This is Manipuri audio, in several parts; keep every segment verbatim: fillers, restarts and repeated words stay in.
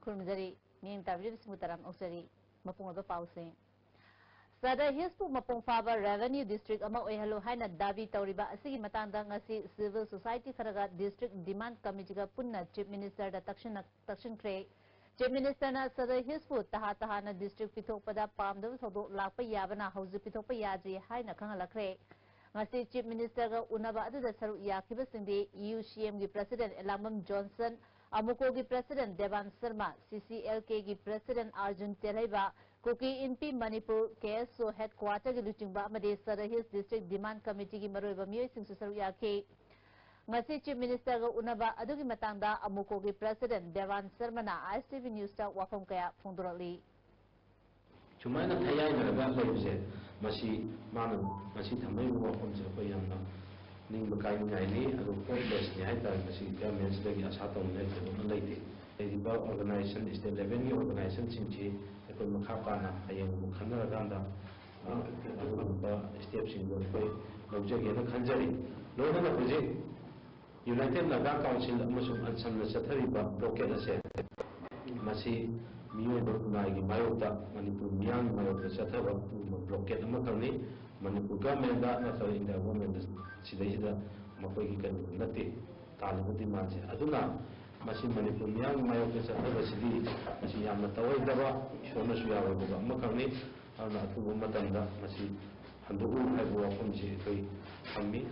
ꯈꯨꯔꯨꯝꯖꯔꯤ꯫ ꯃꯤꯠꯌꯦꯡ ꯇꯥꯕꯤꯔꯤꯕꯁꯤꯡꯕꯨ ꯇꯔꯥꯝꯅ ꯑꯣꯛꯆꯔꯤ꯫ ꯃꯄꯨꯡ ꯑꯣꯏꯕ ꯄꯥꯎꯁꯤꯡ꯫ ꯁꯗꯔ ꯍꯤꯜꯁꯄꯨ ꯃꯄꯨꯡ ꯐꯥꯕ revenue district ꯑꯃ ꯑꯣꯏꯍꯜꯂꯨ ꯍꯥꯏꯅ ꯗꯥꯕꯤ ꯇꯧꯔꯤꯕ ꯑꯁꯤꯒꯤ ꯃꯇꯥꯡꯗ ꯉꯁꯤ civil society ꯈꯔꯒ district demand committeeꯒ ꯄꯨꯟꯅ Chief Ministerꯗ ꯇꯛꯁꯤꯟꯅ-, ꯇꯛꯁꯤꯟꯈ꯭ꯔꯦ꯫ Chief Ministerꯅ ꯁꯗꯔ ꯍꯤꯜꯁꯄꯨ ꯇꯍꯥ ꯇꯍꯥꯅ district ꯄꯤꯊꯣꯛꯄꯗ ꯄꯥꯝꯗꯕ ꯊꯧꯗꯣꯛ ꯂꯥꯛꯄ ꯌꯥꯕꯅ ꯍꯧꯖꯤꯛ ꯄꯤꯊꯣꯛꯄ ꯌꯥꯗ꯭ꯔꯤ ꯍꯥꯏꯅ ꯈꯪꯍꯜꯂꯛꯈ꯭ꯔꯦ꯫ ꯉꯁꯤ Chief Ministerꯒ ꯎꯅꯕ ꯑꯗꯨꯗ ꯁꯔꯨꯛ ꯌꯥꯈꯤꯕꯁꯤꯡꯗꯤ UCMꯒꯤ President ꯑꯦꯂꯥꯡꯕꯝ ꯖꯣꯟꯁꯟ, ꯑꯃꯨꯀꯣꯒꯤ President ꯗꯦꯕꯥꯟ ꯁꯔꯃ, CCLKꯒꯤ President ꯑꯥꯔꯖꯨꯟ ꯇꯦꯜꯍꯩꯕ, ꯀꯨꯀꯤ ꯏꯟꯄꯤ ꯃꯅꯤꯄꯨꯔ, KSO headquarterꯒꯤ ꯂꯨꯆꯤꯡꯕ ꯑꯃꯗꯤ ꯁꯗꯔ ꯍꯤꯜꯁ district demand committeeꯒꯤ ꯃꯔꯨꯑꯣꯏꯕ ꯃꯤꯑꯣꯏꯁꯤꯡꯁꯨ ꯁꯔꯨꯛ ꯌꯥꯈꯤ꯫ ꯉꯁꯤ Chief Ministerꯒ ꯎꯅꯕ ꯑꯗꯨꯒꯤ ꯃꯇꯥꯡꯗ ꯑꯃꯨꯀꯣꯒꯤ President ꯗꯦꯕꯥꯟ ꯁꯔꯃꯅ ISTV Newsꯇ ꯋꯥꯐꯝ ꯀꯌꯥ ꯐꯣꯡꯗꯣꯔꯛꯂꯤ꯫ ꯁꯨꯃꯥꯏꯅ ꯊꯌꯥꯏꯅꯔꯒ ꯂꯩꯕꯁꯦ, ꯃꯁꯤ ꯃꯥꯅ ꯉꯁꯤ ꯊꯝꯃꯛꯏꯕ ꯋꯥꯐꯝꯁꯦ ꯑꯩꯈꯣꯏ ꯌꯥꯝꯅ ꯅꯤꯡꯕ ꯀꯥꯏꯅꯤꯡꯉꯥꯏꯅꯤ꯫ ꯑꯗꯨ hopelessꯅꯤ ꯍꯥꯏꯇꯥꯔꯦ꯫ ꯃꯁꯤ governmentꯁꯤꯗꯒꯤ ꯑꯁꯥ ꯇꯧꯅꯤꯡꯉꯥꯏ ꯊꯣꯏꯗꯣꯛꯅ ꯂꯩꯇꯦ꯫ ꯂꯩꯔꯤꯕ organisation, state levelꯒꯤ organizationꯁꯤꯡꯁꯤ ꯑꯩꯈꯣꯏ ꯃꯈꯥ ꯇꯥꯅ ꯍꯌꯦꯡ ꯑꯃꯨꯛ ꯈꯟꯅꯔꯀꯥꯟꯗ, ꯑ, ꯑꯗꯨꯒꯨꯝꯕ stepꯁꯤꯡꯗꯣ ꯑꯩꯈꯣꯏ ꯂꯧꯖꯒꯦꯅ ꯈꯟꯖꯔꯤ꯫ ꯂꯣꯏꯅꯅ ꯍꯧꯖꯤꯛ United Naga Council ꯑꯃꯁꯨꯡ ꯑꯟꯁꯝꯅ ꯆꯠꯊꯔꯤꯕ blockade ꯑꯁꯦ, ꯃꯁꯤ ꯃꯤꯑꯣꯏꯕ ꯈꯨꯟꯅꯥꯏꯒꯤ ꯃꯥꯌꯣꯛꯇ, ꯃꯅꯤꯄꯨꯔ ꯃꯤꯌꯥꯝꯒꯤ ꯃꯥꯌꯣꯛꯇ ꯆꯠꯊꯕ ꯑꯗꯨꯒꯨꯝꯕ blockade ꯑꯃꯈꯛꯅꯤ꯫ ꯃꯅꯤꯄꯨꯔ governmentꯗ ꯅꯠꯇ꯭ꯔꯒ India governmentꯗ ꯁꯤꯗꯩꯁꯤꯗ ꯃꯈꯣꯏꯒꯤ ꯀꯩꯅꯣ ꯅꯠꯇꯦ ꯇꯥꯜꯂꯤꯕ demandꯁꯦ꯫ ꯑꯗꯨꯅ ꯃꯁꯤ ꯃꯅꯤꯄꯨꯔ ꯃꯤꯌꯥꯝꯒꯤ ꯃꯥꯌꯣꯛꯇ ꯆꯠꯊꯕꯁꯤꯗꯤ ꯃꯁꯤ ꯌꯥꯝꯅ ꯇꯧꯔꯣꯏꯗꯕ, ꯏꯁꯣꯔꯅꯁꯨ ꯌꯥꯔꯣꯏꯗꯕ ꯑꯃꯈꯛꯅꯤ꯫ ꯑꯗꯨꯅ ꯑꯊꯨꯕ ꯃꯇꯝꯗ ꯃꯁꯤ ꯍꯟꯗꯣꯛꯎ ꯍꯥꯏꯕ ꯋꯥꯐꯝꯁꯤ ꯑꯩꯈꯣꯏ ꯊꯝꯃꯤ꯫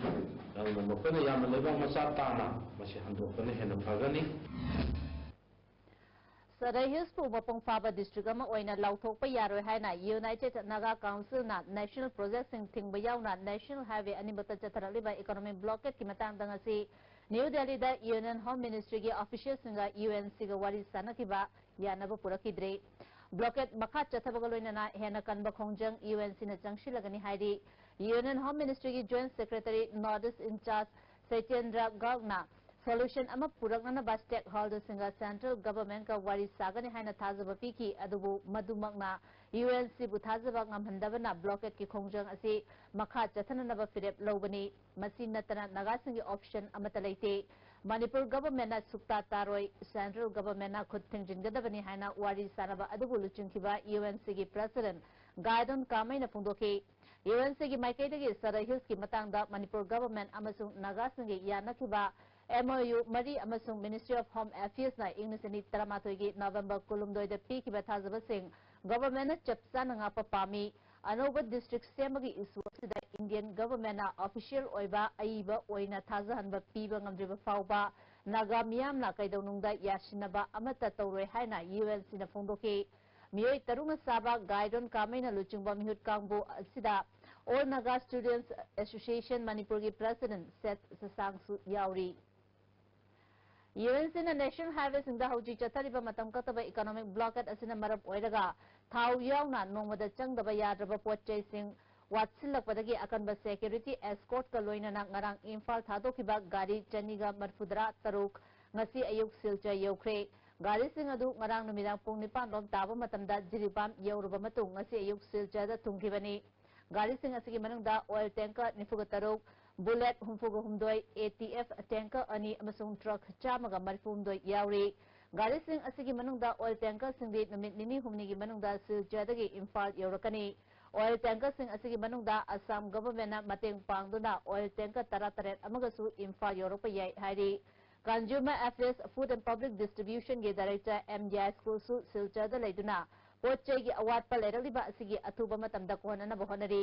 ꯑꯗꯨꯅ ꯃꯈꯣꯏꯅ ꯌꯥꯝꯅ ꯂꯩꯕꯥꯛ ꯃꯆꯥ ꯇꯥꯅ ꯃꯁꯤ ꯍꯟꯗꯣꯛꯄꯅ ꯍꯦꯟꯅ ꯐꯒꯅꯤ꯫ ꯁꯗꯔ ꯍꯤꯜꯁꯄꯨ ꯃꯄꯨꯡ ꯐꯥꯕ district ꯑꯃ ꯑꯣꯏꯅ ꯂꯥꯎꯊꯣꯛꯄ ꯌꯥꯔꯣꯏ ꯍꯥꯏꯅ United Naga Councilꯅ national projectꯁꯤꯡ ꯊꯤꯡꯕ ꯌꯥꯎꯅ National Highway ꯑꯅꯤꯃꯛꯇ ꯆꯠꯊꯔꯛꯂꯤꯕ economic blockadeꯀꯤ ꯃꯇꯥꯡꯗ ꯉꯁꯤ New Delhiꯗ Union Home Ministryꯒꯤ officialꯁꯤꯡꯒ UNCꯒ ꯋꯥꯔꯤ ꯁꯥꯟꯅꯈꯤꯕ ꯌꯥꯅꯕ ꯄꯨꯔꯛꯈꯤꯗ꯭ꯔꯦ꯫ Blockade ꯃꯈꯥ ꯆꯠꯊꯕꯒ ꯂꯣꯏꯅꯅ ꯍꯦꯟꯅ ꯀꯟꯕ ꯈꯣꯡꯖꯪ UNCꯅ ꯆꯪꯁꯤꯜꯂꯒꯅꯤ ꯍꯥꯏꯔꯤ꯫ Union Home Ministryꯒꯤ Joint Secretary North East in-charge Satyendra ꯒꯔꯒꯅ solution ꯑꯃ ꯄꯨꯔꯛꯅꯅꯕ stakeholderꯁꯤꯡꯒ central governmentꯀ ꯋꯥꯔꯤ ꯁꯥꯒꯅꯤ ꯍꯥꯏꯅ ꯊꯥꯖꯕ ꯄꯤꯈꯤ꯫ ꯑꯗꯨꯕꯨ ꯃꯗꯨꯃꯛꯅ UNCꯕꯨ ꯊꯥꯖꯕ ꯉꯝꯍꯟꯗꯕꯅ blockadeꯀꯤ ꯈꯣꯡꯖꯪ ꯑꯁꯤ ꯃꯈꯥ ꯆꯠꯊꯅꯅꯕ ꯐꯤꯔꯦꯞ ꯂꯧꯕꯅꯤ꯫ ꯃꯁꯤ ꯅꯠꯇꯅ ꯅꯥꯒꯥꯁꯤꯡꯒꯤ option ꯑꯃꯠꯇ ꯂꯩꯇꯦ꯫ ꯃꯅꯤꯄꯨꯔ ꯒꯚꯔꯟꯃꯦꯟꯠꯅ ꯁꯨꯛꯇꯥ ꯇꯥꯔꯣꯏ, ꯁꯦꯟꯇ꯭ꯔꯦꯜ ꯒꯚꯔꯟꯃꯦꯟꯠꯅ ꯈꯨꯠ ꯊꯤꯡꯖꯤꯟꯒꯗꯕꯅꯤ ꯍꯥꯏꯅ ꯋꯥꯔꯤ ꯁꯥꯅꯕ ꯑꯗꯨꯕꯨ ꯂꯨꯆꯤꯡꯈꯤꯕ UNCꯒꯤ ꯄ꯭ꯔꯁꯤꯗꯦꯟꯠ ꯒꯥꯏꯗꯣꯟ ꯀꯥꯃꯩꯅ ꯐꯣꯡꯗꯣꯛꯈꯤ꯫ UNCꯒꯤ ꯃꯥꯏꯀꯩꯗꯒꯤ ꯁꯔꯥ ꯍꯤꯜꯁꯀꯤ ꯃꯇꯥꯡꯗ ꯃꯅꯤꯄꯨꯔ ꯒꯚꯔꯟꯃꯦꯟꯠ ꯑꯃꯁꯨꯡ ꯅꯥꯒꯥꯁꯤꯡꯒꯤ ꯌꯥꯅꯈꯤꯕ MOU ꯃꯔꯤ ꯑꯃꯁꯨꯡ Ministry of Home Affairsꯅ ꯏꯪ ꯂꯤꯁꯤꯡ ꯑꯅꯤ ꯇꯔꯥꯃꯥꯊꯣꯏꯒꯤ ꯅꯕꯦꯝꯕꯔ ꯀꯨꯟꯍꯨꯝꯗꯣꯏꯗ ꯄꯤꯈꯤꯕ ꯊꯥꯖꯕꯁꯤꯡ ꯒꯚꯔꯟꯃꯦꯟꯠꯅ ꯆꯞ ꯆꯥꯅ ꯉꯥꯛꯄ ꯄꯥꯝꯃꯤ꯫ ꯑꯅꯧꯕ ꯗꯤꯁꯇ꯭ꯔꯤꯛ ꯁꯦꯝꯕꯒꯤ ꯏꯁꯨ ꯑꯁꯤꯗ ꯏꯟꯗꯤꯌꯟ ꯒꯚꯔꯟꯃꯦꯟꯠꯅ ꯑꯣꯐꯤꯁꯤꯌꯦꯜ ꯑꯣꯏꯕ ꯑꯏꯕ ꯑꯣꯏꯅ ꯊꯥꯖꯍꯟꯕ ꯄꯤꯕ ꯉꯝꯗ꯭ꯔꯤꯕ ꯐꯥꯎꯕ ꯅꯥꯒꯥ ꯃꯤꯌꯥꯝꯅ ꯀꯩꯗꯧꯅꯨꯡꯗ ꯌꯥꯁꯤꯟꯅꯕ ꯑꯃꯠꯇ ꯇꯧꯔꯣꯏ ꯍꯥꯏꯅ UNCꯅ ꯐꯣꯡꯗꯣꯛꯈꯤ꯫ ꯃꯤꯑꯣꯏ ꯇꯔꯨꯛꯅ ꯁꯥꯕ ꯒꯥꯏꯗꯣꯟ ꯀꯥꯃꯩꯅ ꯂꯨꯆꯤꯡꯕ ꯃꯤꯍꯨꯠ ꯀꯥꯡꯕꯨ ꯑꯁꯤꯗ All Naga Students Association ꯃꯅꯤꯄꯨꯔꯒꯤ ꯄ꯭ꯔꯁꯤꯗꯦꯟꯠ ꯁꯦꯠ ꯁꯁꯥꯡꯁꯨ ꯌꯥꯎꯔꯤ꯫ UNCꯅ ꯅꯦꯁꯅꯦꯜ ꯍꯥꯏꯋꯦꯁꯤꯡꯗ ꯍꯧꯖꯤꯛ ꯆꯠꯊꯔꯤꯕ ꯃꯇꯝ ꯀꯛꯇꯕ ꯏꯀꯣꯅꯣꯃꯤꯛ ꯕ꯭ꯂꯣꯀꯦꯠ ꯑꯁꯤꯅ ꯃꯔꯝ ꯑꯣꯏꯔꯒ ꯊꯥꯎ ꯌꯥꯎꯅ ꯅꯣꯡꯃꯗ ꯆꯪꯗꯕ ꯌꯥꯗ꯭ꯔꯕ ꯄꯣꯠ ꯆꯩꯁꯤꯡ ꯋꯥꯠꯁꯤꯜꯂꯛꯄꯗꯒꯤ ꯑꯀꯟꯕ ꯁꯦꯀ꯭ꯌꯨꯔꯤꯇꯤ ꯑꯦꯁꯀꯣꯔꯠꯀ ꯂꯣꯏꯅꯅ ꯉꯔꯥꯡ ꯏꯝꯐꯥꯜ ꯊꯥꯗꯣꯛꯈꯤꯕ ꯒꯥꯔꯤ ꯆꯅꯤꯒ ꯃꯔꯤꯐꯨꯇꯔꯥ ꯇꯔꯨꯛ ꯉꯁꯤ ꯑꯌꯨꯛ ꯁꯤꯜꯆꯔ ꯌꯧꯈ꯭ꯔꯦ꯫ ꯒꯥꯔꯤꯁꯤꯡ ꯑꯗꯨ ꯉꯔꯥꯡ ꯅꯨꯃꯤꯗꯥꯡ ꯄꯨꯡ ꯅꯤꯄꯥꯟ ꯂꯣꯝ ꯇꯥꯕ ꯃꯇꯝꯗ ꯖꯤꯔꯤꯕꯥꯝ ꯌꯧꯔꯕ ꯃꯇꯨꯡ ꯉꯁꯤ ꯑꯌꯨꯛ ꯁꯤꯜꯆꯔꯗ ꯊꯨꯡꯈꯤꯕꯅꯤ꯫ ꯒꯥꯔꯤꯁꯤꯡ ꯑꯁꯤꯒꯤ ꯃꯅꯨꯡꯗ ꯑꯣꯏꯜ ꯇꯦꯡꯀꯔ ꯅꯤꯐꯨꯒ ꯇꯔꯨꯛ, ꯕꯨꯂꯦꯠ ꯍꯨꯝꯐꯨꯒ ꯍꯨꯝꯗꯣꯏ, ATF ꯇꯦꯡꯀꯔ ꯑꯅꯤ ꯑꯃꯁꯨꯡ ꯇ꯭ꯔꯛ ꯆꯥꯝꯃꯒ ꯃꯔꯤꯐꯨ ꯍꯨꯝꯗꯣꯏ ꯌꯥꯎꯔꯤ꯫ ꯒꯥꯔꯤꯁꯤꯡ ꯑꯁꯤꯒꯤ ꯃꯅꯨꯡꯗ ꯑꯣꯏꯜ ꯇꯦꯡꯀꯔꯁꯤꯡꯗꯤ ꯅꯨꯃꯤꯠ ꯅꯤꯅꯤ ꯍꯨꯝꯅꯤꯒꯤ ꯃꯅꯨꯡꯗ ꯁꯤꯜꯆꯔꯗꯒꯤ ꯏꯝꯐꯥꯜ ꯌꯧꯔꯛꯀꯅꯤ꯫ ꯑꯣꯏꯜ ꯇꯦꯡꯀꯔꯁꯤꯡ ꯑꯁꯤꯒꯤ ꯃꯅꯨꯡꯗ ꯑꯁꯥꯝ ꯒꯚꯔꯟꯃꯦꯟꯠꯅ ꯃꯇꯦꯡ ꯄꯥꯡꯗꯨꯅ ꯑꯣꯏꯜ ꯇꯦꯡꯀꯔ ꯇꯔꯥꯇꯔꯦꯠ ꯑꯃꯒꯁꯨ ꯏꯝꯐꯥꯜ ꯌꯧꯔꯛꯄ ꯌꯥꯏ ꯍꯥꯏꯔꯤ꯫ Consumer Affairs, Food and Public Distributionꯒꯤ ꯗꯥꯏꯔꯦꯛꯇꯔ ꯑꯦꯝ ꯌꯥꯏꯁ꯭ꯀꯨꯜꯁꯨ ꯁꯤꯜꯆꯔꯗ ꯂꯩꯗꯨꯅ ꯄꯣꯠ ꯆꯩꯒꯤ ꯑꯋꯥꯠꯄ ꯂꯩꯔꯛꯂꯤꯕ ꯑꯁꯤꯒꯤ ꯑꯊꯨꯕ ꯃꯇꯝꯗ ꯀꯣꯟꯅꯅꯕ ꯍꯣꯠꯅꯔꯤ꯫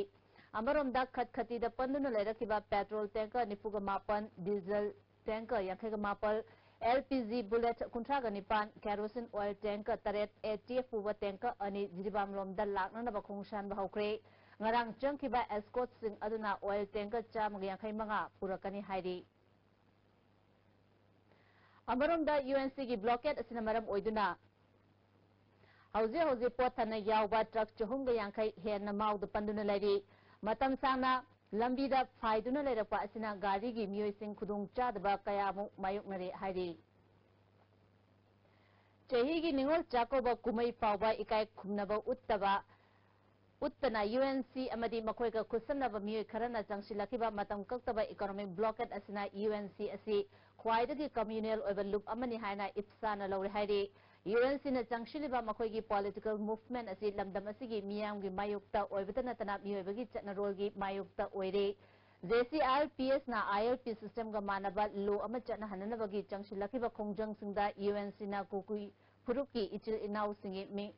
ꯑꯃꯔꯣꯝꯗ ꯈꯠꯈꯇꯤꯗ ꯄꯟꯗꯨꯅ ꯂꯩꯔꯛꯈꯤꯕ ꯄꯦꯇ꯭ꯔꯣꯜ ꯇꯦꯡꯀꯔ ꯅꯤꯐꯨꯒ ꯃꯥꯄꯟ, ꯗꯤꯖꯜ ꯇꯦꯡꯀꯔ ꯌꯥꯡꯈꯩꯒ ꯃꯥꯄꯜ, LPG ꯕꯨꯂꯦꯠ ꯀꯨꯟꯊ꯭ꯔꯥꯒ ꯅꯤꯄꯥꯟ, ꯀꯦꯔꯣꯁꯤꯟ ꯑꯣꯏꯜ ꯇꯦꯡꯀꯔ ꯇꯔꯦꯠ, ATF ꯄꯨꯕ ꯇꯦꯡꯀꯔ ꯑꯅꯤ ꯖꯤꯔꯤꯕꯥꯝꯂꯣꯝꯗ ꯂꯥꯛꯅꯅꯕ ꯈꯣꯡꯁꯥꯟꯕ ꯍꯧꯈ꯭ꯔꯦ꯫ ꯉꯔꯥꯡ ꯆꯪꯈꯤꯕ ꯑꯦꯁꯀꯣꯔꯠꯁꯤꯡ ꯑꯗꯨꯅ ꯑꯣꯏꯜ ꯇꯦꯡꯀꯔ ꯆꯥꯝꯃꯒ ꯌꯥꯡꯈꯩ ꯃꯉꯥ ꯄꯨꯔꯛꯀꯅꯤ ꯍꯥꯏꯔꯤ꯫ ꯑꯃꯔꯣꯝꯗ UNCꯒꯤ ꯕ꯭ꯂꯣꯀꯦꯠ ꯑꯁꯤꯅ ꯃꯔꯝ ꯑꯣꯏꯗꯨꯅ ꯍꯧꯖꯤꯛ ꯍꯧꯖꯤꯛ ꯄꯣꯠ ꯊꯟꯅ ꯌꯥꯎꯕ ꯇ꯭ꯔꯛ ꯆꯍꯨꯝꯒ ꯌꯥꯡꯈꯩ ꯍꯦꯟꯅ ꯃꯥꯎꯗ ꯄꯟꯗꯨꯅ ꯂꯩꯔꯤ꯫ ꯃꯇꯝ ꯁꯥꯡꯅ ꯂꯝꯕꯤꯗ ꯐꯥꯏꯗꯨꯅ ꯂꯩꯔꯛꯄ ꯑꯁꯤꯅ ꯒꯥꯔꯤꯒꯤ ꯃꯤꯑꯣꯏꯁꯤꯡ ꯈꯨꯗꯣꯡ ꯆꯥꯗꯕ ꯀꯌꯥꯃꯨꯛ ꯃꯥꯌꯣꯛꯅꯔꯦ ꯍꯥꯏꯔꯤ꯫ ꯆꯍꯤꯒꯤ ꯅꯤꯉꯣꯜ ꯆꯥꯛꯀꯧꯕ ꯀꯨꯝꯍꯩ ꯐꯥꯎꯕ ꯏꯀꯥꯏ ꯈꯨꯝꯅꯕ ꯎꯠꯇꯕ ꯎꯠꯇꯅ ꯌꯨ ꯑꯦꯟ ꯁꯤ ꯑꯃꯗꯤ ꯃꯈꯣꯏꯒ ꯈꯨꯠꯁꯝꯅꯕ ꯃꯤꯑꯣꯏ ꯈꯔꯅ ꯆꯪꯁꯤꯜꯂꯛꯈꯤꯕ ꯃꯇꯝ ꯀꯛꯇꯕ economic blockade ꯑꯁꯤꯅ ꯌꯨ ꯑꯦꯟ ꯁꯤ ꯑꯁꯤ ꯈ꯭ꯋꯥꯏꯗꯒꯤ communal ꯑꯣꯏꯕ ꯂꯨꯞ ꯑꯃꯅꯤ ꯍꯥꯏꯅ ꯏꯞꯁꯥꯅ ꯂꯧꯔꯦ ꯍꯥꯏꯔꯤ꯫ ꯌꯨ ꯑꯦꯟ ꯁꯤꯅ ꯆꯪꯁꯤꯜꯂꯤꯕ ꯃꯈꯣꯏꯒꯤ political movement ꯑꯁꯤ ꯂꯝꯗꯝ ꯑꯁꯤꯒꯤ ꯃꯤꯌꯥꯝꯒꯤ ꯃꯥꯌꯣꯛꯇ ꯑꯣꯏꯕꯇ ꯅꯠꯇꯅ ꯃꯤꯑꯣꯏꯕꯒꯤ ꯆꯠꯅꯔꯣꯜꯒꯤ ꯃꯥꯌꯣꯛꯇ ꯑꯣꯏꯔꯦ꯫ ꯖꯦ ꯁꯤ ꯑꯥꯔ ꯄꯤ ꯑꯦꯁꯅ ꯑꯥꯏ ꯑꯦꯜ ꯄꯤ systemꯒ ꯃꯥꯟꯅꯕ law ꯑꯃ ꯆꯠꯅꯍꯟꯅꯅꯕꯒꯤ ꯆꯪꯁꯤꯜꯂꯛꯈꯤꯕ ꯈꯣꯡꯖꯪꯁꯤꯡꯗ ꯌꯨ ꯑꯦꯟ ꯁꯤꯅ ꯀꯨꯀꯤ ꯐꯨꯔꯨꯞꯀꯤ ꯏꯆꯤꯜ ꯏꯅꯥꯎꯁꯤꯡꯒꯤ ꯃꯤ-,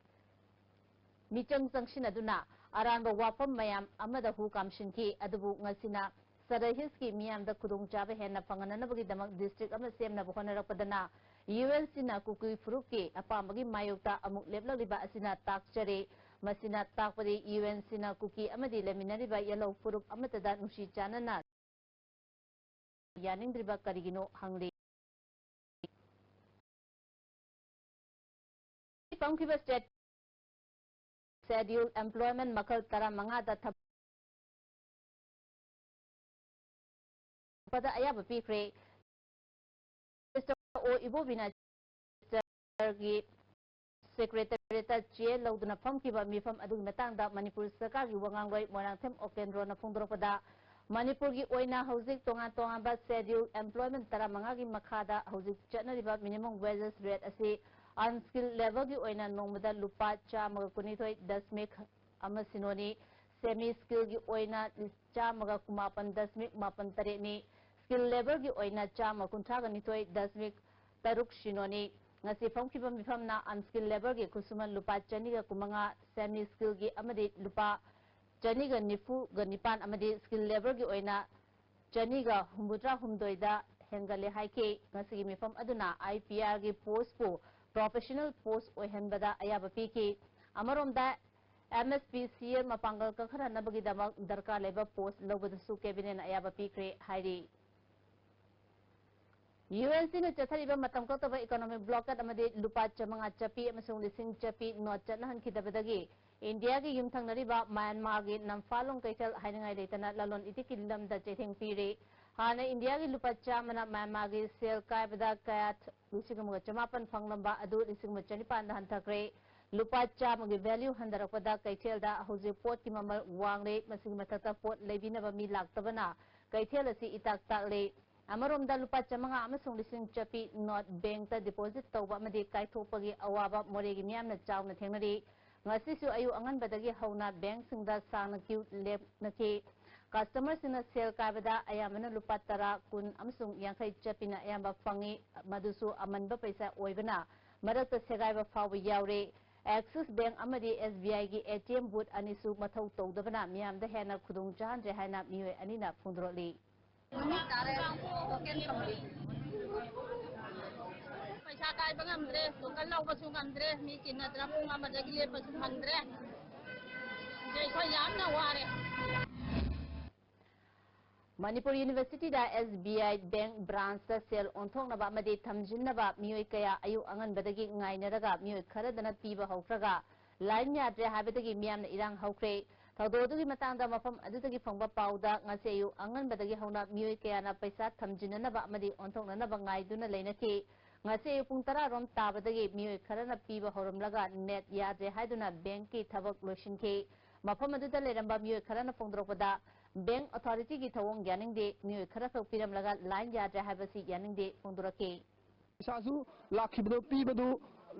ꯃꯤꯆꯪ ꯆꯪꯁꯤꯟꯅꯗꯨꯅ ꯑꯔꯥꯟꯕ ꯋꯥꯐꯝ ꯃꯌꯥꯝ ꯑꯃꯗ ꯍꯨ ꯀꯥꯝꯁꯤꯟꯈꯤ꯫ ꯑꯗꯨꯕꯨ ꯉꯁꯤꯅ ꯁꯗꯔ ꯍꯤꯜꯁꯀꯤ ꯃꯤꯌꯥꯝꯗ ꯈꯨꯗꯣꯡꯆꯥꯕ ꯍꯦꯟꯅ ꯐꯪꯍꯟꯅꯅꯕꯒꯤꯗꯃꯛ district ꯑꯃ ꯁꯦꯝꯅꯕ ꯍꯣꯠꯅꯔꯛꯄꯗꯅ ꯌꯨ ꯑꯦꯟ ꯁꯤꯅ ꯀꯨꯀꯤ ꯐꯨꯔꯨꯞꯀꯤ ꯑꯄꯥꯝꯕꯒꯤ ꯃꯥꯌꯣꯛꯇ ꯑꯃꯨꯛ ꯂꯦꯞꯂꯛꯂꯤꯕ ꯑꯁꯤꯅ ꯇꯥꯛꯆꯔꯤ꯫ ꯃꯁꯤꯅ ꯇꯥꯛꯄꯗꯤ ꯌꯨ ꯑꯦꯟ ꯁꯤꯅ ꯀꯨꯀꯤ ꯑꯃꯗꯤ ꯂꯩꯃꯤꯟꯅꯔꯤꯕ ꯌꯦꯜꯍꯧ ꯐꯨꯔꯨꯞ ꯑꯃꯠꯇꯗ ꯅꯨꯡꯁꯤ ꯆꯥꯟꯅꯅ ꯌꯥꯅꯤꯡꯗ꯭ꯔꯤꯕ ꯀꯔꯤꯒꯤꯅꯣ ꯍꯪꯂꯤ꯫ ꯐꯝꯈꯤꯕ state schedule employment ꯃꯈꯜ ꯇꯔꯥꯃꯉꯥꯗ ꯊꯕꯛ ꯄꯗ ꯑꯌꯥꯕ ꯄꯤꯈ꯭ꯔꯦ꯫ Minister ꯑꯣ ꯏꯕꯣꯕꯤꯅ ꯒꯤ Secretariatꯇ ꯆꯦ ꯂꯧꯗꯨꯅ ꯐꯝꯈꯤꯕ ꯃꯤꯐꯝ ꯑꯗꯨꯒꯤ ꯃꯇꯥꯡꯗ ꯃꯅꯤꯄꯨꯔ ꯁꯔꯀꯥꯔꯒꯤ ꯋꯥꯉꯥꯡꯂꯣꯏ ꯃꯣꯏꯔꯥꯡꯊꯦꯝ ꯑꯣꯀꯦꯟꯗ꯭ꯔꯣꯅ ꯐꯣꯡꯗꯣꯔꯛꯄꯗ, ꯃꯅꯤꯄꯨꯔꯒꯤ ꯑꯣꯏꯅ ꯍꯧꯖꯤꯛ ꯇꯣꯉꯥꯟ ꯇꯣꯉꯥꯟꯕ schedule employment ꯇꯔꯥꯃꯉꯥꯒꯤ ꯃꯈꯥꯗ ꯍꯧꯖꯤꯛ ꯆꯠꯅꯔꯤꯕ minimum wages rate ꯑꯁꯤ unskilled labourꯒꯤ ꯑꯣꯏꯅ ꯅꯣꯡꯃꯗ ꯂꯨꯄꯥ ꯆꯥꯝꯃꯒ ꯀꯨꯟꯅꯤꯊꯣꯏ ꯗꯁꯃꯤꯛ ꯑꯃ ꯁꯤꯅꯣꯅꯤ, semi skilledꯒꯤ ꯑꯣꯏꯅ ꯆꯥꯝꯃꯒ ꯀꯨꯟꯃꯥꯄꯟ ꯗꯁꯃꯤꯛ ꯃꯥꯄꯟ ꯇꯔꯦꯠꯅꯤ, skilled labourꯒꯤ ꯑꯣꯏꯅ ꯆꯥꯝꯃ ꯀꯨꯟꯊ꯭ꯔꯥꯒ ꯅꯤꯊꯣꯏ ꯗꯁꯃꯤꯛ ꯇꯔꯨꯛ ꯁꯤꯅꯣꯅꯤ꯫ ꯉꯁꯤ ꯐꯝꯈꯤꯕ ꯃꯤꯐꯝꯅ unskilled labourꯒꯤ ꯈꯨꯠꯁꯨꯃꯟ ꯂꯨꯄꯥ ꯆꯅꯤꯒ ꯀꯨꯟꯃꯉꯥ, semi skilledꯒꯤ ꯑꯃꯗꯤ ꯂꯨꯄꯥ ꯆꯅꯤꯒ ꯅꯤꯐꯨꯒ ꯅꯤꯄꯥꯟ ꯑꯃꯗꯤ skilled labourꯒꯤ ꯑꯣꯏꯅ ꯆꯅꯤꯒ ꯍꯨꯝꯐꯨꯇꯔꯥ ꯍꯨꯝꯗꯣꯏꯗ ꯍꯦꯟꯒꯠꯂꯦ ꯍꯥꯏꯈꯤ꯫ ꯉꯁꯤꯒꯤ ꯃꯤꯐꯝ ꯑꯗꯨꯅ ꯑꯥꯏ ꯄꯤ ꯑꯥꯔꯒꯤ postꯄꯨ professional post ꯑꯣꯏꯍꯟꯕꯗ ꯑꯌꯥꯕ ꯄꯤꯈꯤ꯫ ꯑꯃꯔꯣꯝꯗ, ꯑꯦꯝ ꯑꯦꯁ ꯄꯤ ꯁꯤ ꯑꯦꯜ ꯃꯄꯥꯡꯒꯜ ꯀꯟꯈꯠꯍꯟꯅꯕꯒꯤꯗꯃꯛ ꯗꯔꯀꯥꯔ ꯂꯩꯕ post ꯂꯧꯕꯗꯁꯨ cabinetꯅ ꯑꯌꯥꯕ ꯄꯤꯈ꯭ꯔꯦ ꯍꯥꯏꯔꯤ꯫ ꯌꯨ ꯑꯦꯟ ꯁꯤꯅ ꯆꯠꯊꯔꯤꯕ ꯃꯇꯝ ꯀꯛꯇꯕ economic blockade ꯑꯃꯗꯤ ꯂꯨꯄꯥ ꯆꯥꯃꯉꯥ ꯆꯠꯄꯤ ꯑꯃꯁꯨꯡ ꯂꯤꯁꯤꯡ ꯆꯠꯄꯤ note ꯆꯠꯅꯍꯟꯈꯤꯗꯕꯗꯒꯤ ꯏꯟꯗꯤꯌꯥꯒꯤ ꯌꯨꯝꯊꯪꯅꯔꯤꯕ ꯃ꯭ꯌꯥꯟꯃꯥꯔꯒꯤ ꯅꯝꯐꯥꯂꯣꯡ ꯀꯩꯊꯦꯜ ꯍꯥꯏꯅꯤꯡꯉꯥꯏ ꯂꯩꯇꯅ ꯂꯂꯣꯟ ꯏꯇꯤꯛꯀꯤ ꯂꯝꯗ ꯆꯩꯊꯦꯡ ꯄꯤꯔꯤ꯫ ꯍꯥꯟꯅ ꯏꯟꯗꯤꯌꯥꯒꯤ ꯂꯨꯄꯥ ꯆꯥꯝꯃꯅ ꯃ꯭ꯌꯥꯟꯃꯥꯔꯒꯤ ꯁꯦꯜ ꯀꯥꯏꯕꯗ ꯀꯌꯥꯠ ꯂꯤꯁꯤꯡ ꯑꯃꯒ ꯆꯃꯥꯄꯟ ꯐꯪꯂꯝꯕ ꯑꯗꯨ ꯂꯤꯁꯤꯡ ꯑꯃ ꯆꯅꯤꯄꯥꯟꯗ ꯍꯟꯊꯈ꯭ꯔꯦ꯫ ꯂꯨꯄꯥ ꯆꯥꯝꯃꯒꯤ value ꯍꯟꯊꯔꯛꯄꯗ ꯀꯩꯊꯦꯜꯗ ꯍꯧꯖꯤꯛ ꯄꯣꯠꯀꯤ ꯃꯃꯜ ꯋꯥꯡꯂꯦ꯫ ꯃꯁꯤꯒꯤ ꯃꯊꯛꯇ ꯄꯣꯠ ꯂꯩꯕꯤꯅꯕ ꯃꯤ ꯂꯥꯛꯇꯕꯅ ꯀꯩꯊꯦꯜ ꯑꯁꯤ ꯏꯇꯥꯛ ꯇꯥꯛꯂꯦ꯫ ꯑꯃꯔꯣꯝꯗ ꯂꯨꯄꯥ ꯆꯥꯃꯉꯥ ꯑꯃꯁꯨꯡ ꯂꯤꯁꯤꯡ ꯆꯠꯄꯤ ꯅꯣꯠ ꯕꯦꯡꯛꯇ deposit ꯇꯧꯕ ꯑꯃꯗꯤ ꯀꯥꯏꯊꯣꯛꯄꯒꯤ ꯑꯋꯥꯕ ꯃꯣꯔꯦꯒꯤ ꯃꯤꯌꯥꯝꯅ ꯆꯥꯎꯅ ꯊꯦꯡꯅꯔꯤ꯫ ꯉꯁꯤꯁꯨ ꯑꯌꯨꯛ ꯑꯉꯟꯕꯗꯒꯤ ꯍꯧꯅ ꯕꯦꯡꯛꯁꯤꯡꯗ ꯁꯥꯡꯅ queue ꯂꯦꯞꯅꯈꯤ꯫ Customerꯁꯤꯡꯅ ꯁꯦꯜ ꯀꯥꯏꯕꯗ ꯑꯌꯥꯝꯕꯅ ꯂꯨꯄꯥ ꯇꯔꯥ, ꯀꯨꯟ ꯑꯃꯁꯨꯡ ꯌꯥꯡꯈꯩ ꯆꯠꯄꯤꯅ ꯑꯌꯥꯝꯕ ꯐꯪꯉꯤ꯫ ꯃꯗꯨꯁꯨ ꯑꯃꯟꯕ ꯄꯩꯁꯥ ꯑꯣꯏꯕꯅ ꯃꯔꯛꯇ ꯁꯦꯒꯥꯏꯕ ꯐꯥꯎꯕ ꯌꯥꯎꯔꯦ꯫ Axis Bank ꯑꯃꯗꯤ S B Iꯒꯤ A T M booth ꯑꯅꯤꯁꯨ ꯃꯊꯧ ꯇꯧꯗꯕꯅ ꯃꯤꯌꯥꯝꯗ ꯍꯦꯟꯅ ꯈꯨꯗꯣꯡ ꯆꯥꯍꯟꯗ꯭ꯔꯦ ꯍꯥꯏꯅ ꯃꯤꯑꯣꯏ ꯑꯅꯤꯅ ꯐꯣꯡꯗꯣꯔꯛꯂꯤ꯫ ꯅꯨꯃꯤꯠ ꯇꯥꯔꯦ, ꯇꯣꯀꯦꯟ ꯐꯪꯗꯦ꯫ ꯄꯩꯁꯥ ꯀꯥꯏꯕ ꯉꯝꯗ꯭ꯔꯦ, ꯇꯣꯀꯟ ꯂꯧꯕꯁꯨ ꯉꯝꯗ꯭ꯔꯦ, ꯃꯤ ꯆꯤꯟꯅꯗꯅ ꯄꯨꯡ ꯑꯃꯗꯒꯤ ꯂꯦꯞꯄꯁꯨ ꯐꯪꯗ꯭ꯔꯦ꯫ ꯑꯗꯩ ꯑꯩꯈꯣꯏ ꯌꯥꯝꯅ ꯋꯥꯔꯦ꯫ Manipur Universityꯗ S B I Bank branchꯇ ꯁꯦꯜ ꯑꯣꯟꯊꯣꯛꯅꯕ ꯑꯃꯗꯤ ꯊꯝꯖꯤꯟꯅꯕ ꯃꯤꯑꯣꯏ ꯀꯌꯥ ꯑꯌꯨꯛ ꯑꯉꯟꯕꯗꯒꯤ ꯉꯥꯏꯅꯔꯒ ꯃꯤꯑꯣꯏ ꯈꯔꯗꯅ ꯄꯤꯕ ꯍꯧꯈ꯭ꯔꯒ line ꯌꯥꯗ꯭ꯔꯦ ꯍꯥꯏꯕꯗꯒꯤ ꯃꯤꯌꯥꯝꯅ ꯏꯔꯥꯡ ꯍꯧꯈ꯭ꯔꯦ꯫ ꯊꯧꯗꯣꯛ ꯑꯗꯨꯒꯤ ꯃꯇꯥꯡꯗ ꯃꯐꯝ ꯑꯗꯨꯗꯒꯤ ꯐꯪꯕ ꯄꯥꯎꯗ ꯉꯁꯤ ꯑꯌꯨꯛ ꯑꯉꯟꯕꯗꯒꯤ ꯍꯧꯅ ꯃꯤꯑꯣꯏ ꯀꯌꯥꯅ ꯄꯩꯁꯥ ꯊꯝꯖꯤꯟꯅꯅꯕ ꯑꯃꯗꯤ ꯑꯣꯟꯊꯣꯛꯅꯅꯕ ꯉꯥꯏꯗꯨꯅ ꯂꯩꯅꯈꯤ꯫ ꯉꯁꯤ ꯑꯌꯨꯛ ꯄꯨꯡ ꯇꯔꯥ ꯔꯣꯝ ꯇꯥꯕꯗꯒꯤ ꯃꯤꯑꯣꯏ ꯈꯔꯅ ꯄꯤꯕ ꯍꯧꯔꯝꯂꯒ net ꯌꯥꯗ꯭ꯔꯦ ꯍꯥꯏꯗꯨꯅ bankꯀꯤ ꯊꯕꯛ ꯂꯣꯏꯁꯤꯟꯈꯤ꯫ ꯃꯐꯝ ꯑꯗꯨꯗ ꯂꯩꯔꯝꯕ ꯃꯤꯑꯣꯏ ꯈꯔꯅ ꯐꯣꯡꯗꯣꯔꯛꯄꯗ, bank authorityꯒꯤ ꯊꯧꯑꯣꯡ ꯌꯥꯅꯤꯡꯗꯦ, ꯃꯤꯑꯣꯏ ꯈꯔꯈꯛ ꯄꯤꯔꯝꯂꯒ line ꯌꯥꯗ꯭ꯔꯦ ꯍꯥꯏꯕꯁꯤ ꯌꯥꯅꯤꯡꯗꯦ ꯐꯣꯡꯗꯣꯔꯛꯈꯤ꯫ ꯄꯩꯁꯥꯁꯨ ꯂꯥꯛꯈꯤꯕꯗꯣ ꯄꯤꯕꯗꯨ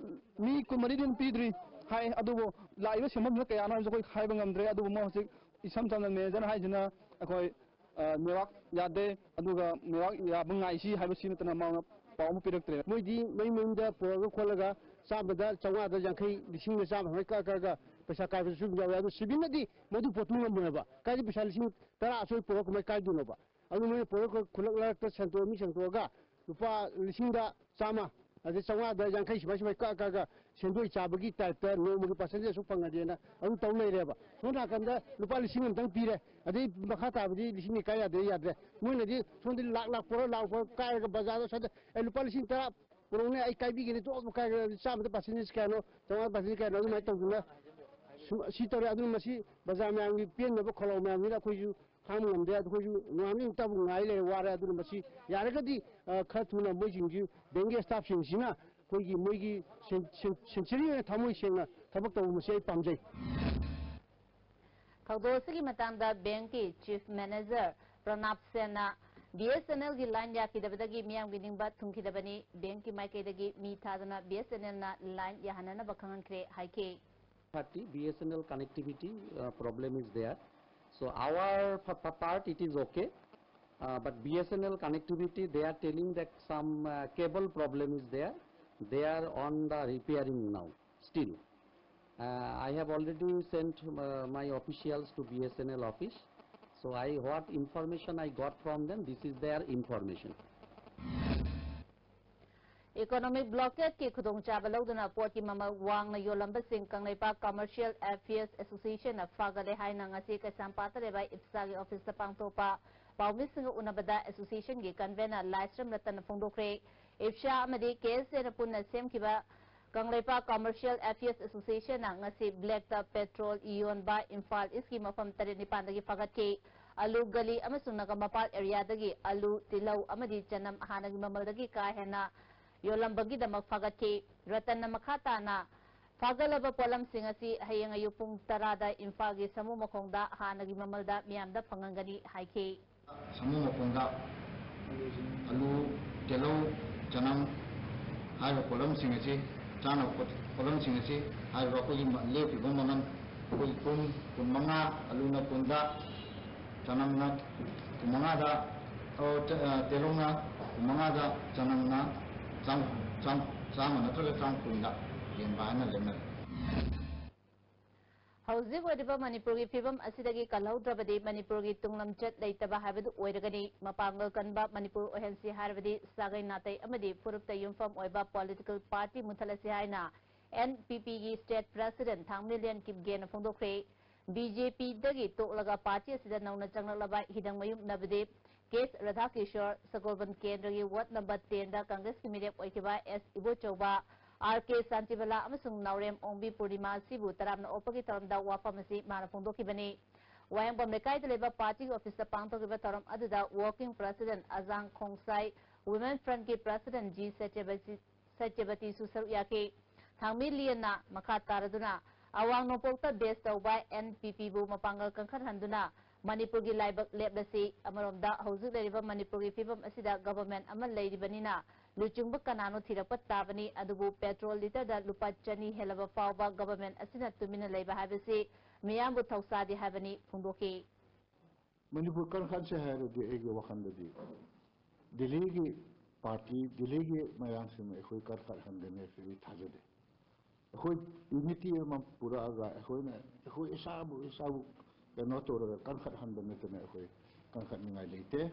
ꯃꯤ ꯀꯨꯟꯃꯔꯤꯗꯤ ꯑꯗꯨꯝ ꯄꯤꯗ꯭ꯔꯤ ꯍꯥꯏ, ꯑꯗꯨꯕꯨ ꯂꯥꯛꯏꯕ ꯁꯦꯟꯐꯝꯁꯤꯅ ꯀꯌꯥꯅꯣ ꯍꯥꯏꯕꯁꯨ ꯑꯩꯈꯣꯏ ꯍꯥꯏꯕ ꯉꯝꯗ꯭ꯔꯦ꯫ ꯑꯗꯨꯕꯨ ꯃꯣꯏ ꯍꯧꯖꯤꯛ ꯏꯁꯝ ꯁꯝꯅ managerꯅ ꯍꯥꯏꯁꯤꯅ ꯑꯩꯈꯣꯏ, ꯑ, network ꯌꯥꯗꯦ, ꯑꯗꯨꯒ network ꯌꯥꯕ ꯉꯥꯏꯁꯤ ꯍꯥꯏꯕꯁꯤ ꯅꯠꯇꯅ ꯃꯥꯅ ꯄꯥꯎ ꯑꯃ ꯄꯤꯔꯛꯇ꯭ꯔꯦ꯫ ꯃꯣꯏꯗꯤ ꯃꯌꯨꯝ ꯃꯌꯨꯝꯗ ꯄꯨꯔꯒ ꯈꯣꯠꯂꯒ ꯆꯥꯝꯃꯗ ꯆꯥꯝꯃꯉꯥꯗ ꯌꯥꯡꯈꯩ, ꯂꯤꯁꯤꯡꯗ ꯆꯥꯝꯃ ꯁꯨꯃꯥꯏꯅ ꯀꯛꯑ ꯀꯛꯑꯒ ꯄꯩꯁꯥ ꯀꯥꯏꯕꯁꯨ ꯑꯗꯨꯝ ꯌꯥꯎꯋꯦ꯫ ꯑꯗꯨ ꯁꯤꯕꯤꯜꯅꯗꯤ ꯃꯗꯨ ꯄꯣꯠꯇꯨ ꯉꯝꯃꯣꯏꯕ꯫ ꯀꯥꯏꯗꯤ ꯄꯩꯁꯥ ꯂꯤꯁꯤꯡ ꯇꯔꯥ ꯑꯁꯣꯏ ꯄꯨꯔꯒ ꯀꯃꯥꯏꯅ ꯀꯥꯏꯗꯣꯏꯅꯣꯕ? ꯑꯗꯨ ꯃꯣꯏꯅ ꯄꯨꯔꯒ ꯈꯨꯜꯂꯛ ꯂꯩꯔꯛꯇ ꯁꯦꯟꯗꯣꯛ, ꯃꯤ ꯁꯦꯡꯗꯣꯛꯑꯒ ꯂꯨꯄꯥ ꯂꯤꯁꯤꯡꯗ ꯆꯥꯝꯃ, ꯑꯗꯩ ꯆꯥꯝꯃꯉꯥꯗ ꯌꯥꯡꯈꯩ ꯁꯨꯃꯥꯏ ꯁꯨꯃꯥꯏ ꯀꯛꯑ ꯀꯛꯑꯒ ꯁꯦꯟꯗꯣꯏ ꯆꯥꯕꯒꯤ typeꯇ ꯅꯣꯡꯃꯒꯤ percentage ꯑꯁꯨꯛ ꯐꯪꯉꯗꯤꯅ ꯑꯗꯨꯝ ꯇꯧ ꯂꯩꯔꯦꯕ꯫ ꯁꯣꯝ ꯅꯥꯀꯟꯗ ꯂꯨꯄꯥ ꯂꯤꯁꯤꯡ ꯑꯃꯇꯪ ꯄꯤꯔꯦ, ꯑꯗꯩ ꯃꯈꯥ ꯇꯥꯕꯗꯤ ꯂꯤꯁꯤꯡ ꯅꯤꯄꯥꯟ ꯌꯥꯗꯦ, ꯌꯥꯗ꯭ꯔꯦ꯫ ꯃꯣꯏꯅꯗꯤ ꯁꯣꯝꯗ ꯂꯥꯛ ꯂꯥꯛ ꯄꯨꯔ, ꯂꯥꯛ ꯄꯨꯔ ꯀꯥꯏꯔꯒ ꯕꯖꯥꯔꯗ ꯁ꯭ꯋꯥꯏꯗ, "ꯑꯦ, ꯂꯨꯄꯥ ꯂꯤꯁꯤꯡ ꯇꯔꯥ ꯄꯨꯔꯛꯎꯅꯦ, ꯑꯩ ꯀꯥꯏꯕꯤꯒꯦꯅꯦ", ꯇꯣꯛ ꯀꯥꯏꯔꯒ ꯆꯥꯝꯃꯗ percentage ꯀꯌꯥꯅꯣ, ꯆꯥꯝꯃꯉꯥ percentage ꯀꯌꯥꯅꯣ, ꯑꯗꯨꯃꯥꯏꯅ ꯇꯧꯗꯅ ꯁꯨꯝ ꯁꯤ ꯇꯧꯔꯦ꯫ ꯑꯗꯨꯅ ꯃꯁꯤ ꯕꯖꯥꯔ ꯃꯌꯥꯝꯒꯤ ꯄꯦꯟꯅꯕ ꯈꯣꯜꯂꯥꯎ ꯃꯌꯥꯝꯅꯤꯅ ꯑꯩꯈꯣꯏꯁꯨ ꯈꯥꯡꯕ ꯉꯝꯗꯦ꯫ ꯑꯗꯨ ꯑꯩꯈꯣꯏꯁꯨ ꯅꯣꯡꯉꯥꯟꯕ ꯅꯨꯃꯤꯠ ꯇꯥꯕꯨ ꯉꯥꯏ ꯂꯩꯔꯦ, ꯋꯥꯔꯦ꯫ ꯑꯗꯨꯅ ꯃꯁꯤ ꯌꯥꯔꯒꯗꯤ, ꯑ, ꯈꯔ ꯊꯨꯅ ꯃꯣꯏꯁꯤꯡꯁꯤ, bankꯀꯤ staffꯁꯤꯡꯁꯤꯅ ꯑꯩꯈꯣꯏꯒꯤ ꯃꯣꯏꯒꯤ ꯁꯦꯟ- ꯁꯦꯟ- ꯁꯦꯟꯆꯨꯔꯤ ꯑꯣꯏꯅ ꯊꯃꯣꯏ ꯁꯦꯡꯅ ꯊꯕꯛ ꯇꯧꯕ ꯃꯁꯤ ꯑꯩ ꯄꯥꯝꯖꯩ꯫ ꯊꯧꯗꯣꯛ ꯑꯁꯤꯒꯤ ꯃꯇꯥꯡꯗ ꯕꯦꯡꯀꯤ ꯆꯤꯐ ꯃꯦꯅꯦꯖꯔ ꯄ꯭ꯔꯅꯥꯕ ꯁꯦꯟꯅ ꯕꯤ ꯑꯦꯁ ꯑꯦꯟ ꯑꯦꯜꯒꯤ ꯂꯥꯏꯟ ꯌꯥꯈꯤꯗꯕꯗꯒꯤ ꯃꯤꯌꯥꯝꯒꯤ ꯅꯤꯡꯕ ꯊꯨꯡꯈꯤꯗꯕꯅꯤ, ꯕꯦꯡꯀꯤ ꯃꯥꯏꯀꯩꯗꯒꯤ ꯃꯤ ꯊꯥꯗꯨꯅ ꯕꯤ ꯑꯦꯁ ꯑꯦꯟ ꯑꯦꯜꯅ ꯂꯥꯏꯟ ꯌꯥꯍꯟꯅꯅꯕ ꯈꯪꯍꯟꯈ꯭ꯔꯦ ꯍꯥꯏꯈꯤ꯫ Thirty B S N L connectivity uh, problem is there. So our p- p- part it is okay, uh, but B S N L connectivity they are telling that some uh, cable problem is there. They are on the repairing now still. Uh, I have already sent uh, my officials to B S N L office. So I what information I got from them, this is their information. Economic blockade ꯀꯤ ꯈꯨꯗꯣꯡꯆꯥꯕ ꯂꯧꯗꯨꯅ ꯄꯣꯠꯀꯤ ꯃꯃꯜ ꯋꯥꯡꯅ ꯌꯣꯜꯂꯝꯕꯁꯤꯡ ꯀꯪꯂꯩꯄꯥꯛ Commercial Affairs Association ꯅ ꯐꯥꯒꯠꯂꯦ ꯍꯥꯏꯅ ꯉꯁꯤ ꯀꯩꯁꯥꯝꯄꯥꯠꯇ ꯂꯩꯕ ꯏꯞꯁꯥꯒꯤ ꯑꯣꯐꯤꯁꯇ ꯄꯥꯡꯊꯣꯛꯄ ꯄꯥꯎꯃꯤꯁꯤꯡꯒ ꯎꯅꯕꯗ association ꯒꯤ convener ꯂꯥꯏꯁ꯭ꯔꯝ ꯔꯇꯟꯅ ꯐꯣꯡꯗꯣꯛꯈ꯭ꯔꯦ꯫ ꯏꯞꯁꯥ ꯑꯃꯗꯤ ꯀꯦ ꯑꯦꯁ ꯑꯦꯅ ꯄꯨꯟꯅ ꯁꯦꯝꯈꯤꯕ ꯀꯪꯂꯩꯄꯥꯛ Commercial Affairs Association ꯅ ꯉꯁꯤ black ꯇ petrol ꯌꯣꯟꯕ ꯏꯝꯐꯥꯜ ꯏꯁꯀꯤ ꯃꯐꯝ ꯇꯔꯦꯠ ꯅꯤꯄꯥꯟꯗꯒꯤ ꯐꯥꯒꯠꯈꯤ꯫ ꯑꯂꯨ ꯒꯂꯤ ꯑꯃꯁꯨꯡ ꯅꯒꯃꯄꯥꯜ area ꯗꯒꯤ ꯑꯂꯨ, ꯇꯤꯜꯍꯧ ꯑꯃꯗꯤ ꯆꯅꯝ ꯍꯥꯟꯅꯒꯤ ꯃꯃꯜꯗꯒꯤ ꯀꯥ ꯍꯦꯟꯅ ꯌꯣꯜꯂꯝꯕꯒꯤꯗꯃꯛ ꯐꯥꯒꯠꯈꯤ꯫ ꯔꯇꯟꯅ ꯃꯈꯥ ꯇꯥꯅ ꯐꯥꯒꯠꯂꯕ ꯄꯣꯠꯂꯝꯁꯤꯡ ꯑꯁꯤ ꯍꯌꯦꯡ ꯑꯌꯨꯛ ꯄꯨꯡ ꯇꯔꯥꯗ ꯏꯝꯐꯥꯜꯒꯤ ꯁꯃꯨ ꯃꯈꯣꯡꯗ ꯍꯥꯟꯅꯒꯤ ꯃꯃꯜꯗ ꯃꯤꯌꯥꯝꯗ ꯐꯪꯍꯟꯒꯅꯤ ꯍꯥꯏꯈꯤ꯫ ꯁꯃꯨ ꯃꯈꯣꯡꯗ ꯑꯂꯨ, ꯇꯤꯜꯍꯧ, ꯆꯅꯝ ꯍꯥꯏꯔꯤꯕ ꯄꯣꯠꯂꯝꯁꯤꯡ ꯑꯁꯤ, ꯆꯥꯅꯕ ꯄꯣꯠ- ꯄꯣꯠꯂꯝꯁꯤꯡ ꯑꯁꯤ ꯍꯥꯏꯔꯤꯕ ꯑꯩꯈꯣꯏꯒꯤ ꯃ- ꯂꯦꯞꯄꯤꯕ ꯃꯃꯜ ꯑꯩꯈꯣꯏ ꯀꯨꯟ, ꯀꯨꯟꯃꯉꯥ, ꯑꯂꯨꯅ ꯀꯨꯟꯗ, ꯆꯅꯝꯅ ꯀꯨꯟꯃꯉꯥꯗ, ꯑꯣ, ꯆ- ꯑ, ꯇꯤꯜꯍꯧꯅ ꯀꯨꯟꯃꯉꯥꯗ, ꯆꯅꯝꯅ ꯆꯥꯝ- ꯆꯥꯝ- ꯆꯥꯝꯃ ꯅꯠꯇ꯭ꯔꯒ ꯆꯥꯝ ꯀꯨꯟꯗ ꯌꯦꯟꯕ ꯍꯥꯏꯅ ꯂꯦꯞꯅꯔꯦ꯫ ꯍꯧꯖꯤꯛ ꯑꯣꯏꯔꯤꯕ ꯃꯅꯤꯄꯨꯔꯒꯤ ꯐꯤꯕꯝ ꯑꯁꯤꯗꯒꯤ ꯀꯜꯍꯧꯗ꯭ꯔꯕꯗꯤ ꯃꯅꯤꯄꯨꯔꯒꯤ ꯇꯨꯡꯂꯝꯆꯠ ꯂꯩꯇꯕ ꯍꯥꯏꯕꯗꯨ ꯑꯣꯏꯔꯒꯅꯤ꯫ ꯃꯄꯥꯡꯒꯜ ꯀꯟꯕ ꯃꯅꯤꯄꯨꯔ ꯑꯣꯏꯍꯟꯁꯤ ꯍꯥꯏꯔꯕꯗꯤ ꯁꯥꯒꯩ ꯅꯥꯇꯩ ꯑꯃꯗꯤ ꯐꯨꯔꯨꯞꯇ ꯌꯨꯝꯐꯝ ꯑꯣꯏꯕ political party ꯃꯨꯊꯠꯂꯁꯤ ꯍꯥꯏꯅ N P P ꯒꯤ state president ꯊꯥꯡꯃꯩꯕꯟ ꯀꯤꯞꯒꯦꯅ ꯐꯣꯡꯗꯣꯛꯈ꯭ꯔꯦ꯫ B J P ꯗꯒꯤ ꯇꯣꯛꯂꯒ party ꯑꯁꯤꯗ ꯅꯧꯅ ꯆꯪꯂꯛꯂꯕ ꯍꯤꯗꯪꯃꯌꯨꯝ ꯅꯕꯗꯤꯞ ꯀꯦ ꯑꯦꯁ ꯔꯥꯙꯥꯀꯤꯁꯣꯔ, ꯁꯒꯣꯜꯕꯟ ꯀꯦꯟꯗ꯭ꯔꯒꯤ ward number ten ꯗ ꯀꯪꯒ꯭ꯔꯦꯁꯀꯤ ꯃꯤꯔꯦꯞ ꯑꯣꯏꯈꯤꯕ ꯑꯦꯁ ꯏꯕꯣꯆꯧꯕ, ꯑꯥꯔ ꯀꯦ ꯁꯥꯟꯇꯤꯕꯂꯥ ꯑꯃꯁꯨꯡ ꯅꯥꯎꯔꯦꯝ ꯑꯣꯡꯕꯤ ꯄꯨꯔꯅꯤꯃꯥ ꯑꯁꯤꯕꯨ ꯇꯔꯥꯝꯅ ꯑꯣꯛꯄꯒꯤ ꯊꯧꯔꯝꯗ ꯋꯥꯐꯝ ꯑꯁꯤ ꯃꯥꯅ ꯐꯣꯡꯗꯣꯛꯈꯤꯕꯅꯤ꯫ ꯋꯥꯍꯦꯡꯕꯝ ꯂꯩꯀꯥꯏꯗ ꯂꯩꯕ party ꯒꯤ office ꯇ ꯄꯥꯡꯊꯣꯛꯈꯤꯕ ꯊꯧꯔꯝ ꯑꯗꯨꯗ working president ꯑꯖꯥꯡ ꯈꯣꯡꯁꯥꯏ, women front ꯀꯤ president ꯖꯤ ꯁꯇ꯭ꯌꯕꯥꯖꯤ, ꯁꯇ꯭ꯌꯕꯇꯤꯁꯨ ꯁꯔꯨꯛ ꯌꯥꯈꯤ꯫ ꯊꯥꯡꯃꯩ ꯂꯤꯌꯟꯅ ꯃꯈꯥ ꯇꯥꯔꯗꯨꯅ ꯑꯋꯥꯡ ꯅꯣꯡꯄꯣꯛꯇ base ꯇꯧꯕ N P P ꯕꯨ ꯃꯄꯥꯡꯒꯜ ꯀꯟꯈꯠꯍꯟꯗꯨꯅ ꯃꯅꯤꯄꯨꯔꯒꯤ ꯂꯥꯏꯕꯛ ꯂꯦꯞꯂꯁꯤ, ꯑꯃꯔꯣꯝꯗ ꯍꯧꯖꯤꯛ ꯂꯩꯔꯤꯕ ꯃꯅꯤꯄꯨꯔꯒꯤ ꯐꯤꯕꯝ ꯑꯁꯤꯗ government ꯑꯃ ꯂꯩꯔꯤꯕꯅꯤꯅ ꯂꯨꯆꯤꯡꯕ ꯀꯅꯥꯅꯣ ꯊꯤꯔꯛꯄ ꯇꯥꯕꯅꯤ, ꯑꯗꯨꯕꯨ petrol litre ꯗ ꯂꯨꯄꯥ ꯆꯅꯤ ꯍꯦꯜꯂꯕ ꯐꯥꯎꯕ government ꯑꯁꯤꯅ ꯇꯨꯃꯤꯟꯅ ꯂꯩꯕ ꯍꯥꯏꯕꯁꯤ ꯃꯤꯌꯥꯝꯕꯨ ꯊꯧꯁꯥꯗꯦ ꯍꯥꯏꯕꯅꯤ ꯐꯣꯡꯗꯣꯛꯈꯤ꯫ ꯃꯅꯤꯄꯨꯔ ꯀꯟꯈꯠꯁꯦ ꯍꯥꯏꯔꯗꯤ ꯑꯩꯒꯤ ꯋꯥꯈꯜꯗꯗꯤ ꯗꯤꯜꯂꯤꯒꯤ party, ꯗꯤꯜꯂꯤꯒꯤ ꯃꯌꯥꯝꯁꯤꯡꯅ ꯑꯩꯈꯣꯏ ꯀꯟꯈꯠꯍꯟꯒꯅꯤ ꯍꯥꯏꯕꯁꯤ ꯊꯥꯖꯗꯦ꯫ ꯑꯩꯈꯣꯏ unity ꯑꯃ ꯄꯨꯔꯛꯑꯒ ꯑꯩꯈꯣꯏꯅ ꯑꯩꯈꯣꯏ ꯏꯁꯥꯕꯨ ꯏꯁꯥꯕꯨ ꯀꯩꯅꯣ ꯇꯧꯔꯒ ꯀꯟꯈꯠꯍꯟꯕ ꯅꯠꯇꯅ ꯑꯩꯈꯣꯏ ꯀꯟꯈꯠꯅꯤꯡꯉꯥꯏ ꯂꯩꯇꯦ꯫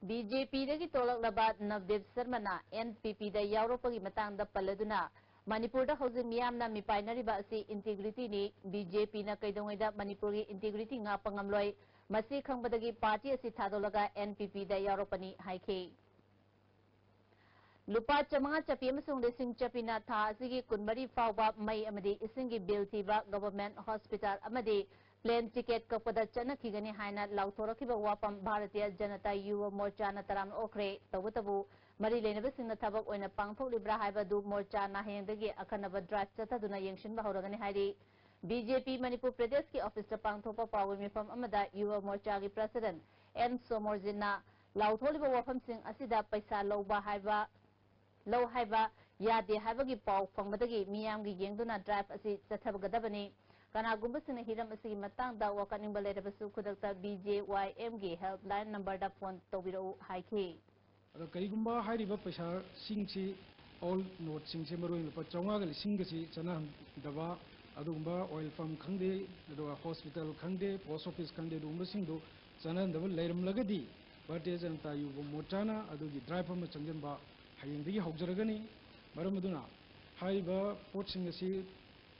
B J P ꯗꯒꯤ ꯇꯣꯂꯛꯂꯕ ꯅꯕꯗꯤꯞ ꯁꯔꯃꯅ N P P ꯗ ꯌꯥꯎꯔꯛꯄꯒꯤ ꯃꯇꯥꯡꯗ ꯄꯜꯂꯗꯨꯅ, ꯃꯅꯤꯄꯨꯔꯗ ꯍꯧꯖꯤꯛ ꯃꯤꯌꯥꯝꯅ ꯃꯤꯄꯥꯏꯅꯔꯤꯕ ꯑꯁꯤ integrity ꯅꯤ꯫ B J P ꯅ ꯀꯩꯗꯧꯉꯩꯗ ꯃꯅꯤꯄꯨꯔꯒꯤ integrity ꯉꯥꯛꯄ ꯉꯝꯂꯣꯏ꯫ ꯃꯁꯤ ꯈꯪꯕꯗꯒꯤ party ꯑꯁꯤ ꯊꯥꯗꯣꯛꯂꯒ N P P ꯗ ꯌꯥꯎꯔꯛꯄꯅꯤ ꯍꯥꯏꯈꯤ꯫ ꯂꯨꯄꯥ ꯆꯥꯃꯉꯥ ꯆꯞꯄꯤ ꯑꯃꯁꯨꯡ ꯂꯤꯁꯤꯡ ꯆꯞꯄꯤꯅ ꯊꯥ ꯑꯁꯤꯒꯤ ꯀꯨꯟꯃꯔꯤ ꯐꯥꯎꯕ ꯃꯩ ꯑꯃꯗꯤ ꯏꯁꯤꯡꯒꯤ bill ꯊꯤꯕ, government hospital ꯑꯃꯗꯤ plane ticket ꯀꯛꯄꯗ ꯆꯠꯅꯈꯤꯒꯅꯤ ꯍꯥꯏꯅ ꯂꯥꯎꯊꯣꯔꯛꯈꯤꯕ ꯋꯥꯐꯝ ꯚꯥꯔꯇꯤꯌ ꯖꯅꯇꯥ ꯌꯨꯕ ꯃꯣꯔꯆꯥꯅ ꯇꯔꯥꯝꯅ ꯑꯣꯛꯈ꯭ꯔꯦ꯫ ꯇꯧꯕꯇꯕꯨ ꯃꯔꯤ ꯂꯩꯅꯕꯁꯤꯡꯅ ꯊꯕꯛ ꯑꯣꯏꯅ ꯄꯥꯡꯊꯣꯛꯂꯤꯕ꯭ꯔꯥ ꯍꯥꯏꯕꯗꯨ ꯃꯣꯔꯆꯥꯅ ꯍꯌꯦꯡꯗꯒꯤ ꯑꯈꯟꯅꯕ drive ꯆꯠꯊꯗꯨꯅ ꯌꯦꯡꯁꯤꯟꯕ ꯍꯧꯔꯒꯅꯤ ꯍꯥꯏꯔꯤ꯫ B J P ꯃꯅꯤꯄꯨꯔ ꯄ꯭ꯔꯗꯦꯁꯀꯤ office ꯇ ꯄꯥꯡꯊꯣꯛꯄ ꯄꯥꯎꯒꯤ ꯃꯤꯐꯝ ꯑꯃꯗ ꯌꯨꯕ ꯃꯣꯔꯆꯥꯒꯤ president N ꯁꯣꯃꯣꯔꯖꯤꯠꯅ ꯂꯥꯎꯊꯣꯛꯂꯤꯕ ꯋꯥꯐꯝꯁꯤꯡ ꯑꯁꯤꯗ ꯄꯩꯁꯥ ꯂꯧꯕ ꯍꯥꯏꯕ ꯂꯧ ꯍꯥꯏꯕ ꯌꯥꯗꯦ ꯍꯥꯏꯕꯒꯤ ꯄꯥꯎ ꯐꯪꯕꯗꯒꯤ ꯃꯤꯌꯥꯝꯒꯤ ꯌꯦꯡꯗꯨꯅ drive ꯑꯁꯤ ꯆꯠꯊꯒꯗꯕꯅꯤ꯫ ꯀꯅꯥꯒꯨꯝꯕꯁꯤꯡꯅ ꯍꯤꯔꯝ ꯑꯁꯤꯒꯤ ꯃꯇꯥꯡꯗ ꯋꯥꯀꯠꯅꯤꯡꯕ ꯂꯩꯔꯕꯁꯨ ꯈꯨꯗꯛꯇ B J Y M ꯒꯤ helpline number ꯗ phone ꯇꯧꯕꯤꯔꯛꯎ ꯍꯥꯏꯈꯤ꯫ ꯑꯗꯣ ꯀꯔꯤꯒꯨꯝꯕ ꯍꯥꯏꯔꯤꯕ ꯄꯩꯁꯥꯁꯤꯡꯁꯤ, all note ꯁꯤꯡꯁꯦ, ꯃꯔꯨꯑꯣꯏꯅ ꯂꯨꯄꯥ ꯆꯥꯝꯃꯉꯥꯒ ꯂꯤꯁꯤꯡꯒꯁꯤ ꯆꯠꯅꯍꯟꯗꯕ, ꯑꯗꯨꯒꯨꯝꯕ oil pump ꯈꯪꯗꯦ, ꯑꯗꯨꯒ hospital ꯈꯪꯗꯦ, post office ꯈꯪꯗꯦ, ꯑꯗꯨꯒꯨꯝꯕꯁꯤꯡꯗꯨ ꯆꯠꯅꯍꯟꯗꯕ ꯂꯩꯔꯝꯂꯒꯗꯤ ꯚꯥꯔꯇꯤꯌ ꯖꯅꯇꯥ ꯌꯨꯕ ꯃꯣꯔꯆꯥꯅ ꯑꯗꯨꯒꯤ drive ꯑꯃ ꯆꯪꯁꯤꯟꯕ ꯍꯌꯦꯡꯗꯒꯤ ꯍꯧꯖꯔꯒꯅꯤ꯫ ꯃꯔꯝ ꯑꯗꯨꯅ ꯍꯥꯏꯔꯤꯕ ꯄꯣꯠꯁꯤꯡ ꯑꯁꯤ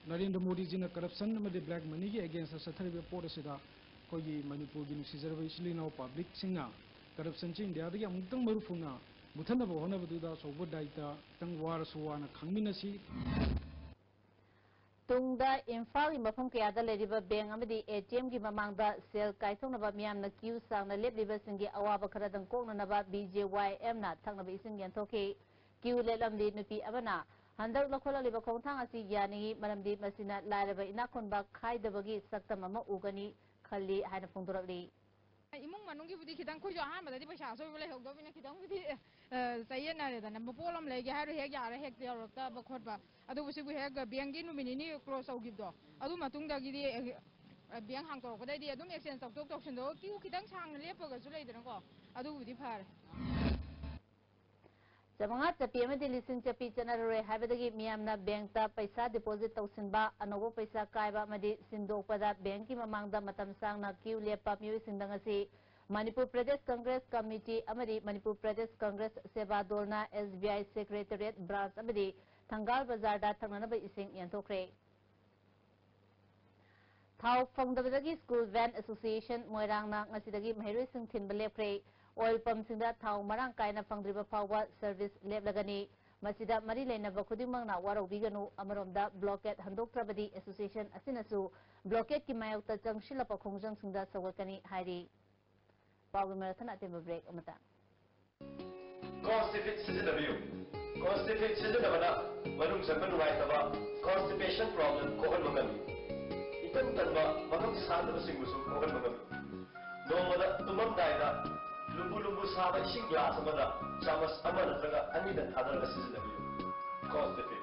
ꯅꯔꯦꯟꯗ꯭ꯔ ꯃꯣꯗꯤꯖꯤꯅ corruption ꯑꯃꯗꯤ black money ꯒꯤ against ꯇ ꯆꯠꯊꯔꯤꯕ ꯄꯣꯠ ꯑꯁꯤꯗ ꯑꯩꯈꯣꯏꯒꯤ ꯃꯅꯤꯄꯨꯔꯒꯤ ꯅꯨꯡꯁꯤꯖꯔꯕ ꯏꯆꯤꯜ ꯏꯅꯥꯎ public ꯁꯤꯡꯅ corruption ꯁꯤ ꯏꯟꯗꯤꯌꯥꯗꯒꯤ ꯑꯃꯨꯛꯇꯪ ꯃꯔꯨ ꯐꯨꯅ ꯃꯨꯊꯠꯅꯕ ꯍꯣꯠꯅꯕꯗꯨꯗ ꯑꯆꯧꯕ ꯗꯥꯏꯇ ꯈꯤꯇꯪ ꯋꯥꯔꯁꯨ ꯋꯥꯅ ꯈꯪꯃꯤꯟꯅꯁꯤ꯫ ꯇꯨꯡꯗ ꯏꯝꯐꯥꯜꯒꯤ ꯃꯐꯝ ꯀꯌꯥꯗ ꯂꯩꯔꯤꯕ bank ꯑꯃꯗꯤ A T M ꯒꯤ ꯃꯃꯥꯡꯗ ꯁꯦꯜ ꯀꯥꯏꯊꯣꯛꯅꯕ ꯃꯤꯌꯥꯝꯅ queue ꯁꯥꯡꯅ ꯂꯦꯞꯂꯤꯕꯁꯤꯡꯒꯤ ꯑꯋꯥꯕ ꯈꯔꯗꯪ ꯀꯣꯛꯅꯅꯕ B J Y M ꯅ ꯊꯛꯅꯕ ꯏꯁꯤꯡ ꯌꯦꯟꯊꯣꯛꯈꯤ꯫ ꯀ꯭ꯌꯨ ꯂꯦꯞꯂꯝꯂꯤ ꯅꯨꯄꯤ ꯑꯃꯅ ꯍꯟꯗꯛ ꯂꯧꯈꯠꯂꯛꯂꯤꯕ ꯈꯣꯡꯊꯥꯡ ꯑꯁꯤ ꯌꯥꯅꯤꯡꯏ, ꯃꯔꯝꯗꯤ ꯃꯁꯤꯅ ꯂꯥꯏꯔꯕ ꯏꯅꯥꯛ ꯈꯨꯟꯕ ꯈꯥꯏꯗꯕꯒꯤ ꯁꯛꯇꯝ ꯑꯃ ꯎꯒꯅꯤ ꯈꯜꯂꯤ ꯍꯥꯏꯅ ꯐꯣꯡꯗꯣꯔꯛꯂꯤ꯫ ꯏꯃꯨꯡ ꯃꯅꯨꯡꯒꯤꯕꯨꯗꯤ ꯈꯤꯇꯪ, ꯑꯩꯈꯣꯏꯁꯨ ꯑꯍꯥꯟꯕꯗꯗꯤ ꯄꯩꯁꯥ ꯑꯆꯣꯏꯕ ꯂꯩꯍꯧꯗꯕꯅꯤꯅ ꯈꯤꯇꯪꯕꯨꯗꯤ, ꯑ, ꯆꯌꯦꯠꯅꯔꯦꯗꯅ꯫ ꯄꯣꯠ ꯑꯃ ꯂꯩꯒꯦ ꯍꯥꯏꯔ ꯍꯦꯛ ꯌꯥꯔꯦ, ꯍꯦꯛꯇ ꯌꯧꯔꯛꯇꯕ ꯈꯣꯠꯄ꯫ ꯑꯗꯨꯕꯨ ꯁꯤꯕꯨ ꯍꯦꯛ ꯕꯦꯡꯒꯤ ꯅꯨꯃꯤꯠ ꯅꯤꯅꯤ ꯀ꯭ꯂꯣꯖ ꯇꯧꯈꯤꯕꯗꯣ, ꯑꯗꯨ ꯃꯇꯨꯡꯗꯒꯤꯗꯤ, ꯑ, ꯕꯦꯡ ꯍꯥꯡꯇꯣꯔꯛꯄꯗꯩꯗꯤ ꯑꯗꯨꯝ ꯑꯦꯛꯁꯆꯦꯟꯖ ꯇꯧꯊꯣꯛ ꯇꯧꯁꯤꯟꯗꯣ, ꯀ꯭ꯌꯨ ꯈꯤꯇꯪ ꯁꯥꯡꯅ ꯂꯦꯞꯄꯒꯁꯨ ꯂꯩꯗꯅꯀꯣ, ꯑꯗꯨꯕꯨꯗꯤ ꯐꯔꯦ꯫ ꯆꯥꯃꯉꯥ ꯆꯞꯄꯤ ꯑꯃꯗꯤ ꯂꯤꯁꯤꯡ ꯆꯞꯄꯤ ꯆꯠꯅꯔꯔꯣꯏ ꯍꯥꯏꯕꯗꯒꯤ ꯃꯤꯌꯥꯝꯅ ꯕꯦꯡꯛꯇ ꯄꯩꯁꯥ ꯗꯤꯄꯣꯖꯤꯠ ꯇꯧꯁꯤꯟꯕ, ꯑꯅꯧꯕ ꯄꯩꯁꯥ ꯀꯥꯏꯕ ꯑꯃꯗꯤ ꯁꯤꯟꯗꯣꯛꯄꯗ ꯕꯦꯡꯛꯀꯤ ꯃꯃꯥꯡꯗ ꯃꯇꯝ ꯁꯥꯡꯅ ꯀ꯭ꯌꯨ ꯂꯦꯞꯄ ꯃꯤꯑꯣꯏꯁꯤꯡꯗ ꯉꯁꯤ ꯃꯅꯤꯄꯨꯔ ꯄ꯭ꯔꯗꯦꯁ ꯀꯪꯒ꯭ꯔꯦꯁ ꯀꯃꯤꯇꯤ ꯑꯃꯗꯤ ꯃꯅꯤꯄꯨꯔ ꯄ꯭ꯔꯗꯦꯁ ꯀꯪꯒ꯭ꯔꯦꯁ ꯁꯦꯕꯥ ꯗꯣꯜꯅ ꯑꯦꯁ ꯕꯤ ꯑꯥꯏ ꯁꯦꯀ꯭ꯔꯦꯇꯔꯤꯌꯦꯠ ꯕ꯭ꯔꯥꯟꯆ ꯑꯃꯗꯤ ꯊꯪꯒꯥꯜ ꯕꯖꯥꯔꯗ ꯊꯛꯅꯅꯕ ꯏꯁꯤꯡ ꯌꯦꯟꯊꯣꯛꯈ꯭ꯔꯦ꯫ ꯊꯥꯎ ꯐꯪꯗꯕꯗꯒꯤ ꯁ꯭ꯀꯨꯜ ꯚꯦꯟ ꯑꯦꯁꯣꯁꯤꯌꯦꯁꯟ ꯃꯣꯏꯔꯥꯡꯅ ꯉꯁꯤꯗꯒꯤ ꯃꯍꯩꯔꯣꯏꯁꯤꯡ ꯊꯤꯟꯕ ꯂꯦꯞꯈ꯭ꯔꯦ꯫ ꯑꯣꯏꯜ ꯄꯝꯁꯤꯡꯗ ꯊꯥꯎ ꯃꯔꯥꯡ ꯀꯥꯏꯅ ꯐꯪꯗ꯭ꯔꯤꯕ ꯐꯥꯎꯕ ꯁꯔꯚꯤꯁ ꯂꯦꯞꯂꯒꯅꯤ꯫ ꯃꯁꯤꯗ ꯃꯔꯤ ꯂꯩꯅꯕ ꯈꯨꯗꯤꯡꯃꯛꯅ ꯋꯥꯔꯧꯕꯤꯒꯅꯨ꯫ ꯑꯃꯔꯣꯝꯗ, ꯕ꯭ꯂꯣꯀꯦꯠ ꯍꯟꯗꯣꯛꯇ꯭ꯔꯕꯗꯤ ꯑꯦꯁꯣꯁꯤꯌꯦꯁꯟ ꯑꯁꯤꯅꯁꯨ ꯕ꯭ꯂꯣꯀꯦꯠꯀꯤ ꯃꯥꯌꯣꯛꯇ ꯆꯪꯁꯤꯜꯂꯛꯄ ꯈꯣꯡꯖꯪꯁꯤꯡꯗ ꯁꯧꯒꯠꯀꯅꯤ ꯍꯥꯏꯔꯤ꯫ ꯄꯥꯎꯒꯤ ꯃꯔꯛ ꯊꯠꯅ ꯑꯇꯦꯟꯕ ꯕ꯭ꯔꯦꯛ ꯑꯃꯇ꯫ ꯀꯣꯟꯁꯇꯤꯐꯤꯠ ꯁꯤꯖꯤꯟꯅꯕꯤꯌꯨ꯫ ꯀꯣꯟꯁꯇꯤꯐꯤꯠ ꯁꯤꯖꯤꯟꯅꯕꯅ ꯃꯅꯨꯡ ꯆꯪꯕ ꯅꯨꯡꯉꯥꯏꯇꯕ, ꯀꯣꯟꯁꯇꯤꯄꯦꯁꯟ ꯄ꯭ꯔꯣꯕ꯭ꯂꯦꯝ ꯀꯣꯛꯍꯟꯕ ꯉꯝꯃꯤ꯫ ꯏꯇꯟ ꯇꯟꯕ, ꯃꯐꯝ ꯁꯥꯡꯗꯕꯁꯤꯡꯕꯨꯁꯨ ꯀꯣꯛꯍꯟꯕ ꯉꯝꯃꯤ꯫ ꯅꯣꯡꯃꯗ ꯇꯨꯝꯃꯝꯗꯥꯏꯗ ꯂꯨꯝꯕꯨ ꯂꯨꯝꯕꯨ ꯁꯥꯕ ꯏꯁꯤꯡ ꯒ꯭ꯂꯥꯁ ꯑꯃꯗ ꯆꯥꯃꯁ ꯑꯃ ꯅꯠꯇ꯭ꯔꯒ ꯑꯅꯤꯗ ꯊꯥꯗꯔꯒ ꯁꯤꯖꯤꯟꯅꯕꯤꯌꯨ꯫ ꯀꯣꯟꯁꯇꯤꯐꯤꯠ꯫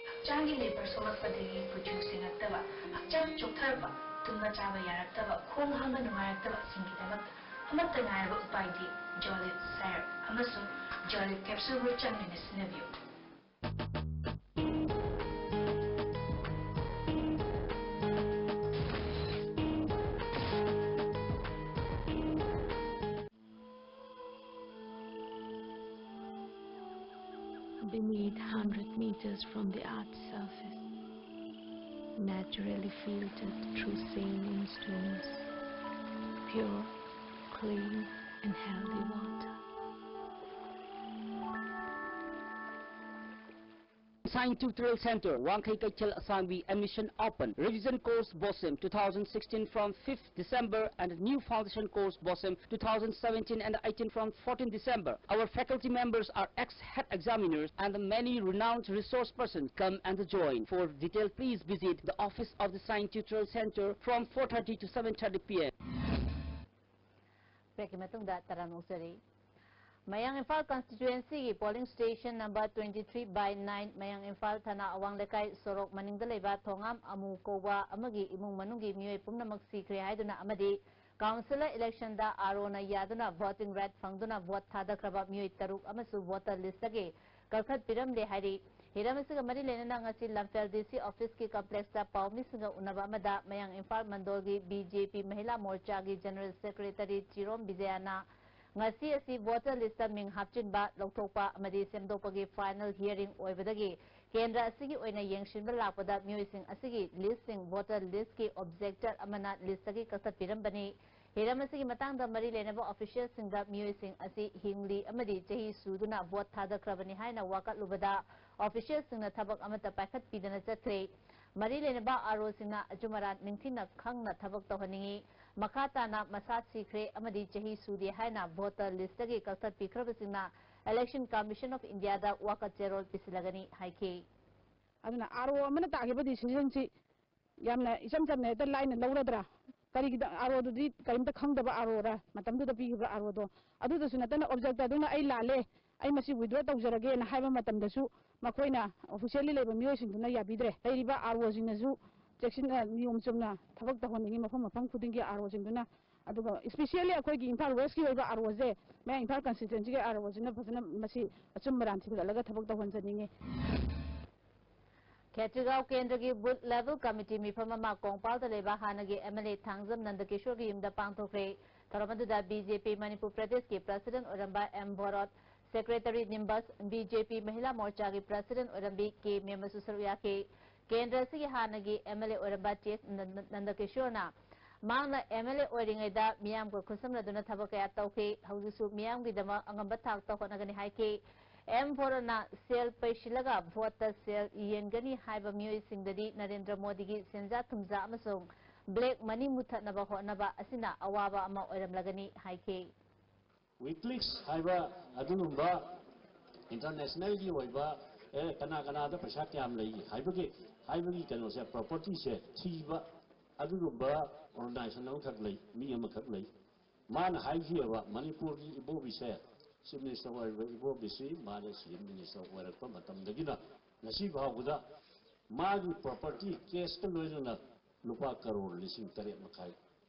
ꯍꯛꯆꯥꯡꯒꯤ ꯂꯦꯕꯔ ꯁꯣꯛꯂꯛꯄꯗꯒꯤ ꯀꯨꯆꯨ ꯁꯦꯡꯉꯛꯇꯕ, ꯍꯛꯆꯥꯡ ꯆꯣꯛꯊꯔꯛꯄ, ꯇꯨꯝꯕ ꯆꯥꯕ ꯌꯥꯔꯛꯇꯕ, ꯈꯣꯡ ꯍꯥꯝꯕ ꯅꯨꯡꯉꯥꯏꯔꯛꯇꯕꯁꯤꯡꯒꯤꯗꯃꯛ ꯑꯃꯠꯇ ꯉꯥꯏꯔꯕ ꯎꯄꯥꯏꯗꯤ ꯖꯣꯂꯤꯞ ꯁꯥꯏꯔꯞ ꯑꯃꯁꯨꯡ ꯖꯣꯂꯤꯞ ꯀꯦꯞꯁꯨꯜꯕꯨ ꯆꯥꯡ ꯅꯥꯏꯅ ꯁꯤꯖꯤꯟꯅꯕꯤꯌꯨ꯫ Beneath, hundred meters from the earth's surface, naturally filtered through saline streams, pure, clean, and healthy water. Sign Tutorial Center, Wangkhei Kaichel Asangbi, admission open. Revision course BOSEM two thousand sixteen from fifth December and new foundation course BOSEM two thousand seventeen and eighteen from fourteenth December. Our faculty members are ex-head examiners and many renowned resource persons. Come and join. For detail, please visit the office of the Sign Tutorial Center from four thirty to seven thirty p m. ꯕ꯭ꯔꯦꯛꯀꯤ ꯃꯇꯨꯡꯗ ꯇꯔꯥꯝꯅ ꯑꯣꯛꯆꯔꯤ꯫ ꯃꯌꯥꯡ ꯏꯝꯐꯥꯜ ꯀꯟꯁꯇꯤꯇ꯭ꯋꯦꯟꯁꯤꯒꯤ polling station number twenty three by nine, ꯃꯌꯥꯡ ꯏꯝꯐꯥꯜ ꯊꯅꯥ ꯑꯋꯥꯡ ꯂꯩꯀꯥꯏ ꯁꯣꯔꯣꯛ ꯃꯅꯤꯡꯗ ꯂꯩꯕ ꯊꯣꯉꯥꯝ ꯑꯃꯨ ꯀꯧꯕ ꯑꯃꯒꯤ ꯏꯃꯨꯡ ꯃꯅꯨꯡꯒꯤ ꯃꯤꯑꯣꯏ ꯄꯨꯝꯅꯃꯛ ꯁꯤꯈ꯭ꯔꯦ ꯍꯥꯏꯗꯨꯅ ꯑꯃꯗꯤ ꯀꯥꯎꯟꯁꯤꯜꯂꯔ ꯏꯂꯦꯛꯁꯟꯗ ꯑꯥꯔ ꯑꯣꯅ ꯌꯥꯗꯨꯅ ꯚꯣꯇꯤꯡ ꯔꯥꯏꯠ ꯐꯪꯗꯨꯅ ꯚꯣꯠ ꯊꯥꯗꯈ꯭ꯔꯕ ꯃꯤꯑꯣꯏ ꯇꯔꯨꯛ ꯑꯃꯁꯨ ꯚꯣꯇꯔ ꯂꯤꯁꯇꯒꯤ ꯀꯛꯊꯠꯄꯤꯔꯝꯂꯦ ꯍꯥꯏꯔꯤ꯫ ꯍꯤꯔꯝ ꯑꯁꯤꯒ ꯃꯔꯤ ꯂꯩꯅꯅ ꯉꯁꯤ ꯂꯝꯐꯦꯜ ꯗꯤ ꯁꯤ ꯑꯣꯐꯤꯁꯀꯤ ꯀꯝꯄ꯭ꯂꯦꯛꯁꯇ ꯄꯥꯎꯃꯤꯁꯤꯡꯒ ꯎꯅꯕ ꯑꯃꯗ ꯃꯌꯥꯡ ꯏꯝꯐꯥꯜ ꯃꯟꯗꯣꯜꯒꯤ ꯕꯤ ꯖꯦ ꯄꯤ ꯃꯍꯤꯂꯥ ꯃꯣꯔꯆꯥꯒꯤ ꯖꯦꯅꯔꯦꯜ ꯁꯦꯀ꯭ꯔꯦꯇꯔꯤ ꯆꯤꯔꯣꯝ ꯕꯤꯖꯌꯥꯅ ꯉꯁꯤ ꯑꯁꯤ ꯚꯣꯇꯔ ꯂꯤꯁꯇ ꯃꯤꯡ ꯍꯥꯞꯆꯤꯟꯕ, ꯂꯧꯊꯣꯛꯄ ꯑꯃꯗꯤ ꯁꯦꯝꯗꯣꯛꯄꯒꯤ ꯐꯥꯏꯅꯦꯜ ꯍꯤꯌꯔꯤꯡ ꯑꯣꯏꯕꯗꯒꯤ ꯀꯦꯟꯗ꯭ꯔ ꯑꯁꯤꯒꯤ ꯑꯣꯏꯅ ꯌꯦꯡꯁꯤꯟꯕ ꯂꯥꯛꯄꯗ ꯃꯤꯑꯣꯏꯁꯤꯡ ꯑꯁꯤꯒꯤ ꯂꯤꯁꯁꯤꯡ ꯚꯣꯇꯔ ꯂꯤꯁꯀꯤ ꯑꯣꯕꯖꯦꯛꯇꯔ ꯑꯃꯅ ꯂꯤꯁꯇꯒꯤ ꯀꯛꯊꯠꯄꯤꯔꯝꯕꯅꯤ꯫ ꯍꯤꯔꯝ ꯑꯁꯤꯒꯤ ꯃꯇꯥꯡꯗ ꯃꯔꯤ ꯂꯩꯅꯕ ꯑꯣꯐꯤꯁꯤꯌꯦꯜꯁꯤꯡꯗ ꯃꯤꯑꯣꯏꯁꯤꯡ ꯑꯁꯤ ꯍꯤꯡꯂꯤ ꯑꯃꯗꯤ ꯆꯍꯤ ꯁꯨꯗꯨꯅ ꯚꯣꯠ ꯊꯥꯗꯈ꯭ꯔꯕꯅꯤ ꯍꯥꯏꯅ ꯋꯥꯀꯠꯂꯨꯕꯗ ꯑꯣꯐꯤꯁꯤꯌꯦꯜꯁꯤꯡꯅ ꯊꯕꯛ ꯑꯃꯠꯇ ꯄꯥꯏꯈꯠꯄꯤꯗꯅ ꯆꯠꯈ꯭ꯔꯦ꯫ ꯃꯔꯤ ꯂꯩꯅꯕ ꯑꯥꯔ ꯑꯣꯁꯤꯡꯅ ꯑꯆꯨꯝ ꯑꯔꯥꯟ ꯅꯤꯡꯊꯤꯅ ꯈꯪꯅ ꯊꯕꯛ ꯇꯧꯍꯟꯅꯤꯡꯏ꯫ ꯃꯈꯥ ꯇꯥꯅ ꯃꯁꯥ ꯁꯤꯈ꯭ꯔꯦ ꯑꯃꯗꯤ ꯆꯍꯤ ꯁꯨꯗꯦ ꯍꯥꯏꯅ ꯚꯣꯇꯔ ꯂꯤꯁꯇꯒꯤ ꯀꯛꯊꯠꯄꯤꯈ꯭ꯔꯕꯁꯤꯡꯅ ꯏꯂꯦꯛꯁꯟ ꯀꯃꯤꯁꯟ ꯑꯣꯐ ꯏꯟꯗꯤꯌꯥꯗ ꯋꯥꯀꯠ ꯆꯦꯔꯣꯜ ꯄꯤꯁꯤꯜꯂꯒꯅꯤ ꯍꯥꯏꯈꯤ꯫ ꯑꯗꯨꯅ ꯑꯥꯔ ꯑꯣ ꯑꯃꯅ ꯇꯥꯈꯤꯕ ꯗꯤꯁꯤꯖꯟꯁꯤ ꯌꯥꯝꯅ ꯏꯆꯝ ꯆꯝꯅ ꯍꯦꯛꯇ ꯂꯥꯏꯅ ꯂꯧꯔꯗ꯭ꯔꯥ? ꯀꯔꯤꯒꯤꯗ ꯑꯥꯔ ꯑꯣꯗꯨꯗꯤ ꯀꯔꯤꯝꯇ ꯈꯪꯗꯕ ꯑꯥꯔ ꯑꯣꯔ ꯃꯇꯝꯗꯨꯗ ꯄꯤꯈꯤꯕ ꯑꯥꯔ ꯑꯣꯗꯣ? ꯑꯗꯨꯗꯁꯨ ꯅꯠꯇꯅ ꯑꯣꯕꯖꯦꯛꯇꯔꯗꯨꯅ "ꯑꯩ ꯂꯥꯜꯂꯦ, ꯑꯩ ꯃꯁꯤ ꯋꯤꯗ꯭ꯔꯣ ꯇꯧꯖꯔꯒꯦꯅ" ꯍꯥꯏꯕ ꯃꯇꯝꯗꯁꯨ ꯃꯈꯣꯏꯅ ꯑꯣꯐꯤꯁꯤꯌꯦꯜꯂꯤ ꯂꯩꯕ ꯃꯤꯑꯣꯏꯁꯤꯡꯗꯨꯅ ꯌꯥꯕꯤꯗ꯭ꯔꯦ꯫ ꯂꯩꯔꯤꯕ ꯑꯥꯔ ꯑꯣꯁꯤꯡꯅꯁꯨ ꯆꯦꯛꯁꯤꯟꯅ, ꯅꯤꯌꯣꯝ ꯆꯨꯝꯅ ꯊꯕꯛ ꯇꯧꯍꯟꯅꯤꯡꯉꯤ, ꯃꯐꯝ ꯃꯐꯝ ꯈꯨꯗꯤꯡꯒꯤ ꯑꯥꯔ ꯑꯣꯁꯤꯡꯗꯨꯅ꯫ ꯑꯗꯨꯒ ꯏꯁꯄꯤꯁꯤꯌꯦꯜꯂꯤ ꯑꯩꯈꯣꯏꯒꯤ ꯏꯝꯐꯥꯜ ꯋꯦꯁꯀꯤ ꯑꯣꯏꯕ ꯑꯥꯔ ꯑꯣꯁꯦ, ꯃꯌꯥꯡ ꯏꯝꯐꯥꯜ ꯀꯟꯁꯇꯤꯇ꯭ꯋꯦꯟꯁꯤꯒꯤ ꯑꯥꯔ ꯑꯣꯁꯤꯅ ꯐꯖꯅ ꯃꯁꯤ ꯑꯆꯨꯝ ꯑꯔꯥꯟ ꯊꯤꯒꯠꯂꯒ ꯊꯕꯛ ꯇꯧꯍꯟꯖꯅꯤꯡꯉꯤ꯫ ꯈꯦꯇ꯭ꯔꯤꯒꯥꯎ ꯀꯦꯟꯗ꯭ꯔꯒꯤ ꯕꯨꯊ ꯂꯦꯚꯦꯜ ꯀꯃꯤꯇꯤ ꯃꯤꯐꯝ ꯑꯃ ꯀꯣꯡꯄꯥꯜꯗ ꯂꯩꯕ ꯍꯥꯟꯅꯒꯤ ꯑꯦꯝ ꯑꯦꯜ ꯑꯦ ꯊꯥꯡꯖꯝ ꯅꯟꯗꯀꯤꯁꯣꯔꯒꯤ ꯌꯨꯝꯗ ꯄꯥꯡꯊꯣꯛꯈ꯭ꯔꯦ꯫ ꯊꯧꯔꯝ ꯑꯗꯨꯗ ꯕꯤ ꯖꯦ ꯄꯤ ꯃꯅꯤꯄꯨꯔ ꯄ꯭ꯔꯗꯦꯁꯀꯤ ꯄ꯭ꯔꯁꯤꯗꯦꯟ ꯑꯣꯏꯔꯝꯕ ꯑꯦꯝ ꯚꯣꯔꯣꯠ, ꯁꯦꯀ꯭ꯔꯦꯇꯔꯤ ꯅꯤꯝꯕꯁ, ꯕꯤ ꯖꯦ ꯄꯤ ꯃꯍꯤꯂꯥ ꯃꯣꯔꯆꯥꯒꯤ ꯄ꯭ꯔꯁꯤꯗꯦꯟ ꯑꯣꯏꯔꯝꯕꯤ ꯀꯦ ꯃꯦꯝꯕꯁꯨ ꯁꯔꯨꯛ ꯌꯥꯈꯤ꯫ ꯀꯦꯟꯗ꯭ꯔ ꯑꯁꯤꯒꯤ ꯍꯥꯟꯅꯒꯤ ꯑꯦꯝ ꯑꯦꯜ ꯑꯦ ꯑꯣꯏꯔꯝꯕ ꯇꯤ ꯑꯦꯁ ꯅꯟꯗ-, ꯅꯟꯗꯀꯤꯁꯣꯔꯅ ꯃꯍꯥꯛꯅ ꯑꯦꯝ ꯑꯦꯜ ꯑꯦ ꯑꯣꯏꯔꯤꯉꯩꯗ ꯃꯤꯌꯥꯝꯒ ꯈꯨꯠꯁꯝꯅꯗꯨꯅ ꯊꯕꯛ ꯀꯌꯥ ꯇꯧꯈꯤ꯫ ꯍꯧꯖꯤꯛꯁꯨ ꯃꯤꯌꯥꯝꯒꯤꯗꯃꯛ ꯑꯉꯝꯕ ꯊꯥꯛꯇ ꯍꯣꯠꯅꯒꯅꯤ ꯍꯥꯏꯈꯤ꯫ ꯑꯦꯝ ꯕꯣꯔꯣꯅ ꯁꯦꯜ ꯄꯩꯁꯤꯜꯂꯒ ꯚꯣꯠꯇ ꯁꯦꯜ ꯌꯦꯟꯒꯅꯤ ꯍꯥꯏꯕ ꯃꯤꯑꯣꯏꯁꯤꯡꯗꯗꯤ ꯅꯔꯦꯟꯗ꯭ꯔ ꯃꯣꯗꯤꯒꯤ ꯁꯦꯟꯖꯥ ꯊꯨꯝꯖꯥ ꯑꯃꯁꯨꯡ ꯕ꯭ꯂꯦꯛ ꯃꯅꯤ ꯃꯨꯊꯠꯅꯕ ꯍꯣꯠꯅꯕ ꯑꯁꯤꯅ ꯑꯋꯥꯕ ꯑꯃ ꯑꯣꯏꯔꯝꯂꯒꯅꯤ ꯍꯥꯏꯈꯤ꯫ ꯋꯤꯀꯤꯂꯤꯛꯁ ꯍꯥꯏꯕ ꯑꯗꯨꯒꯨꯝꯕ ꯏꯟꯇꯔꯅꯦꯁꯅꯦꯜꯒꯤ ꯑꯣꯏꯕ, ꯑꯦ, ꯀꯅꯥ ꯀꯅꯥꯗ ꯄꯩꯁꯥ ꯀꯌꯥꯝ ꯂꯩ ꯍꯥꯏꯕꯒꯤ, ꯍꯥꯏꯕꯒꯤ ꯀꯩꯅꯣꯁꯦ, ꯄ꯭ꯔꯣꯄꯔꯇꯤꯁꯦ ꯊꯤꯕ ꯑꯗꯨꯒꯨꯝꯕ ꯑꯣꯔꯒꯅꯥꯏꯖꯦꯁꯟ ꯑꯃꯈꯛ ꯂꯩ, ꯃꯤ ꯑꯃꯈꯛ ꯂꯩ꯫ ꯃꯥꯅ ꯍꯥꯏꯈꯤꯑꯕ, ꯃꯅꯤꯄꯨꯔꯒꯤ ꯏꯕꯣꯕꯤꯁꯦ, ꯆꯤꯐ ꯃꯤꯅꯤꯁꯇꯔ ꯑꯣꯏꯔꯤꯕ ꯏꯕꯣꯕꯤꯁꯤ ꯃꯥꯅ ꯆꯤꯐ ꯃꯤꯅꯤꯁꯇꯔ ꯑꯣꯏꯔꯛꯄ ꯃꯇꯝꯗꯒꯤꯅ ꯉꯁꯤ ꯐꯥꯎꯕꯗ ꯃꯥꯒꯤ ꯄ꯭ꯔꯣꯄꯔꯇꯤ ꯀꯦꯁꯀ ꯂꯣꯏꯅꯅ ꯂꯨꯄꯥ ꯀꯔꯣꯔ ꯂꯤꯁꯤꯡ ꯇꯔꯦꯠ ꯃꯈꯥꯏ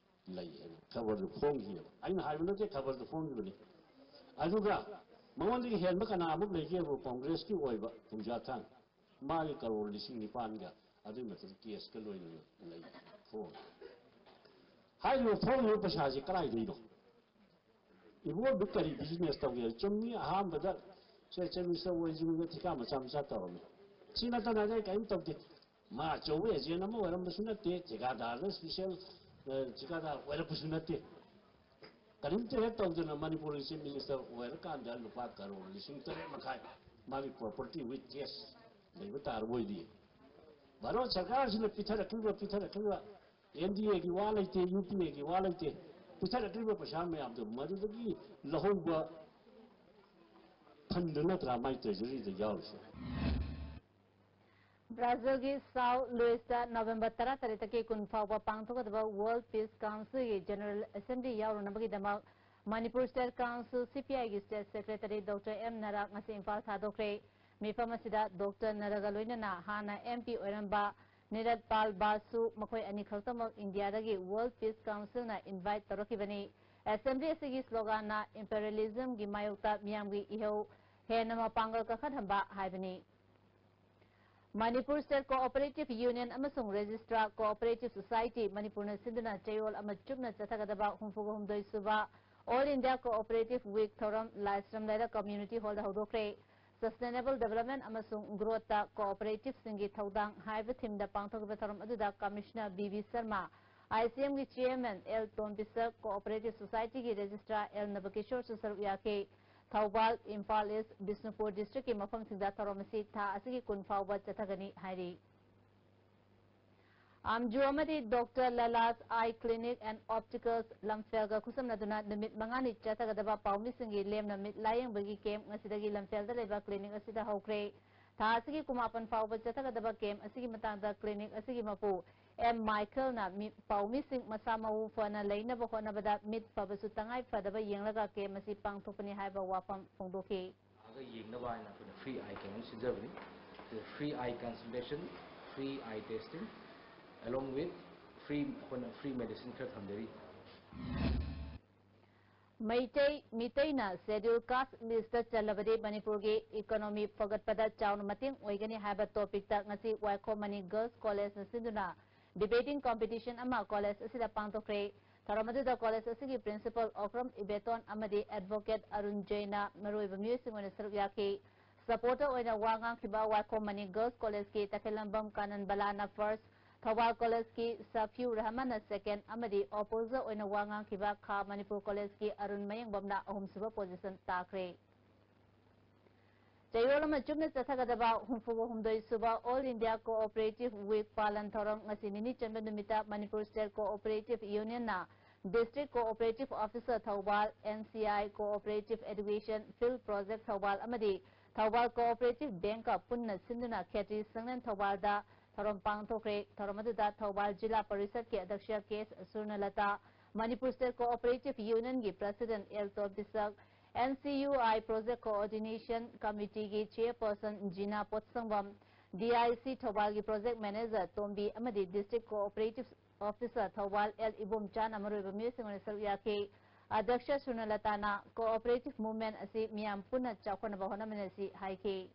ꯂꯩ ꯍꯥꯏꯅ ꯈꯕꯔꯗꯨ ꯐꯣꯡꯈꯤꯑꯕ꯫ ꯑꯩꯅ ꯍꯥꯏꯕ ꯅꯠꯇꯦ, ꯈꯕꯔꯗꯨ ꯐꯣꯡꯈꯤꯕꯅꯤ꯫ ꯑꯗꯨꯒ ꯃꯉꯣꯟꯗꯒꯤ ꯍꯦꯟꯕ ꯀꯅꯥ ꯑꯃꯨꯛ ꯂꯩꯒꯦꯕꯨ? ꯀꯣꯡꯒ꯭ꯔꯦꯁꯀꯤ ꯑꯣꯏꯕ ꯄꯨꯡꯖꯥ ꯊꯥꯡ, ꯃꯥꯒꯤ ꯀꯔꯣꯔ ꯂꯤꯁꯤꯡ ꯅꯤꯄꯥꯟꯒ ꯑꯗꯨꯒꯤ ꯃꯊꯛꯇ ꯀꯦꯁꯀ ꯂꯣꯏꯅꯅ ꯂꯩ, ꯐꯣꯡ꯫ ꯍꯥꯏꯔꯤꯕ ꯐꯣꯡꯉꯤꯕ ꯄꯩꯁꯥꯁꯤ ꯀꯗꯥꯏꯗꯩꯅꯣ? ꯏꯕꯣꯕꯤ ꯀꯔꯤ ꯕꯤꯖꯤꯅꯦꯁ ꯇꯧꯒꯦ? ꯆꯨꯝꯃꯤ, ꯑꯍꯥꯟꯕꯗ ꯆꯦ ꯆꯦ ꯃꯤꯅꯤꯁꯇꯔ ꯑꯣꯏꯗ꯭ꯔꯤꯉꯩꯗ ꯊꯤꯀꯥ ꯃꯆꯥ ꯃꯆꯥ ꯇꯧꯔꯝꯃꯤ꯫ ꯁꯤ ꯅꯠꯇꯅ ꯑꯩ ꯀꯔꯤꯝ ꯇꯧꯗꯦ꯫ ꯃꯥ ꯑꯆꯧꯕ ꯑꯦꯖꯦꯟ ꯑꯃ ꯑꯣꯏꯔꯝꯕꯁꯨ ꯅꯠꯇꯦ, ꯊꯤꯀꯥꯗꯥꯔꯗ ꯏꯁꯄꯤꯁꯦꯜ, ꯑ, ꯊꯤꯀꯥꯗꯥꯔ ꯑꯣꯏꯔꯛꯄꯁꯨ ꯅꯠꯇꯦ꯫ ꯀꯔꯤꯝꯇ ꯍꯦꯛ ꯇꯧꯗꯅ ꯃꯅꯤꯄꯨꯔꯒꯤ ꯆꯤꯐ ꯃꯤꯅꯤꯁꯇꯔ ꯑꯣꯏꯔꯀꯥꯟꯗ ꯂꯨꯄꯥ ꯀꯔꯣꯔ ꯂꯤꯁꯤꯡ ꯇꯔꯦꯠ ꯃꯈꯥꯏ ꯃꯥꯒꯤ ꯄ꯭ꯔꯣꯄꯔꯇꯤ ꯋꯤꯠ ꯀꯦꯁ ꯂꯩꯕ ꯇꯥꯔꯕ ꯑꯣꯏꯗꯤ? ꯚꯥꯔꯠ ꯁꯔꯀꯥꯔꯁꯤꯅ ꯄꯤꯊꯔꯛꯈꯤꯕ, ꯄꯤꯊꯔꯛꯈꯤꯕ, ꯑꯦꯟ ꯗꯤ ꯑꯦꯒꯤ ꯋꯥ ꯂꯩꯇꯦ, ꯌꯨ ꯄꯤ ꯑꯦꯒꯤ ꯋꯥ ꯂꯩꯇꯦ, ꯄꯤꯊꯔꯛꯈꯤꯕ ꯄꯩꯁꯥ ꯃꯌꯥꯝꯗꯣ ꯃꯗꯨꯗꯒꯤ ꯂꯧꯍꯧꯕ ꯐꯟꯗꯨ ꯅꯠꯇ꯭ꯔꯥ ꯃꯥꯏ ꯇ꯭ꯔꯦꯖꯔꯤꯗ ꯌꯥꯎꯔꯤꯁꯦ? ꯕ꯭ꯔꯥꯖꯤꯜꯒꯤ ꯁꯥꯎ ꯂꯨꯏꯁꯇ ꯅꯣꯚꯦꯝꯕꯔ ꯇꯔꯥꯇꯔꯦꯠꯇꯒꯤ ꯀꯨꯟ ꯐꯥꯎꯕ ꯄꯥꯡꯊꯣꯛꯀꯗꯕ ꯋꯥꯔꯜꯗ ꯄꯤꯁ ꯀꯥꯎꯟꯁꯤꯜꯒꯤ ꯖꯦꯅꯔꯦꯜ ꯑꯦꯁꯦꯝꯕ꯭ꯂꯤ ꯌꯥꯎꯔꯨꯅꯕꯒꯤꯗꯃꯛ Manipur state council, C P ꯑꯥꯏꯒꯤ state secretary doctor M Nara ꯉꯁꯤ ꯏꯝꯐꯥꯜ ꯊꯥꯗꯣꯛꯈ꯭ꯔꯦ꯫ ꯃꯤꯐꯝ ꯑꯁꯤꯗ ꯗꯣꯛꯇꯔ ꯅꯔꯥꯒ ꯂꯣꯏꯅꯅ ꯍꯥꯟꯅ ꯑꯦꯝ ꯄꯤ ꯑꯣꯏꯔꯝꯕ ꯅꯤꯔꯠ ꯄꯥꯜ ꯕꯥꯁꯨ, ꯃꯈꯣꯏ ꯑꯅꯤ ꯈꯛꯇꯃꯛ ꯏꯟꯗꯤꯌꯥꯗꯒꯤ ꯋꯥꯔꯜꯗ ꯄꯤꯁ ꯀꯥꯎꯟꯁꯤꯜꯅ ꯏꯟꯚꯥꯏꯠ ꯇꯧꯔꯛꯈꯤꯕꯅꯤ꯫ ꯑꯦꯁꯦꯝꯕ꯭ꯂꯤ ꯑꯁꯤꯒꯤ ꯁ꯭ꯂꯣꯒꯥꯟꯅ ꯏꯝꯄꯦꯔꯤꯌꯦꯂꯤꯖꯝꯒꯤ ꯃꯥꯌꯣꯛꯇ ꯃꯤꯌꯥꯝꯒꯤ ꯏꯍꯧ ꯍꯦꯟꯅ ꯃꯄꯥꯡꯒꯜ ꯀꯟꯈꯠꯍꯟꯕ ꯍꯥꯏꯕꯅꯤ꯫ ꯃꯅꯤꯄꯨꯔ ꯁ꯭ꯇꯦꯠ ꯀꯣꯑꯣꯄꯔꯦꯇꯤꯚ ꯌꯨꯅꯤꯌꯟ ꯑꯃꯁꯨꯡ ꯔꯦꯖꯤꯁꯇ꯭ꯔꯥꯔ ꯀꯣꯑꯣꯄꯔꯦꯇꯤꯚ ꯁꯣꯁꯥꯏꯇꯤ ꯃꯅꯤꯄꯨꯔꯅ ꯁꯤꯟꯗꯨꯅ ꯆꯌꯣꯜ ꯑꯃ ꯆꯨꯞꯅ ꯆꯠꯊꯒꯗꯕ ꯍꯨꯝꯐꯨꯒ ꯍꯨꯝꯗꯣꯏ ꯁꯨꯕ ꯑꯣꯜ ꯏꯟꯗꯤꯌꯥ ꯀꯣꯑꯣꯄꯔꯦꯇꯤꯚ ꯋꯤꯛ ꯊꯧꯔꯝ ꯂꯥꯏꯁ꯭ꯔꯝ ꯂꯩꯔꯛ ꯀꯝꯃ꯭ꯌꯨꯅꯤꯇꯤ ꯍꯣꯜꯗ ꯍꯧꯗꯣꯛꯈ꯭ꯔꯦ꯫ ꯁꯁꯇꯦꯅꯦꯕꯜ ꯗꯤꯚꯦꯂꯞꯃꯦꯟꯠ ꯑꯃꯁꯨꯡ ꯒ꯭ꯔꯣꯊꯇ ꯀꯣꯑꯣꯄꯔꯦꯇꯤꯚꯁꯤꯡꯒꯤ ꯊꯧꯗꯥꯡ ꯍꯥꯏꯕ ꯊꯤꯝꯗ ꯄꯥꯡꯊꯣꯛꯈꯤꯕ ꯊꯧꯔꯝ ꯑꯗꯨꯗ commissioner B B Sharma, I C ꯑꯦꯝꯒꯤ ꯆꯦꯌꯔꯃꯦꯟ ꯑꯦꯜ ꯇꯣꯝꯕꯤꯁꯛ, ꯀꯣꯑꯣꯄꯔꯦꯇꯤꯚ ꯁꯣꯁꯥꯏꯇꯤꯒꯤ ꯔꯦꯖꯤꯁꯇ꯭ꯔꯥꯔ ꯑꯦꯜ ꯅꯕꯀꯤꯁꯣꯔꯁꯨ ꯁꯔꯨꯛ ꯌꯥꯈꯤ꯫ ꯊꯧꯕꯥꯜ, ꯏꯝꯐꯥꯜ ꯏꯁ, ꯕꯤꯁꯅꯨꯄꯨꯔ district ꯀꯤ ꯃꯐꯝꯁꯤꯡꯗ ꯊꯧꯔꯝ ꯑꯁꯤ ꯊꯥ ꯑꯁꯤꯒꯤ ꯀꯨꯟ ꯐꯥꯎꯕ ꯆꯠꯊꯒꯅꯤ ꯍꯥꯏꯔꯤ꯫ ꯑꯥꯝꯖꯨ ꯑꯃꯗꯤ doctor Lalas Eye Clinic and Opticals ꯂꯝꯐꯦꯜꯒ ꯈꯨꯠꯁꯝꯅꯗꯨꯅ ꯅꯨꯃꯤꯠ ꯃꯉꯥꯅꯤ ꯆꯠꯊꯒꯗꯕ ꯄꯥꯎꯃꯤꯁꯤꯡꯒꯤ ꯂꯦꯝꯅ ꯃꯤꯠ ꯂꯥꯌꯦꯡꯕꯒꯤ camp ꯉꯁꯤꯗꯒꯤ ꯂꯝꯐꯦꯜꯗ ꯂꯩꯕ clinic ꯑꯁꯤꯗ ꯍꯧꯈ꯭ꯔꯦ꯫ ꯊꯥ ꯑꯁꯤꯒꯤ ꯀꯨꯟꯃꯥꯄꯟ ꯐꯥꯎꯕ ꯆꯠꯊꯒꯗꯕ camp ꯑꯁꯤꯒꯤ ꯃꯇꯥꯡꯗ clinic ꯑꯁꯤꯒꯤ ꯃꯄꯨ ꯑꯦꯝ ꯃꯥꯏꯀꯦꯜꯅ ꯃꯤ-, ꯄꯥꯎꯃꯤꯁꯤꯡ ꯃꯁꯥ ꯃꯎ ꯐꯅ ꯂꯩꯅꯕ ꯍꯣꯠꯅꯕꯗ ꯃꯤꯠ ꯐꯕꯁꯨ ꯇꯉꯥꯏ ꯐꯗꯕ ꯌꯦꯡꯂꯒ camp ꯑꯁꯤ ꯄꯥꯡꯊꯣꯛꯄꯅꯤ ꯍꯥꯏꯕ ꯋꯥꯐꯝ ꯐꯣꯡꯗꯣꯛꯈꯤ꯫ ꯂꯥꯛꯑꯒ ꯌꯦꯡꯅꯕ ꯍꯥꯏꯅ ꯑꯩꯈꯣꯏꯅ free eye camp ꯑꯃ ꯁꯤꯟꯖꯕꯅꯤ꯫ ꯁꯤꯗ free eye consultation, free eye testing, along with free, ꯑꯩꯈꯣꯏꯅ free medicine ꯈꯔ ꯊꯝꯖꯔꯤ꯫ ꯃꯩꯇꯩ, ꯃꯤꯇꯩꯅ Scheduled Caste list ꯆꯜꯂꯕꯗꯤ ꯃꯅꯤꯄꯨꯔꯒꯤ economy ꯐꯒꯠꯄꯗ ꯆꯥꯎꯅ ꯃꯇꯦꯡ ꯑꯣꯏꯒꯅꯤ ꯍꯥꯏꯕ topicꯇ ꯉꯁꯤ ꯋꯥꯏꯈꯣꯝ ꯃꯅꯤ Girls Collegeꯅ ꯁꯤꯟꯗꯨꯅ debating competition ꯑꯃ college ꯑꯁꯤꯗ ꯄꯥꯡꯊꯣꯛꯈ꯭ꯔꯦ꯫ ꯊꯧꯔꯝ ꯑꯗꯨꯗ college ꯑꯁꯤꯒꯤ principal ꯑꯣꯀ꯭ꯔꯝ ꯏꯕꯦꯇꯣꯟ ꯑꯃꯗꯤ advocate ꯑꯔꯨꯟ ꯖꯩꯅ ꯃꯔꯨꯑꯣꯏꯕ ꯃꯤꯑꯣꯏꯁꯤꯡ ꯑꯣꯏꯅ ꯁꯔꯨꯛ ꯌꯥꯈꯤ꯫ Supporter ꯑꯣꯏꯅ ꯋꯥ ꯉꯥꯡꯈꯤꯕ ꯋꯥꯏꯈꯣꯝ ꯃꯅꯤ Girls Collegeꯀꯤ ꯇꯈꯦꯜꯂꯝꯕꯝ ꯀꯥꯅꯟ ꯕꯂꯥꯅ first, ꯊꯧꯕꯥꯜ Collegeꯀꯤ ꯁꯐꯤꯌꯨ ꯔꯍꯃꯟꯅ second ꯑꯃꯗꯤ opposer ꯑꯣꯏꯅ ꯋꯥ ꯉꯥꯡꯈꯤꯕ ꯈꯥ ꯃꯅꯤꯄꯨꯔ Collegeꯀꯤ ꯑꯔꯨꯟ ꯃꯌꯦꯡꯕꯝꯅ ꯑꯍꯨꯝꯁꯨꯕ position ꯇꯥꯈ꯭ꯔꯦ꯫ ꯆꯌꯣꯜ ꯑꯃ ꯆꯨꯞꯅ ꯆꯠꯊꯒꯗꯕ ꯍꯨꯝꯐꯨ ꯍꯨꯝꯗꯣꯏ ꯁꯨꯕ All India Cooperative Week ꯄꯥꯂꯟ ꯊꯧꯔꯝ ꯉꯁꯤ ꯅꯤꯅꯤ ꯆꯟꯕ ꯅꯨꯃꯤꯠꯇ Manipur State Cooperative Unionꯅ District Cooperative Officer Thoubal, NCI Cooperative Education Field Project Thoubal ꯑꯃꯗꯤ ꯊꯧꯕꯥꯜ Cooperative Bankꯀ ꯄꯨꯟꯅ ꯁꯤꯟꯗꯨꯅ ꯈꯦꯇ꯭ꯔꯤ ꯁꯪꯂꯦꯟ ꯊꯧꯕꯥꯜꯗ ꯊꯧꯔꯝ ꯄꯥꯡꯊꯣꯛꯈ꯭ꯔꯦ꯫ ꯊꯧꯔꯝ ꯑꯗꯨꯗ ꯊꯧꯕꯥꯜ ꯖꯤꯂꯥ ꯄꯔꯤꯁꯗꯀꯤ ꯑꯗ꯭ꯌꯛꯁ K Surnalata, Manipur State Cooperative Unionꯒꯤ President L Tombisak, NCUI Project Coordination Committeeꯒꯤ Chairperson ꯖꯤꯅꯥ ꯄꯣꯠꯁꯪꯕꯝ, DIC ꯊꯧꯕꯥꯜꯒꯤ Project Manager ꯇꯣꯝꯕꯤ ꯑꯃꯗꯤ District Cooperative Officer Thoubal L ꯏꯕꯣꯝꯆꯥꯅ ꯃꯔꯨꯑꯣꯏꯕ ꯃꯤꯑꯣꯏꯁꯤꯡ ꯑꯣꯏꯅ ꯁꯔꯨꯛ ꯌꯥꯈꯤ꯫ ꯑꯗ꯭ꯌꯛꯁ ꯁꯨꯔꯅꯂꯇꯥꯅ cooperative movement ꯑꯁꯤ ꯃꯤꯌꯥꯝ ꯄꯨꯟꯅ ꯆꯥꯎꯈꯠꯅꯕ ꯍꯣꯠꯅꯃꯤꯟꯅꯁꯤ ꯍꯥꯏꯈꯤ꯫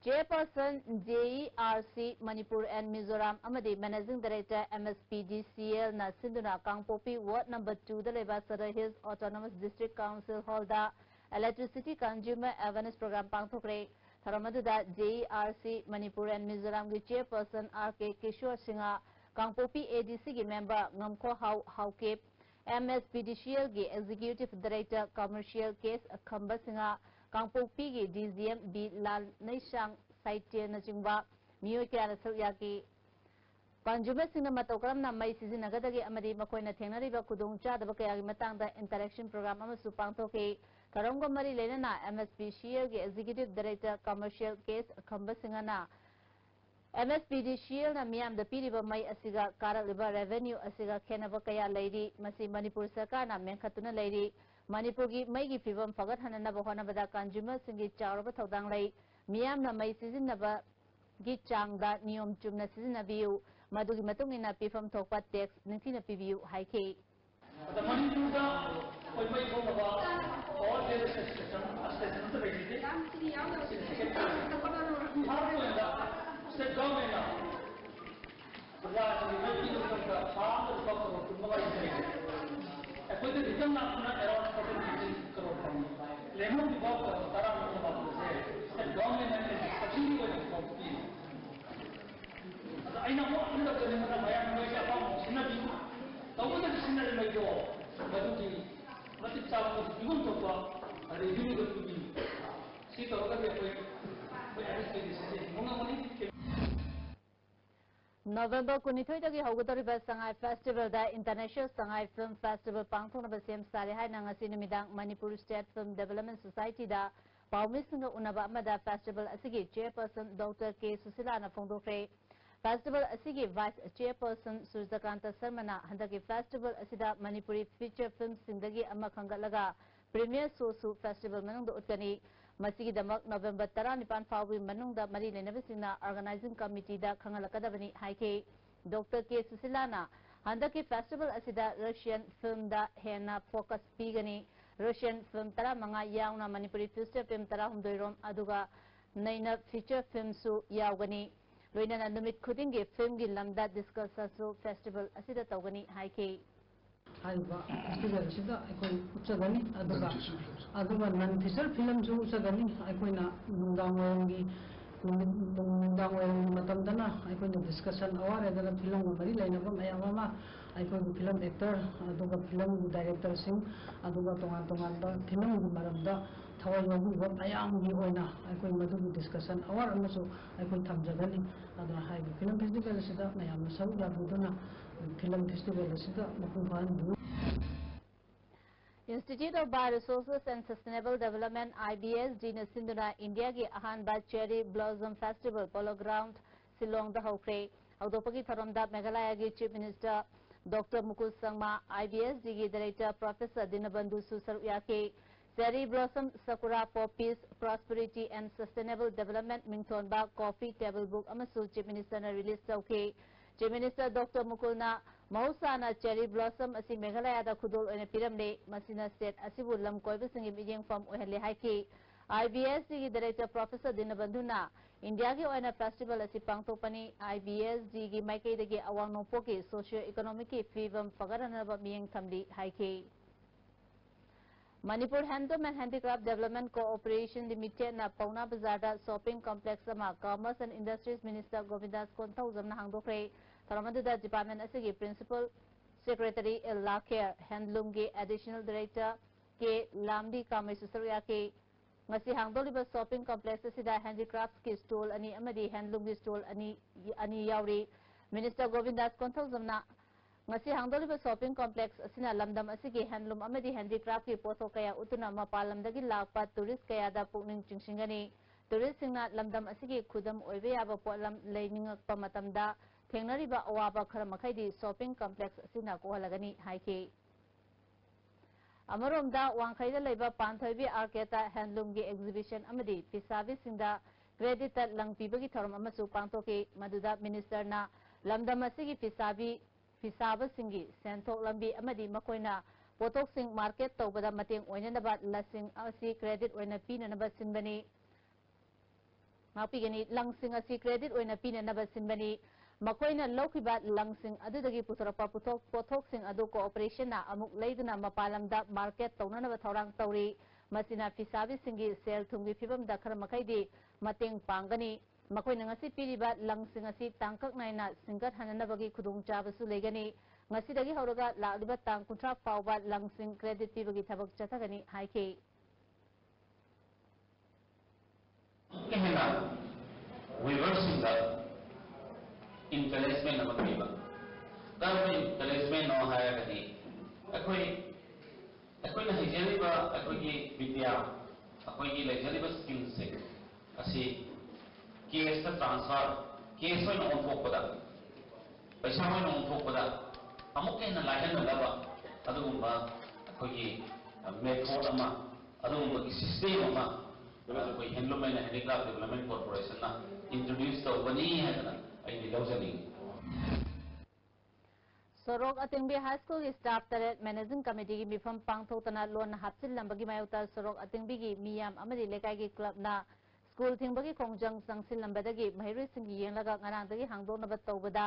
Chairperson JERC Manipur and Mizoram ꯑꯃꯗꯤ Managing Director MSPDCLꯅ ꯁꯤꯟꯗꯨꯅ ꯀꯥꯡꯄꯣꯛꯄꯤ Ward number twoꯗ ꯂꯩꯕ Sadar Hills Autonomous District Council Hallꯗ Electricity Consumer Awareness Program ꯄꯥꯡꯊꯣꯛꯈ꯭ꯔꯦ꯫ ꯊꯧꯔꯝ ꯑꯗꯨꯗ JERC Manipur and Mizoramꯒꯤ Chairperson RK ꯀꯤꯁꯣꯔ ꯁꯤꯡꯍ, ꯀꯥꯡꯄꯣꯛꯄꯤ ADCꯒꯤ member Ngamkho Hao Haokip, M S P D C ꯑꯦꯜꯒꯤ Executive Director Commercial K S Khambasingh, ꯀꯥꯡꯄꯣꯛꯄꯤꯒꯤ D G M B Lal Neisang ꯁꯥꯏꯇ꯭ꯌꯅꯆꯤꯡꯕ ꯃꯤꯑꯣꯏ ꯀꯌꯥꯅ ꯁꯔꯨꯛ ꯌꯥꯈꯤ꯫ ꯀꯟꯖꯨꯃꯔꯁꯤꯡꯅ ꯃꯇꯧ ꯀꯔꯝꯅ ꯃꯩ ꯁꯤꯖꯤꯟꯅꯒꯗꯒꯦ ꯑꯃꯗꯤ ꯃꯈꯣꯏꯅ ꯊꯦꯡꯅꯔꯤꯕ ꯈꯨꯗꯣꯡꯆꯥꯗꯕ ꯀꯌꯥꯒꯤ ꯃꯇꯥꯡꯗ interaction program ꯑꯃꯁꯨ ꯄꯥꯡꯊꯣꯛꯈꯤ꯫ ꯊꯧꯔꯝꯒ ꯃꯔꯤ ꯂꯩꯅꯅ ꯑꯦꯝ ꯑꯦꯁ ꯄꯤ ꯁꯤ ꯑꯦꯜꯒꯤ Executive Director Commercial ꯀꯦ ꯑꯦꯁ ꯈꯝꯕꯁꯤꯡꯍꯅ ꯑꯦꯝ ꯑꯦꯁ ꯄꯤ ꯗꯤ ꯁꯤ ꯑꯦꯜꯅ ꯃꯤꯌꯥꯝꯗ ꯄꯤꯔꯤꯕ ꯃꯩ ꯑꯁꯤꯒ ꯀꯥꯔꯛꯂꯤꯕ revenue ꯑꯁꯤꯒ ꯈꯦꯠꯅꯕ ꯀꯌꯥ ꯂꯩꯔꯤ꯫ ꯃꯁꯤ ꯃꯅꯤꯄꯨꯔ ꯁꯔꯀꯥꯔꯅ ꯃꯦꯟꯈꯠꯇꯨꯅ ꯂꯩꯔꯤ꯫ ꯃꯅꯤꯄꯨꯔꯒꯤ ꯃꯩꯒꯤ ꯐꯤꯕꯝ ꯐꯒꯠꯍꯟꯅꯅꯕ ꯍꯣꯠꯅꯕꯗ ꯀꯟꯖꯨꯃꯔꯁꯤꯡꯒꯤ ꯆꯥꯎꯔꯕ ꯊꯧꯗꯥꯡ ꯂꯩ꯫ ꯃꯤꯌꯥꯝꯅ ꯃꯩ ꯁꯤꯖꯤꯟꯅꯕꯒꯤ ꯆꯥꯡꯗ ꯅꯤꯌꯣꯝ ꯆꯨꯝꯅ ꯁꯤꯖꯤꯟꯅꯕꯤꯌꯨ꯫ ꯃꯗꯨꯒꯤ ꯃꯇꯨꯡ ꯏꯟꯅ ꯄꯤꯐꯝ ꯊꯣꯛꯄ tax ꯅꯤꯡꯊꯤꯅ ꯄꯤꯕꯤꯌꯨ ꯍꯥꯏꯈꯤ꯫ ꯑꯗ ꯃꯅꯤꯄꯨꯔꯗ ꯑꯩꯈꯣꯏ ꯃꯩ ꯊꯣꯛꯅꯕ power generation station, station ꯑꯃꯠꯇ ꯂꯩꯖꯗꯦ꯫ ꯁꯤꯅ second point꯫ Third pointꯗ state governmentꯅ ꯄ꯭ꯔꯖꯥꯁꯤꯡꯒꯤ ꯃꯩ ꯄꯤꯕ ꯃꯇꯝꯗ ꯊꯥ ꯑꯃꯗ ꯂꯨꯄꯥ ꯀꯔꯣꯔ ꯀꯨꯟ ꯃꯉꯥ ꯂꯩꯖꯩ꯫ ꯑꯩꯈꯣꯏꯗ return ꯂꯥꯛꯄꯅ around fourteen fifteen ꯀꯔꯣꯔ ꯐꯪꯉꯤ꯫ ꯂꯦꯝꯍꯧꯔꯤꯕ ꯀꯔꯣꯔ ꯇꯔꯥ ꯅꯠꯇ꯭ꯔ ꯃꯥꯄꯜꯁꯦ state governmentꯅ ꯁꯕꯁꯤꯗꯤ ꯑꯣꯏꯅ ꯄꯤ꯫ ꯑꯗꯣ ꯑꯩꯅ ꯑꯃꯨꯛ ꯍꯟꯗꯛ ꯀꯔꯤꯒꯨꯝꯕ ꯃꯌꯥꯝ ꯃꯣꯏꯁꯦ ꯑꯄꯥꯝꯕ ꯁꯤꯟꯅꯕꯤꯌꯨ꯫ ꯇꯧꯕꯗꯗꯤ ꯁꯤꯟꯅꯔꯤ ꯃꯩꯗꯣ ꯃꯗꯨꯒꯤ ꯃꯇꯤꯛ ꯆꯥꯕ ꯄꯤꯐꯝ ꯊꯣꯛꯄ revenueꯗ ꯄꯤꯕꯤꯌꯨ꯫ ꯁꯤ ꯇꯧꯔꯒꯗꯤ ꯑꯩꯈꯣꯏ, ꯑꯩꯈꯣꯏ ꯑꯦꯝ ꯑꯦꯁ ꯄꯤ ꯗꯤ ꯁꯤꯁꯦ ꯍꯤꯡꯕ ꯉꯝꯒꯅꯤ꯫ ꯅꯣꯕꯦꯝꯕꯔ ꯀꯨꯟꯅꯤꯊꯣꯏꯗꯒꯤ ꯍꯧꯒꯗꯧꯔꯤꯕ ꯁꯉꯥꯏ ꯐꯦꯁꯇꯤꯚꯦꯜꯗ International Shanghai Film Festival ꯄꯥꯡꯊꯣꯛꯅꯕ ꯁꯦꯝ ꯁꯥꯔꯦ ꯍꯥꯏꯅ ꯉꯁꯤ ꯅꯨꯃꯤꯗꯥꯡ ꯃꯅꯤꯄꯨꯔ State Film Development Societyꯗ ꯄꯥꯎꯃꯤꯁꯤꯡꯒ ꯎꯅꯕ ꯑꯃꯗ festival ꯑꯁꯤꯒꯤ chairperson Doctor ꯀꯦ ꯁꯨꯁꯤꯂꯥꯅ ꯐꯣꯡꯗꯣꯛꯈ꯭ꯔꯦ꯫ Festival ꯑꯁꯤꯒꯤ vice chairperson ꯁꯨꯔꯖꯀꯥꯟꯇ ꯁꯔꯃꯅ ꯍꯟꯗꯛꯀꯤ festival ꯑꯁꯤꯗ ꯃꯅꯤꯄꯨꯔꯤ feature filmꯁꯤꯡꯗꯒꯤ ꯑꯃ ꯈꯟꯒꯠꯂꯒ premiere showꯁꯨ festival ꯃꯅꯨꯡꯗ ꯎꯠꯀꯅꯤ꯫ ꯃꯁꯤꯒꯤꯗꯃꯛ ꯅꯣꯕꯦꯝꯕꯔ ꯇꯔꯥꯅꯤꯄꯥꯟ ꯐꯥꯎꯕꯒꯤ ꯃꯅꯨꯡꯗ ꯃꯔꯤ ꯂꯩꯅꯕꯁꯤꯡꯅ organizing committeeꯗ ꯈꯪꯍꯜꯂꯛꯀꯗꯕꯅꯤ ꯍꯥꯏꯈꯤ꯫ ꯗꯣꯛꯇꯔ ꯀꯦ ꯁꯨꯁꯤꯂꯥꯅ ꯍꯟꯗꯛꯀꯤ festival ꯑꯁꯤꯗ Russian filmꯗ ꯍꯦꯟꯅ focus ꯄꯤꯒꯅꯤ꯫ Russian film ꯇꯔꯥꯃꯉꯥ ꯌꯥꯎꯅ ꯃꯅꯤꯄꯨꯔꯤ feature film ꯇꯔꯥꯍꯨꯝꯗꯣꯏ ꯔꯣꯝ, ꯑꯗꯨꯒ ꯅꯩꯅ feature filmꯁꯨ ꯌꯥꯎꯒꯅꯤ꯫ ꯂꯣꯏꯅꯅ ꯅꯨꯃꯤꯠ ꯈꯨꯗꯤꯡꯒꯤ filmꯒꯤ ꯂꯝꯗ discussionꯁꯨ festival ꯑꯁꯤꯗ ꯇꯧꯒꯅꯤ ꯍꯥꯏꯈꯤ꯫ ꯍꯥꯏꯔꯤꯕ festivalꯁꯤꯗ ꯑꯩꯈꯣꯏ ꯎꯠꯆꯒꯅꯤ, ꯑꯗꯨꯒ, ꯑꯗꯨꯒ non feature filmꯁꯨ ꯎꯠꯆꯒꯅꯤ꯫ ꯑꯩꯈꯣꯏꯅ ꯅꯨꯡꯗꯥꯡ ꯋꯥꯏꯔꯝꯒꯤ ꯅꯨꯃꯤꯗꯥꯡ ꯋꯥꯏꯔꯝꯒꯤ ꯃꯇꯝꯗꯅ ꯑꯩꯈꯣꯏꯅ discussion hour ꯍꯥꯏꯗꯅ ꯐꯤꯂꯝꯒ ꯃꯔꯤ ꯂꯩꯅꯕ ꯃꯌꯥꯝ ꯑꯃ, ꯑꯩꯈꯣꯏꯒꯤ ꯐꯤꯂꯝ actor, ꯑꯗꯨꯒ ꯐꯤꯂꯝꯒꯤ directorꯁꯤꯡ, ꯑꯗꯨꯒ ꯇꯣꯉꯥꯟ ꯇꯣꯉꯥꯟꯕ ꯐꯤꯂꯝꯒꯤ ꯃꯔꯝꯗ ꯊꯋꯥꯏ ꯌꯥꯎꯕꯤꯕ ꯃꯌꯥꯝꯒꯤ ꯑꯣꯏꯅ ꯑꯩꯈꯣꯏ ꯃꯗꯨꯒꯤ discussion hour ꯑꯃꯁꯨ ꯑꯩꯈꯣꯏ ꯊꯝꯖꯒꯅꯤ꯫ ꯑꯗꯨꯅ ꯍꯥꯏꯔꯤꯕ film festival ꯑꯁꯤꯗ ꯃꯌꯥꯝꯅ ꯁꯔꯨꯛ ꯌꯥꯕꯤꯗꯨꯅ film festival ꯑꯁꯤꯗ ꯃꯄꯨꯡ ꯐꯥꯍꯟꯕꯤꯌꯨ꯫ Institute of Bioresources and Sustainable Development, IBSD ꯅ ꯁꯤꯟꯗꯨꯅ ꯏꯟꯗꯤꯌꯥꯒꯤ ꯑꯍꯥꯟꯕ Cherry Blossom Festival Polo Ground ꯁꯤꯂꯣꯡꯗ ꯍꯧꯈ꯭ꯔꯦ꯫ ꯍꯧꯗꯣꯛꯄꯒꯤ ꯊꯧꯔꯝꯗ ꯃꯦꯘꯥꯂꯌꯥꯒꯤ Chief Minister Doctor ꯃꯨꯀꯨꯜ ꯁꯪꯃꯥ, IBSD ꯒꯤ Director Professor ꯗꯤꯅꯕꯟꯙꯨꯁꯨ ꯁꯔꯨꯛ ꯌꯥꯈꯤ꯫ Cherry Blossom, Sakura for Peace, Prosperity and Sustainable Development ꯃꯤꯡꯊꯣꯟꯕ Coffee Table Book ꯑꯃꯁꯨ Chief Minister ꯅ release ꯇꯧꯈꯤ꯫ Chief Minister Doctor ꯃꯨꯀꯨꯜꯅ ꯃꯍꯧꯁꯥꯅ Cherry Blossom ꯑꯁꯤ ꯃꯦꯘꯥꯂꯌꯥꯗ ꯈꯨꯗꯣꯜ ꯑꯣꯏꯅ ꯄꯤꯔꯝꯂꯦ, ꯃꯁꯤꯅ state ꯑꯁꯤꯕꯨ ꯂꯝ ꯀꯣꯏꯕꯁꯤꯡꯒꯤ ꯃꯤꯠꯌꯦꯡꯐꯝ ꯑꯣꯏꯍꯜꯂꯦ ꯍꯥꯏꯈꯤ꯫ IBSD ꯒꯤ Director Professor ꯗꯤꯅꯕꯟꯙꯨꯅ ꯏꯟꯗꯤꯌꯥꯒꯤ ꯑꯣꯏꯅ festival ꯑꯁꯤ ꯄꯥꯡꯊꯣꯛꯄꯅꯤ, IBSD ꯒꯤ ꯃꯥꯏꯀꯩꯗꯒꯤ ꯑꯋꯥꯡ ꯅꯣꯡꯄꯣꯛꯀꯤ socio economic ꯀꯤ ꯐꯤꯕꯝ ꯐꯒꯠꯍꯟꯅꯕ ꯃꯤꯠꯌꯦꯡ ꯊꯝꯂꯤ ꯍꯥꯏꯈꯤ꯫ Manipur Handloom and Handicraft Development Corporation Limited ꯅ ꯄꯥꯎꯅꯥ ꯕꯖꯥꯔꯗ shopping complex ꯑꯃ Commerce and Industries Minister ꯒꯣꯕꯤꯟꯗꯥꯁ ꯀꯣꯟꯊꯧꯖꯝꯅ ꯍꯥꯡꯗꯣꯛꯈ꯭ꯔꯦ꯫ ꯊꯧꯔꯝ ꯑꯗꯨꯗ department ꯑꯁꯤꯒꯤ Principal Secretary ꯑꯦꯜ ꯂꯥꯈꯦꯔ, Handloom ꯒꯤ Additional Director ꯀꯦ ꯂꯥꯝꯂꯤ ꯀꯥꯃꯩꯁꯨ ꯁꯔꯨꯛ ꯌꯥꯈꯤ꯫ ꯉꯁꯤ ꯍꯥꯡꯗꯣꯛꯂꯤꯕ shopping complex ꯑꯁꯤꯗ handicrafts ꯀꯤ stall ꯑꯅꯤ ꯑꯃꯗꯤ handloom ꯒꯤ stall ꯑꯅꯤ, ꯑꯅꯤ ꯌꯥꯎꯔꯤ꯫ Minister ꯒꯣꯕꯤꯟꯗꯥꯁ ꯀꯣꯟꯊꯧꯖꯝꯅ ꯉꯁꯤ ꯍꯥꯡꯗꯣꯛꯂꯤꯕ shopping complex ꯑꯁꯤꯅ ꯂꯝꯗꯝ ꯑꯁꯤꯒꯤ handloom ꯑꯃꯗꯤ handicraft ꯀꯤ ꯄꯣꯠꯊꯣꯛ ꯀꯌꯥ ꯎꯠꯇꯨꯅ ꯃꯄꯥꯟ ꯂꯝꯗꯒꯤ ꯂꯥꯛꯄ tourist ꯀꯌꯥꯗ ꯄꯨꯛꯅꯤꯡ ꯆꯤꯡꯁꯤꯟꯒꯅꯤ꯫ Tourist ꯁꯤꯡꯅ ꯂꯝꯗꯝ ꯑꯁꯤꯒꯤ ꯈꯨꯗꯝ ꯑꯣꯏꯕ ꯌꯥꯕ ꯄꯣꯠꯂꯝ ꯂꯩꯅꯤꯡꯉꯛꯄ ꯃꯇꯝꯗ ꯊꯦꯡꯅꯔꯤꯕ ꯑꯋꯥꯕ ꯈꯔ ꯃꯈꯩꯗꯤ shopping complex ꯑꯁꯤꯅ ꯀꯣꯛꯍꯜꯂꯒꯅꯤ ꯍꯥꯏꯈꯤ꯫ ꯑꯃꯔꯣꯝꯗ, ꯋꯥꯡꯈꯩꯗ ꯂꯩꯕ ꯄꯥꯟꯊꯣꯏꯕꯤ ꯑꯥꯔꯀꯦꯗꯇ handloom ꯒꯤ exhibition ꯑꯃꯗꯤ ꯐꯤꯁꯥꯕꯤꯁꯤꯡꯗ credit ꯇ ꯂꯪ ꯄꯤꯕꯒꯤ ꯊꯧꯔꯝ ꯑꯃꯁꯨ ꯄꯥꯡꯊꯣꯛꯈꯤ, ꯃꯗꯨꯗ minister ꯅ ꯂꯝꯗꯝ ꯑꯁꯤꯒꯤ ꯐꯤꯁꯥꯕꯤ, ꯐꯤꯁꯥꯕꯁꯤꯡꯒꯤ ꯁꯦꯟꯊꯣꯛ ꯂꯝꯕꯤ ꯑꯃꯗꯤ ꯃꯈꯣꯏꯅ ꯄꯣꯠꯊꯣꯛꯁꯤꯡ market ꯇꯧꯕꯗ ꯃꯇꯦꯡ ꯑꯣꯏꯅꯅꯕ ꯂꯁꯤꯡ ꯑꯁꯤ credit ꯑꯣꯏꯅ ꯄꯤꯅꯅꯕ ꯁꯤꯟꯕꯅꯤ꯫ ꯉꯥꯛꯄꯤꯒꯅꯤ, ꯂꯪꯁꯤꯡ ꯑꯁꯤ credit ꯑꯣꯏꯅ ꯄꯤꯅꯅꯕ ꯁꯤꯟꯕꯅꯤ꯫ ꯃꯈꯣꯏꯅ ꯂꯧꯈꯤꯕ ꯂꯪꯁꯤꯡ ꯑꯗꯨꯗꯒꯤ ꯄꯨꯊꯣꯔꯛꯄ ꯄꯨꯊꯣꯛ-, ꯄꯣꯠꯊꯣꯛꯁꯤꯡ ꯑꯗꯨ corporation ꯅ ꯑꯃꯨꯛ ꯂꯩꯗꯨꯅ ꯃꯄꯥꯟ ꯂꯝꯗ market ꯇꯧꯅꯅꯕ ꯊꯧꯔꯥꯡ ꯇꯧꯔꯤ꯫ ꯃꯁꯤꯅ ꯐꯤꯁꯥꯕꯤꯁꯤꯡꯒꯤ ꯁꯦꯜ ꯊꯨꯝꯒꯤ ꯐꯤꯕꯝꯗ ꯈꯔ ꯃꯈꯩꯗꯤ ꯃꯇꯦꯡ ꯄꯥꯡꯒꯅꯤ꯫ ꯃꯈꯣꯏꯅ ꯉꯁꯤ ꯄꯤꯔꯤꯕ ꯂꯪꯁꯤꯡ ꯑꯁꯤ ꯇꯥꯡꯀꯛ ꯅꯥꯏꯅ ꯁꯤꯡꯒꯠꯍꯟꯅꯅꯕꯒꯤ ꯈꯨꯗꯣꯡꯆꯥꯕꯁꯨ ꯂꯩꯒꯅꯤ꯫ ꯉꯁꯤꯗꯒꯤ ꯍꯧꯔꯒ ꯂꯥꯛꯂꯤꯕ ꯇꯥꯡ ꯀꯨꯟꯊ꯭ꯔꯥ ꯐꯥꯎꯕ ꯂꯪꯁꯤꯡ credit ꯄꯤꯕꯒꯤ ꯊꯕꯛ ꯆꯠꯊꯒꯅꯤ ꯍꯥꯏꯈꯤ꯫ ꯑꯃꯨꯛꯀ ꯍꯦꯟꯅ weaverꯁꯤꯡꯗ encouragement ꯑꯃ ꯄꯤꯕ꯫ ꯀꯔꯝꯕ encouragementꯅꯣ ꯍꯥꯏꯔꯒꯗꯤ, ꯑꯩꯈꯣꯏ, ꯑꯩꯈꯣꯏꯅ ꯍꯩꯖꯔꯤꯕ ꯑꯩꯈꯣꯏꯒꯤ ꯕꯤꯗ꯭ꯌꯥ, ꯑꯩꯈꯣꯏꯒꯤ ꯂꯩꯖꯔꯤꯕ skillꯁꯦ ꯑꯁꯤ cash transfer, cash ꯑꯣꯏꯅ ꯑꯣꯟꯊꯣꯛꯄꯗ, ꯄꯩꯁꯥ ꯑꯣꯏꯅ ꯑꯣꯟꯊꯣꯛꯄꯗ ꯑꯃꯨꯛꯀ ꯍꯦꯟꯅ ꯂꯥꯏꯍꯟꯅꯅꯕ ꯑꯗꯨꯒꯨꯝꯕ ꯑꯩꯈꯣꯏꯒꯤ method ꯑꯃ, ꯑꯗꯨꯒꯨꯝꯕꯒꯤ system ꯑꯃ ꯑꯩꯈꯣꯏ Handloom and Handicraft Development Corporationꯅ introduce ꯇꯧꯕꯅꯤ ꯍꯥꯏꯗꯅ ꯑꯩꯗꯤ ꯂꯧꯖꯅꯤꯡꯏ꯫ ꯁꯣꯔꯣꯛ ꯑꯇꯤꯡꯕꯤ ꯍꯥꯏ ꯁ꯭ꯀꯨꯜꯒꯤ staff ꯇꯔꯦꯠ managing committeeꯒꯤ ꯃꯤꯐꯝ ꯄꯥꯡꯊꯣꯛꯇꯅ ꯂꯣꯟꯅ ꯍꯥꯞꯆꯤꯜꯂꯝꯕꯒꯤ ꯃꯥꯌꯣꯛꯇ ꯁꯣꯔꯣꯛ ꯑꯇꯤꯡꯕꯤꯒꯤ ꯃꯤꯌꯥꯝ ꯑꯃꯗꯤ ꯂꯩꯀꯥꯏꯒꯤ clubꯅ ꯁ꯭ꯀꯨꯜ ꯊꯤꯡꯕꯒꯤ ꯈꯣꯡꯖꯪ ꯆꯪꯁꯤꯜꯂꯝꯕꯗꯒꯤ ꯃꯍꯩꯔꯣꯏꯁꯤꯡꯒꯤ ꯌꯦꯡꯂꯒ ꯉꯔꯥꯡꯗꯒꯤ ꯍꯥꯡꯗꯣꯛꯅꯕ ꯇꯧꯕꯗ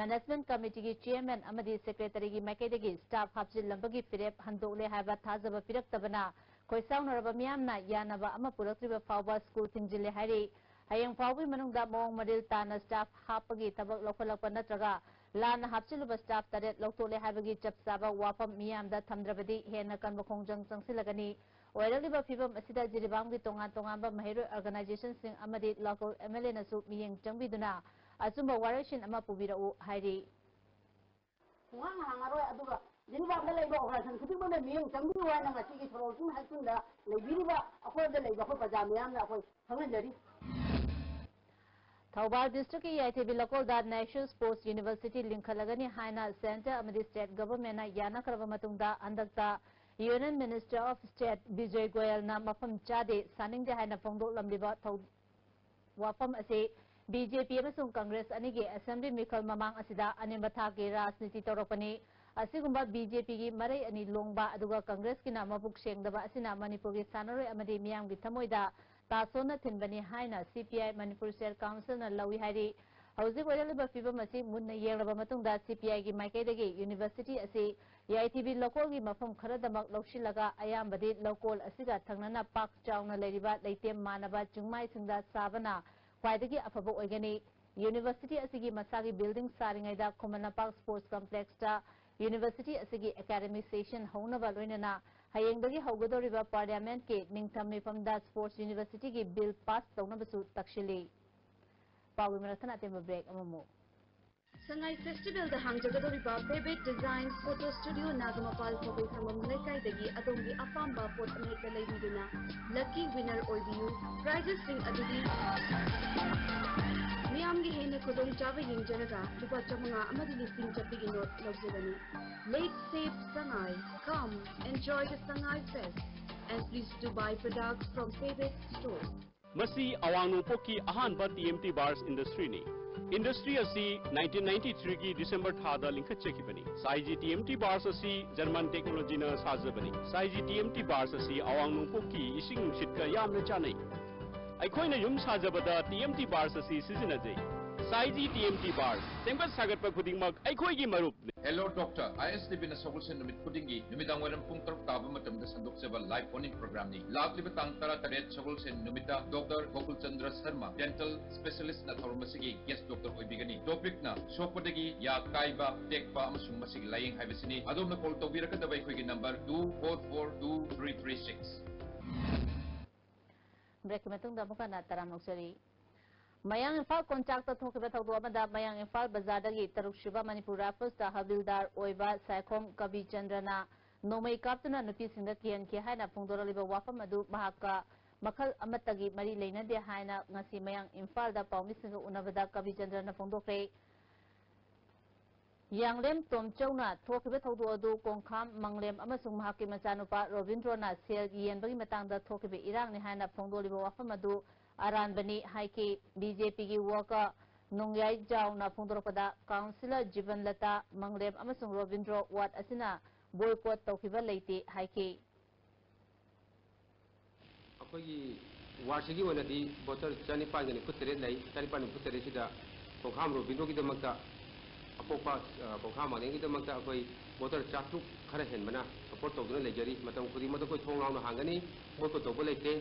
management committeeꯒꯤ chairman ꯑꯃꯗꯤ secretaryꯒꯤ ꯃꯥꯏꯀꯩꯗꯒꯤ staff ꯍꯥꯞꯆꯤꯜꯂꯝꯕꯒꯤ ꯐꯤꯔꯦꯞ ꯍꯟꯗꯣꯛꯂꯦ ꯍꯥꯏꯕ ꯊꯥꯖꯕ ꯄꯤꯔꯛꯇꯕꯅ ꯈꯣꯏꯁꯥꯎꯅꯔꯕ ꯃꯤꯌꯥꯝꯅ ꯌꯥꯅꯕ ꯑꯃ ꯄꯨꯔꯛꯇ꯭ꯔꯤꯕ ꯐꯥꯎꯕ ꯁ꯭ꯀꯨꯜ ꯊꯤꯡꯖꯤꯜꯂꯦ ꯍꯥꯏꯔꯤ꯫ ꯍꯌꯦꯡ ꯐꯥꯎꯕꯒꯤ ꯃꯅꯨꯡꯗ ꯃꯑꯣꯡ ꯃꯔꯤꯜ ꯇꯥꯅ staff ꯍꯥꯞꯄꯒꯤ ꯊꯕꯛ ꯂꯧꯈꯠꯂꯛꯄ ꯅꯠꯇ꯭ꯔꯒ ꯂꯥꯟꯅ ꯍꯥꯞꯆꯤꯜꯂꯨꯕ staff ꯇꯔꯦꯠ ꯂꯧꯊꯣꯛꯂꯦ ꯍꯥꯏꯕꯒꯤ ꯆꯞ ꯆꯥꯕ ꯋꯥꯐꯝ ꯃꯤꯌꯥꯝꯗ ꯊꯝꯗ꯭ꯔꯕꯗꯤ ꯍꯦꯟꯅ ꯀꯟꯕ ꯈꯣꯡꯖꯪ ꯆꯪꯁꯤꯜꯂꯒꯅꯤ꯫ ꯑꯣꯏꯔꯛꯂꯤꯕ ꯐꯤꯕꯝ ꯑꯁꯤꯗ ꯖꯤꯔꯤꯕꯥꯝꯒꯤ ꯇꯣꯉꯥꯟ ꯇꯣꯉꯥꯟꯕ ꯃꯍꯩꯔꯣꯏ organisationꯁꯤꯡ ꯑꯃꯗꯤ local MLAꯅꯁꯨ ꯃꯤꯠꯌꯦꯡ ꯆꯪꯕꯤꯗꯨꯅ ꯑꯆꯨꯝꯕ ꯋꯥꯔꯣꯏꯁꯤꯟ ꯑꯃ ꯄꯨꯕꯤꯔꯛꯎ ꯍꯥꯏꯔꯤ꯫ ꯈꯣꯡꯍꯥꯡ ꯍꯥꯡꯉꯔꯣꯏ꯫ ꯑꯗꯨꯒ ꯖꯤꯔꯤꯕꯥꯝꯗ ꯂꯩꯕ organization ꯈꯨꯗꯤꯡꯃꯛꯅ ꯃꯤꯠꯌꯦꯡ ꯆꯪꯕꯤꯌꯨ ꯍꯥꯏꯅ ꯉꯁꯤꯒꯤ ꯁꯣꯔꯣꯛ ꯆꯤꯡ ꯍꯥꯏ ꯁ꯭ꯀꯨꯜꯗ ꯂꯩꯕꯤꯔꯤꯕ ꯑꯩꯈꯣꯏꯗ ꯂꯩꯕ ꯑꯩꯈꯣꯏ ꯄ꯭ꯔꯖꯥ ꯃꯤꯌꯥꯝꯅ ꯑꯩꯈꯣꯏ ꯈꯪꯍꯟꯖꯔꯤ꯫ ꯊꯧꯕꯥꯜ districtꯀꯤ ꯌꯥꯏꯊꯤꯕꯤ ꯂꯩꯀꯣꯜꯗ Nexus Post University ꯂꯤꯡꯈꯠꯂꯒꯅꯤ ꯍꯥꯏꯅ centre ꯑꯃꯗꯤ state governmentꯅ ꯌꯥꯅꯈ꯭ꯔꯕ ꯃꯇꯨꯡꯗ ꯍꯟꯗꯛꯇ Union Minister of State Bijoy ꯒꯣꯌꯜꯅ ꯃꯐꯝ ꯆꯥꯗꯦ, ꯁꯥꯅꯤꯡꯗꯦ ꯍꯥꯏꯅ ꯐꯣꯡꯗꯣꯛꯂꯝꯂꯤꯕ ꯊꯧ-, ꯋꯥꯐꯝ ꯑꯁꯤ BJP ꯑꯃꯁꯨꯡ Congress ꯑꯅꯤꯒꯤ assembly ꯃꯤꯈꯜ ꯃꯃꯥꯡ ꯑꯁꯤꯗ ꯑꯅꯦꯝꯕ ꯊꯥꯛꯀꯤ ꯔꯥꯖꯅꯤꯇꯤ ꯇꯧꯔꯛꯄꯅꯤ꯫ ꯑꯁꯤꯒꯨꯝꯕ BJPꯒꯤ ꯃꯔꯩ ꯑꯅꯤ ꯂꯣꯡꯕ ꯑꯗꯨꯒ Congressꯀꯤꯅ ꯃꯕꯨꯛ ꯁꯦꯡꯗꯕ ꯑꯁꯤꯅ ꯃꯅꯤꯄꯨꯔꯒꯤ ꯁꯥꯟꯅꯔꯣꯏ ꯑꯃꯗꯤ ꯃꯤꯌꯥꯝꯒꯤ ꯊꯃꯣꯏꯗ ꯇꯥꯁꯣꯟꯅ ꯊꯤꯟꯕꯅꯤ ꯍꯥꯏꯅ CPI ꯃꯅꯤꯄꯨꯔ State Councilꯅ ꯂꯧꯏ ꯍꯥꯏꯔꯤ꯫ ꯍꯧꯖꯤꯛ ꯑꯣꯏꯔꯛꯂꯤꯕ ꯐꯤꯕꯝ ꯑꯁꯤ ꯃꯨꯟꯅ ꯌꯦꯡꯂꯕ ꯃꯇꯨꯡꯗ CPIꯒꯤ ꯃꯥꯏꯀꯩꯗꯒꯤ university ꯑꯁꯤ ꯌꯥꯏꯊꯤꯕꯤ ꯂꯧꯀꯣꯜꯒꯤ ꯃꯐꯝ ꯈꯔꯗꯃꯛ ꯂꯧꯁꯤꯜꯂꯒ ꯑꯌꯥꯝꯕꯗꯤ ꯂꯧꯀꯣꯜ ꯑꯁꯤꯒ ꯊꯪꯅꯅ ꯄꯥꯛ ꯆꯥꯎꯅ ꯂꯩꯔꯤꯕ ꯂꯩꯇꯦꯝ ꯃꯥꯟꯅꯕ ꯆꯤꯡꯃꯥꯏꯁꯤꯡꯗ ꯁꯥꯕꯅ ꯈ꯭ꯋꯥꯏꯗꯒꯤ ꯑꯐꯕ ꯑꯣꯏꯒꯅꯤ꯫ ꯌꯨꯅꯤꯚꯔꯁꯤꯇꯤ ꯑꯁꯤꯒꯤ ꯃꯁꯥꯒꯤ building ꯁꯥꯔꯤꯉꯩꯗ Khuman Lampak sports ꯀꯝꯄ꯭ꯂꯦꯛꯁꯇ university ꯑꯁꯤꯒꯤ ꯑꯦꯀꯥꯗꯃꯤ ꯁꯦꯁꯟ ꯍꯧꯅꯕ ꯂꯣꯏꯅꯅ ꯍꯌꯦꯡꯗꯒꯤ ꯍꯧꯒꯗꯧꯔꯤꯕ ꯄꯥꯔꯂꯤꯌꯥꯃꯦꯟꯠꯀꯤ ꯅꯤꯡꯊꯝ ꯃꯤꯐꯝꯗ ꯁ꯭ꯄꯣꯔꯠꯁ ꯌꯨꯅꯤꯚꯔꯁꯤꯇꯤꯒꯤ ꯕꯤꯜ ꯄꯥꯁ ꯇꯧꯅꯕꯁꯨ ꯇꯛꯁꯤꯜꯂꯤ꯫ ꯄꯥꯎꯒꯤ ꯃꯔꯛ ꯊꯠꯅ ꯑꯇꯦꯟꯕ ꯕ꯭ꯔꯦꯛ ꯑꯃꯃꯨꯛ꯫ ꯁꯉꯥꯏ ꯐꯦꯁꯇꯤꯚꯦꯜꯗ ꯍꯥꯡꯖꯒꯗꯧꯔꯤꯕ Vivid Designs Photo Studio, ꯅꯥꯒꯃꯄꯥꯜ ꯈꯣꯡꯕꯣꯏ ꯊꯣꯡꯕꯝ ꯂꯩꯀꯥꯏꯗꯒꯤ ꯑꯗꯣꯝꯒꯤ ꯑꯄꯥꯝꯕ ꯄꯣꯠ ꯑꯃꯍꯦꯛꯇ ꯂꯩꯕꯤꯗꯨꯅ lucky winner ꯑꯣꯏꯕꯤꯌꯨ꯫ Prizesꯁꯤꯡ ꯑꯗꯨꯗꯤ ꯃꯤꯌꯥꯝꯒꯤ ꯍꯦꯟꯅ ꯈꯨꯗꯣꯡꯆꯥꯕ ꯌꯦꯡꯖꯔꯒ ꯂꯨꯄꯥ ꯆꯥꯃꯉꯥ ꯑꯃꯗꯤ ꯂꯤꯁꯤꯡ ꯆꯠꯄꯤꯒꯤ ꯅꯣꯠ ꯂꯧꯖꯒꯅꯤ꯫ Let's save Sangai. Come, enjoy the Sangai Fest. And please do buy products from Vivid Stores. ꯃꯁꯤ ꯑꯋꯥꯡ ꯅꯣꯡꯄꯣꯛꯀꯤ ꯑꯍꯥꯟꯕ ꯇꯤ ꯑꯦꯝ ꯇꯤ ꯕꯥꯔꯁ ꯏꯟꯗꯁꯇ꯭ꯔꯤꯅꯤ꯫ ꯏꯟꯗꯁꯇ꯭ꯔꯤ ꯑꯁꯤ ꯅꯥꯏꯟꯇꯤꯟ ꯅꯥꯏꯟꯇꯤ ꯊ꯭ꯔꯤꯒꯤ ꯗꯤꯁꯦꯝꯕꯔ ꯊꯥꯗ ꯂꯤꯡꯈꯠꯆꯈꯤꯕꯅꯤ꯫ ꯁꯥꯏꯖꯤ ꯇꯤ ꯑꯦꯝ ꯇꯤ ꯕꯥꯔꯁ ꯑꯁꯤ ꯖꯔꯃꯟ ꯇꯦꯛꯅꯣꯂꯣꯖꯤꯅ ꯁꯥꯖꯕꯅꯤ꯫ ꯁꯥꯏꯖꯤ ꯇꯤ ꯑꯦꯝ ꯇꯤ ꯕꯥꯔꯁ ꯑꯁꯤ ꯑꯋꯥꯡ ꯅꯣꯡꯄꯣꯛꯀꯤ ꯏꯁꯤꯡ ꯅꯨꯡꯁꯤꯠꯀ ꯌꯥꯝꯅ ꯆꯥꯟꯅꯩ꯫ ꯑꯩꯈꯣꯏꯅ ꯌꯨꯝ ꯁꯥꯖꯕꯗ ꯇꯤ ꯑꯦꯝ ꯇꯤ ꯕꯥꯔꯁ ꯑꯁꯤ ꯁꯤꯖꯤꯟꯅꯖꯩ꯫ ꯁꯥꯏꯖꯤ ꯇꯤ ꯑꯦꯝ ꯇꯤ ꯕꯥꯔꯁ, ꯁꯦꯝꯒꯠ ꯁꯥꯒꯠꯄ ꯈꯨꯗꯤꯡꯃꯛ ꯑꯩꯈꯣꯏꯒꯤ ꯃꯔꯨꯞꯅꯤ꯫ Hello Doctor, ꯑꯥꯏ ꯑꯦꯁ ꯇꯤ ꯚꯤꯅ ꯁꯒꯣꯜꯁꯦꯟ ꯅꯨꯃꯤꯠ ꯈꯨꯗꯤꯡꯒꯤ ꯅꯨꯃꯤꯗꯥꯡ ꯋꯥꯏꯔꯝ ꯄꯨꯡ ꯇꯔꯨꯛ ꯇꯥꯕ ꯃꯇꯝꯗ ꯁꯟꯗꯣꯛꯆꯕ live phone-in program-ꯅꯤ꯫ ꯂꯥꯛꯂꯤꯕ ꯇꯥꯡ ꯇꯔꯥ ꯇꯔꯦꯠ ꯁꯒꯣꯜꯁꯦꯟ ꯅꯨꯃꯤꯠꯇ Doctor ꯒꯣꯀꯨꯜ ꯆꯟꯗ꯭ꯔ ꯁꯔꯃ, dental specialist-ꯅ ꯊꯧꯔꯝ ꯑꯁꯤꯒꯤ guest doctor ꯑꯣꯏꯕꯤꯒꯅꯤ꯫ Topic-ꯅ ꯁꯣꯛꯄꯗꯒꯤ ꯌꯥ ꯀꯥꯏꯕ, ꯇꯦꯛꯄ ꯑꯃꯁꯨꯡ ꯃꯁꯤꯒꯤ ꯂꯥꯌꯦꯡ ꯍꯥꯏꯕꯁꯤꯅꯤ꯫ ꯑꯗꯣꯝꯅ call ꯇꯧꯕꯤꯔꯛꯀꯗꯕ ꯑꯩꯈꯣꯏꯒꯤ number two four four two three three six꯫ ꯕ꯭ꯔꯦꯛꯀꯤ ꯃꯇꯨꯡꯗ ꯑꯃꯨꯛ ꯍꯟꯅ ꯇꯔꯥꯝꯅ ꯑꯣꯛꯆꯔꯤ꯫ ꯃꯌꯥꯡ ꯏꯝꯐꯥꯜ ꯀꯣꯟꯆꯥꯛꯇ ꯊꯣꯛꯈꯤꯕ ꯊꯧꯗꯣꯛ ꯑꯃꯗ ꯃꯌꯥꯡ ꯏꯝꯐꯥꯜ ꯕꯖꯥꯔꯗꯒꯤ ꯇꯔꯨꯛ ꯁꯨꯕ ꯃꯅꯤꯄꯨꯔ ꯔꯥꯏꯐꯜꯁꯇ ꯍꯕꯤꯜꯗꯥꯔ ꯑꯣꯏꯕ ꯁꯥꯏꯈꯣꯝ ꯀꯕꯤꯆꯟꯗ꯭ꯔꯅ ꯅꯣꯡꯃꯩ ꯀꯥꯞꯇꯨꯅ ꯅꯨꯄꯤꯁꯤꯡꯗ ꯀꯤꯍꯟꯈꯤ ꯍꯥꯏꯅ ꯐꯣꯡꯗꯣꯔꯛꯂꯤꯕ ꯋꯥꯐꯝ ꯑꯗꯨ ꯃꯍꯥꯛꯀ ꯃꯈꯜ ꯑꯃꯠꯇꯒꯤ ꯃꯔꯤ ꯂꯩꯅꯗꯦ ꯍꯥꯏꯅ ꯉꯁꯤ ꯃꯌꯥꯡ ꯏꯝꯐꯥꯜꯗ ꯄꯥꯎꯃꯤꯁꯤꯡꯒ ꯎꯅꯕꯗ ꯀꯕꯤꯆꯟꯗ꯭ꯔꯅ ꯐꯣꯡꯗꯣꯛꯈ꯭ꯔꯦ꯫ ꯌꯥꯡꯂꯦꯝ ꯇꯣꯝꯆꯧꯅ ꯊꯣꯛꯈꯤꯕ ꯊꯧꯗꯣꯛ ꯑꯗꯨ ꯀꯣꯡꯈꯥꯝ ꯃꯪꯂꯦꯝ ꯑꯃꯁꯨꯡ ꯃꯍꯥꯛꯀꯤ ꯃꯆꯥꯅꯨꯄꯥ ꯔꯣꯕꯤꯟꯗ꯭ꯔꯣꯅ ꯁꯦꯜ ꯌꯦꯟꯕꯒꯤ ꯃꯇꯥꯡꯗ ꯊꯣꯛꯈꯤꯕ ꯏꯔꯥꯡꯅꯤ ꯍꯥꯏꯅ ꯐꯣꯡꯗꯣꯛꯂꯤꯕ ꯋꯥꯐꯝ ꯑꯗꯨ ꯑꯔꯥꯟꯕꯅꯤ ꯍꯥꯏꯈꯤ꯫ ꯕꯤ ꯖꯦ ꯄꯤꯒꯤ ꯋꯥꯀ ꯅꯣꯡꯌꯥꯏ ꯖꯥꯎꯅ ꯐꯣꯡꯗꯣꯔꯛꯄꯗ ꯀꯥꯎꯟꯁꯤꯂꯔ ꯖꯤꯕꯟꯂꯇꯥ ꯃꯪꯂꯦꯝ ꯑꯃꯁꯨꯡ ꯔꯣꯕꯤꯟꯗ꯭ꯔꯣ ꯋꯥꯔꯗ ꯑꯁꯤꯅ ꯕꯣꯏꯀꯣꯠ ꯇꯧꯈꯤꯕ ꯂꯩꯇꯦ ꯍꯥꯏꯈꯤ꯫ ꯑꯩꯈꯣꯏꯒꯤ ꯋꯥꯔꯗꯁꯤꯒꯤ ꯑꯣꯏꯅꯗꯤ ꯚꯣꯇꯔ ꯆꯅꯤꯄꯥꯟꯒ ꯅꯤꯐꯨ ꯇꯔꯦꯠ ꯂꯩ꯫ ꯆꯅꯤꯄꯥꯟ ꯅꯤꯐꯨ ꯇꯔꯦꯠꯁꯤꯗ ꯀꯣꯡꯈꯥꯝ ꯔꯣꯕꯤꯟꯗ꯭ꯔꯣꯒꯤꯗꯃꯛꯇ ꯄꯣꯛꯄ, ꯑ, ꯈꯣꯡꯈꯥ ꯃꯥꯂꯦꯝꯒꯤꯗꯃꯛꯇ ꯑꯩꯈꯣꯏ ꯚꯣꯇꯔ ꯆꯥꯇ꯭ꯔꯨꯛ ꯈꯔ ꯍꯦꯟꯕꯅ ꯁꯄꯣꯔꯠ ꯇꯧꯗꯨꯅ ꯂꯩꯖꯔꯤ꯫ ꯃꯇꯝ ꯈꯨꯗꯤꯡꯃꯛꯇ ꯑꯩꯈꯣꯏ ꯊꯣꯡ ꯂꯥꯎꯅ ꯍꯥꯡꯒꯅꯤ꯫ ꯕꯣꯏꯀꯣꯠ ꯇꯧꯕ ꯂꯩꯇꯦ꯫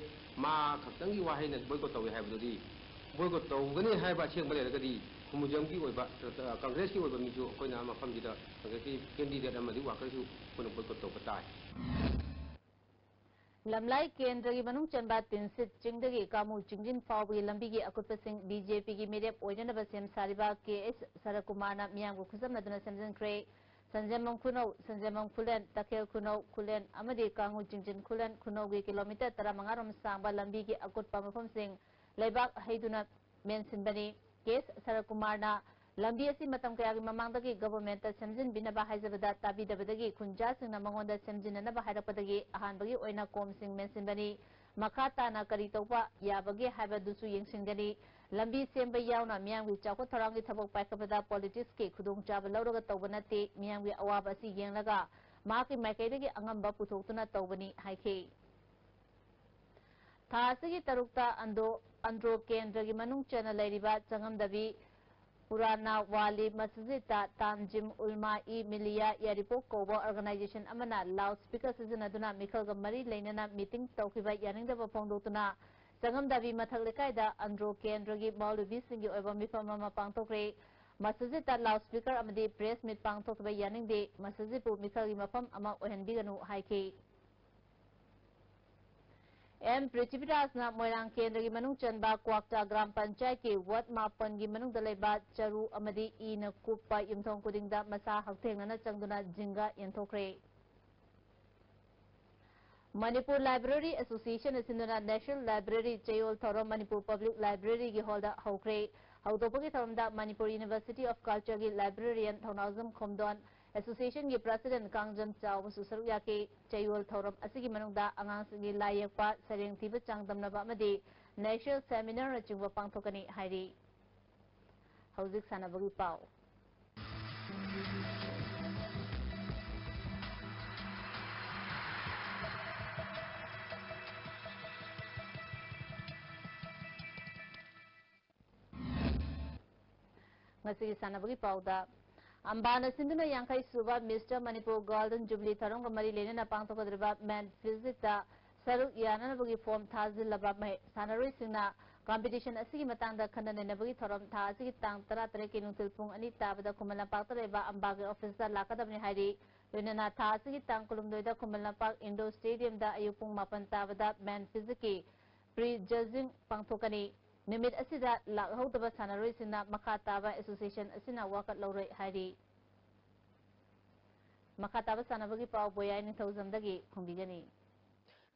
ꯃꯥ ꯈꯛꯇꯪꯒꯤ ꯋꯥꯍꯩꯅ ꯕꯣꯏꯀꯣꯠ ꯇꯧꯏ ꯍꯥꯏꯕꯗꯨꯗꯤ, ꯕꯣꯏꯀꯣꯠ ꯇꯧꯒꯅꯤ ꯍꯥꯏꯕ ꯑꯁꯦꯡꯕ ꯂꯩꯔꯒꯗꯤ ꯀꯪꯒ꯭ꯔꯦꯁꯀꯤ ꯑꯣꯏꯕ ꯃꯤꯁꯨ ꯑꯩꯈꯣꯏꯅ ꯃꯐꯝꯁꯤꯗ ꯀꯪꯒ꯭ꯔꯦꯁꯀꯤ ꯀꯦꯟꯗꯤꯗꯦꯠ ꯑꯃꯗꯤ ꯋꯥꯀꯔꯁꯨ ꯑꯩꯈꯣꯏꯅ ꯕꯣꯏꯀꯣꯠ ꯇꯧꯕ ꯇꯥꯏ꯫ ꯂꯝꯂꯥꯏ ꯀꯦꯟꯗ꯭ꯔꯒꯤ ꯃꯅꯨꯡ ꯆꯟꯕ ꯇꯤꯟꯁꯤꯠ ꯆꯤꯡꯗꯒꯤ ꯀꯥꯃꯨ ꯆꯤꯡꯖꯤꯟ ꯐꯥꯎꯕꯒꯤ ꯂꯝꯕꯤꯒꯤ ꯑꯀꯨꯠꯄꯁꯤꯡ ꯕꯤ ꯖꯦ ꯄꯤꯒꯤ ꯃꯤꯔꯦꯞ ꯑꯣꯏꯅꯅꯕ ꯁꯦꯝ ꯁꯥꯔꯤꯕ ꯀꯦ ꯑꯦꯁ ꯁꯔꯠꯀꯨꯃꯥꯔꯅ ꯃꯤꯌꯥꯝꯒ ꯈꯨꯠꯁꯝꯅꯗꯨꯅ ꯁꯦꯝꯖꯤꯟꯈ꯭ꯔꯦ꯫ ꯁꯟꯖꯦꯝꯕꯝ ꯈꯨꯅꯧ, ꯁꯟꯖꯦꯝꯕꯝ ꯈꯨꯂꯦꯟ, ꯇꯈꯦꯜ ꯈꯨꯅꯧ, ꯈꯨꯂꯦꯟ ꯑꯃꯗꯤ ꯀꯥꯡꯉꯨ ꯆꯤꯡꯖꯤꯟ ꯈꯨꯂꯦꯟ ꯈꯨꯅꯧꯒꯤ ꯀꯤꯂꯣꯃꯤꯇꯔ ꯇꯔꯥꯃꯉꯥ ꯔꯣꯝ ꯁꯥꯡꯕ ꯂꯝꯕꯤꯒꯤ ꯑꯀꯨꯠꯄ ꯃꯐꯝꯁꯤꯡ ꯂꯩꯕꯥꯛ ꯍꯩꯗꯨꯅ ꯃꯦꯟꯁꯤꯟꯕꯅꯤ꯫ ꯀꯦ ꯑꯦꯁ ꯁꯔꯠꯀꯨꯃꯥꯔꯅ ꯂꯝꯕꯤ ꯑꯁꯤ ꯃꯇꯝ ꯀꯌꯥꯒꯤ ꯃꯃꯥꯡꯗꯒꯤ ꯒꯚꯔꯟꯃꯦꯟꯠꯇ ꯁꯦꯝꯖꯤꯟꯕꯤꯅꯕ ꯍꯥꯏꯖꯕꯗ ꯇꯥꯕꯤꯗꯕꯗꯒꯤ ꯈꯨꯟꯖꯥꯁꯤꯡꯅ ꯃꯉꯣꯟꯗ ꯁꯦꯝꯖꯤꯟꯅꯅꯕ ꯍꯥꯏꯔꯛꯄꯗꯒꯤ ꯑꯍꯥꯟꯕꯒꯤ ꯑꯣꯏꯅ ꯀꯣꯝꯁꯤꯡ ꯃꯦꯟꯁꯤꯟꯕꯅꯤ꯫ ꯃꯈꯥ ꯇꯥꯅ ꯀꯔꯤ ꯇꯧꯕ ꯌꯥꯕꯒꯦ ꯍꯥꯏꯕꯗꯨꯁꯨ ꯌꯦꯡꯁꯤꯟꯒꯅꯤ꯫ ꯂꯝꯕꯤ ꯁꯦꯝꯕ ꯌꯥꯎꯅ ꯃꯤꯌꯥꯝꯒꯤ ꯆꯥꯎꯈꯠ ꯊꯧꯔꯥꯡꯒꯤ ꯊꯕꯛ ꯄꯥꯏꯈꯠꯄꯗ ꯄꯣꯂꯤꯇꯤꯛꯁꯀꯤ ꯈꯨꯗꯣꯡꯆꯥꯕ ꯂꯧꯔꯒ ꯇꯧꯕ ꯅꯠꯇꯦ꯫ ꯃꯤꯌꯥꯝꯒꯤ ꯑꯋꯥꯕ ꯑꯁꯤ ꯌꯦꯡꯂꯒ ꯃꯍꯥꯛꯀꯤ ꯃꯥꯏꯀꯩꯗꯒꯤ ꯑꯉꯝꯕ ꯄꯨꯊꯣꯛꯇꯨꯅ ꯇꯧꯕꯅꯤ ꯍꯥꯏꯈꯤ꯫ ꯊꯥ ꯑꯁꯤꯒꯤ ꯇꯔꯨꯛꯇ ꯑꯟꯗꯣ, ꯑꯟꯗ꯭ꯔꯣ ꯀꯦꯟꯗ꯭ꯔꯒꯤ ꯃꯅꯨꯡ ꯆꯟꯅ ꯂꯩꯔꯤꯕ ꯆꯪꯉꯝꯗꯕꯤ ꯄꯨꯔꯥꯅꯥ ꯋꯥꯂꯤ ꯃꯁꯖꯤꯗꯇ ꯇꯥꯟꯖꯤꯝ ꯎꯜꯃꯥ ꯏ ꯃꯤꯂꯤꯌꯥ ꯌꯥꯔꯤꯄꯣꯛ ꯀꯧꯕ ꯑꯣꯔꯒꯅꯥꯏꯖꯦꯁꯟ ꯑꯃꯅ ꯂꯥꯎꯗ ꯁ꯭ꯄꯤꯀꯔ ꯁꯤꯖꯤꯟꯅꯗꯨꯅ ꯃꯤꯈꯜꯒ ꯃꯔꯤ ꯂꯩꯅꯅ ꯃꯤꯇꯤꯡ ꯇꯧꯈꯤꯕ ꯌꯥꯅꯤꯡꯗꯕ ꯐꯣꯡꯗꯣꯛꯇꯨꯅ ꯆꯪꯉꯝꯗꯕꯤ ꯃꯊꯛ ꯂꯩꯀꯥꯏꯗ ꯑꯟꯗ꯭ꯔꯣ ꯀꯦꯟꯗ꯭ꯔꯒꯤ ꯃꯧꯂꯨꯕꯤꯁꯤꯡꯒꯤ ꯑꯣꯏꯕ ꯃꯤꯐꯝ ꯑꯃ ꯄꯥꯡꯊꯣꯛꯈ꯭ꯔꯦ꯫ ꯃꯁꯖꯤꯗꯇ ꯂꯥꯎꯗ ꯁ꯭ꯄꯤꯀꯔ ꯑꯃꯗꯤ ꯄ꯭ꯔꯦꯁ ꯃꯤꯠ ꯄꯥꯡꯊꯣꯛꯈꯤꯕ ꯌꯥꯅꯤꯡꯗꯦ, ꯃꯁꯖꯤꯗꯄꯨ ꯃꯤꯈꯜꯒꯤ ꯃꯐꯝ ꯑꯃ ꯑꯣꯏꯍꯟꯕꯤꯒꯅꯨ ꯍꯥꯏꯈꯤ꯫ ꯑꯦꯝ ꯄ꯭ꯔꯤꯊꯤꯕꯤꯔꯥꯖꯅ ꯃꯣꯏꯔꯥꯡ ꯀꯦꯟꯗ꯭ꯔꯒꯤ ꯃꯅꯨꯡ ꯆꯟꯕ ꯀ꯭ꯋꯥꯛꯇꯥ ꯒ꯭ꯔꯥꯝ ꯄꯟꯆꯥꯌꯠꯀꯤ ꯋꯥꯔꯗ ꯃꯥꯄꯟꯒꯤ ꯃꯅꯨꯡꯗ ꯂꯩꯕ ꯆꯔꯨ ꯑꯃꯗꯤ ꯏꯅ ꯀꯨꯞꯄ ꯌꯨꯝꯊꯣꯡ ꯈꯨꯗꯤꯡꯗ ꯃꯁꯥ ꯍꯛꯊꯦꯡꯅꯅ ꯆꯪꯗꯨꯅ ꯖꯤꯡꯒ ꯌꯦꯟꯊꯣꯛꯈ꯭ꯔꯦ꯫ ꯃꯅꯤꯄꯨꯔ ꯂꯥꯏꯕ꯭ꯔꯦꯔꯤ ꯑꯦꯁꯣꯁꯤꯌꯦꯁꯟꯅ ꯁꯤꯟꯗꯨꯅ ꯅꯦꯁꯅꯦꯜ ꯂꯥꯏꯕ꯭ꯔꯦꯔꯤ ꯆꯌꯣꯜ ꯊꯧꯔꯝ ꯃꯅꯤꯄꯨꯔ ꯄꯕ꯭ꯂꯤꯛ ꯂꯥꯏꯕ꯭ꯔꯦꯔꯤꯒꯤ ꯍꯣꯜꯗ ꯍꯧꯈ꯭ꯔꯦ꯫ ꯍꯧꯗꯣꯛꯄꯒꯤ ꯊꯧꯔꯝꯗ ꯃꯅꯤꯄꯨꯔ ꯌꯨꯅꯤꯚꯔꯁꯤꯇꯤ ꯑꯣꯐ ꯀꯜꯆꯔꯒꯤ ꯂꯥꯏꯕ꯭ꯔꯦꯔꯤꯌꯟ ꯊꯧꯅꯥꯎꯖꯝ ꯈꯣꯝꯗꯣꯟ, ꯑꯦꯁꯣꯁꯤꯌꯦꯁꯟꯒꯤ ꯄ꯭ꯔꯁꯤꯗꯦꯟꯠ ꯀꯥꯡꯖꯝ ꯆꯥꯎꯕꯁꯨ ꯁꯔꯨꯛ ꯌꯥꯈꯤ꯫ ꯆꯌꯣꯜ ꯊꯧꯔꯝ ꯑꯁꯤꯒꯤ ꯃꯅꯨꯡꯗ ꯑꯉꯥꯡꯁꯤꯡꯒꯤ ꯂꯥꯏ ꯌꯦꯛꯄ, ꯁꯩꯔꯦꯡ ꯊꯤꯕ ꯆꯥꯡꯗꯝꯅꯕ ꯑꯃꯗꯤ ꯅꯦꯁꯅꯦꯜ ꯁꯦꯃꯤꯅꯥꯔꯅꯆꯤꯡꯕ ꯄꯥꯡꯊꯣꯛꯀꯅꯤ ꯍꯥꯏꯔꯤ꯫ ꯍꯧꯖꯤꯛ ꯁꯥꯟꯅꯕꯒꯤ ꯄꯥꯎ꯫ ꯉꯁꯤꯒꯤ ꯁꯥꯟꯅꯕꯒꯤ ꯄꯥꯎꯗ, ꯑꯝꯕꯥꯅ ꯁꯤꯟꯗꯨꯅ ꯌꯥꯡꯈꯩ ꯁꯨꯕ ꯃꯤꯁꯇꯔ ꯃꯅꯤꯄꯨꯔ ꯒꯣꯜꯗꯟ ꯖꯨꯕꯤꯂꯤ ꯊꯧꯔꯝꯒ ꯃꯔꯤ ꯂꯩꯅꯅ ꯄꯥꯡꯊꯣꯛꯀꯗꯧꯔꯤꯕ ꯃꯦꯟ ꯐꯤꯖꯤꯛꯇ ꯁꯔꯨꯛ ꯌꯥꯅꯅꯕꯒꯤ ꯐꯣꯝ ꯊꯥꯖꯤꯜꯂꯕ ꯃꯍꯩ ꯁꯥꯟꯅꯔꯣꯏꯁꯤꯡꯅ ꯀꯝꯄꯤꯇꯤꯁꯟ ꯑꯁꯤꯒꯤ ꯃꯇꯥꯡꯗ ꯈꯟꯅ ꯅꯩꯅꯕꯒꯤ ꯊꯧꯔꯝ ꯊꯥ ꯑꯁꯤꯒꯤ ꯇꯥꯡ ꯇꯔꯥ ꯇꯔꯦꯠꯀꯤ ꯅꯨꯡꯊꯤꯜ ꯄꯨꯡ ꯑꯅꯤ ꯇꯥꯕꯗ ꯈꯨꯃꯟ ꯂꯝꯄꯥꯛꯇ ꯂꯩꯕ ꯑꯝꯕꯥꯒꯤ ꯑꯣꯐꯤꯁꯇ ꯂꯥꯛꯀꯗꯕꯅꯤ ꯍꯥꯏꯔꯤ꯫ ꯂꯣꯏꯅꯅ ꯊꯥ ꯑꯁꯤꯒꯤ ꯇꯥꯡ ꯀꯨꯟꯍꯨꯝꯗꯣꯏꯗ ꯈꯨꯃꯟ ꯂꯝꯄꯥꯛ ꯏꯟꯗꯣꯔ ꯁ꯭ꯇꯦꯗꯤꯌꯝꯗ ꯑꯌꯨꯛ ꯄꯨꯡ ꯃꯥꯄꯟ ꯇꯥꯕꯗ ꯃꯦꯟ ꯐꯤꯖꯤꯛꯀꯤ ꯄ꯭ꯔꯤ ꯖꯖꯤꯡ ꯄꯥꯡꯊꯣꯛꯀꯅꯤ꯫ ꯅꯨꯃꯤꯠ ꯑꯁꯤꯗ ꯂꯥꯛꯍꯧꯗꯕ ꯁꯥꯟꯅꯔꯣꯏꯁꯤꯡꯅ ꯃꯈꯥ ꯇꯥꯕ ꯑꯦꯁꯣꯁꯤꯌꯦꯁꯟ ꯑꯁꯤꯅ ꯋꯥꯀꯠ ꯂꯧꯔꯣꯏ ꯍꯥꯏꯔꯤ꯫ ꯃꯈꯥ ꯇꯥꯕ ꯁꯥꯟꯅꯕꯒꯤ ꯄꯥꯎ ꯕꯣꯌꯥꯏ ꯅꯤꯡꯊꯧꯖꯝꯗꯒꯤ ꯐꯣꯡꯕꯤꯒꯅꯤ꯫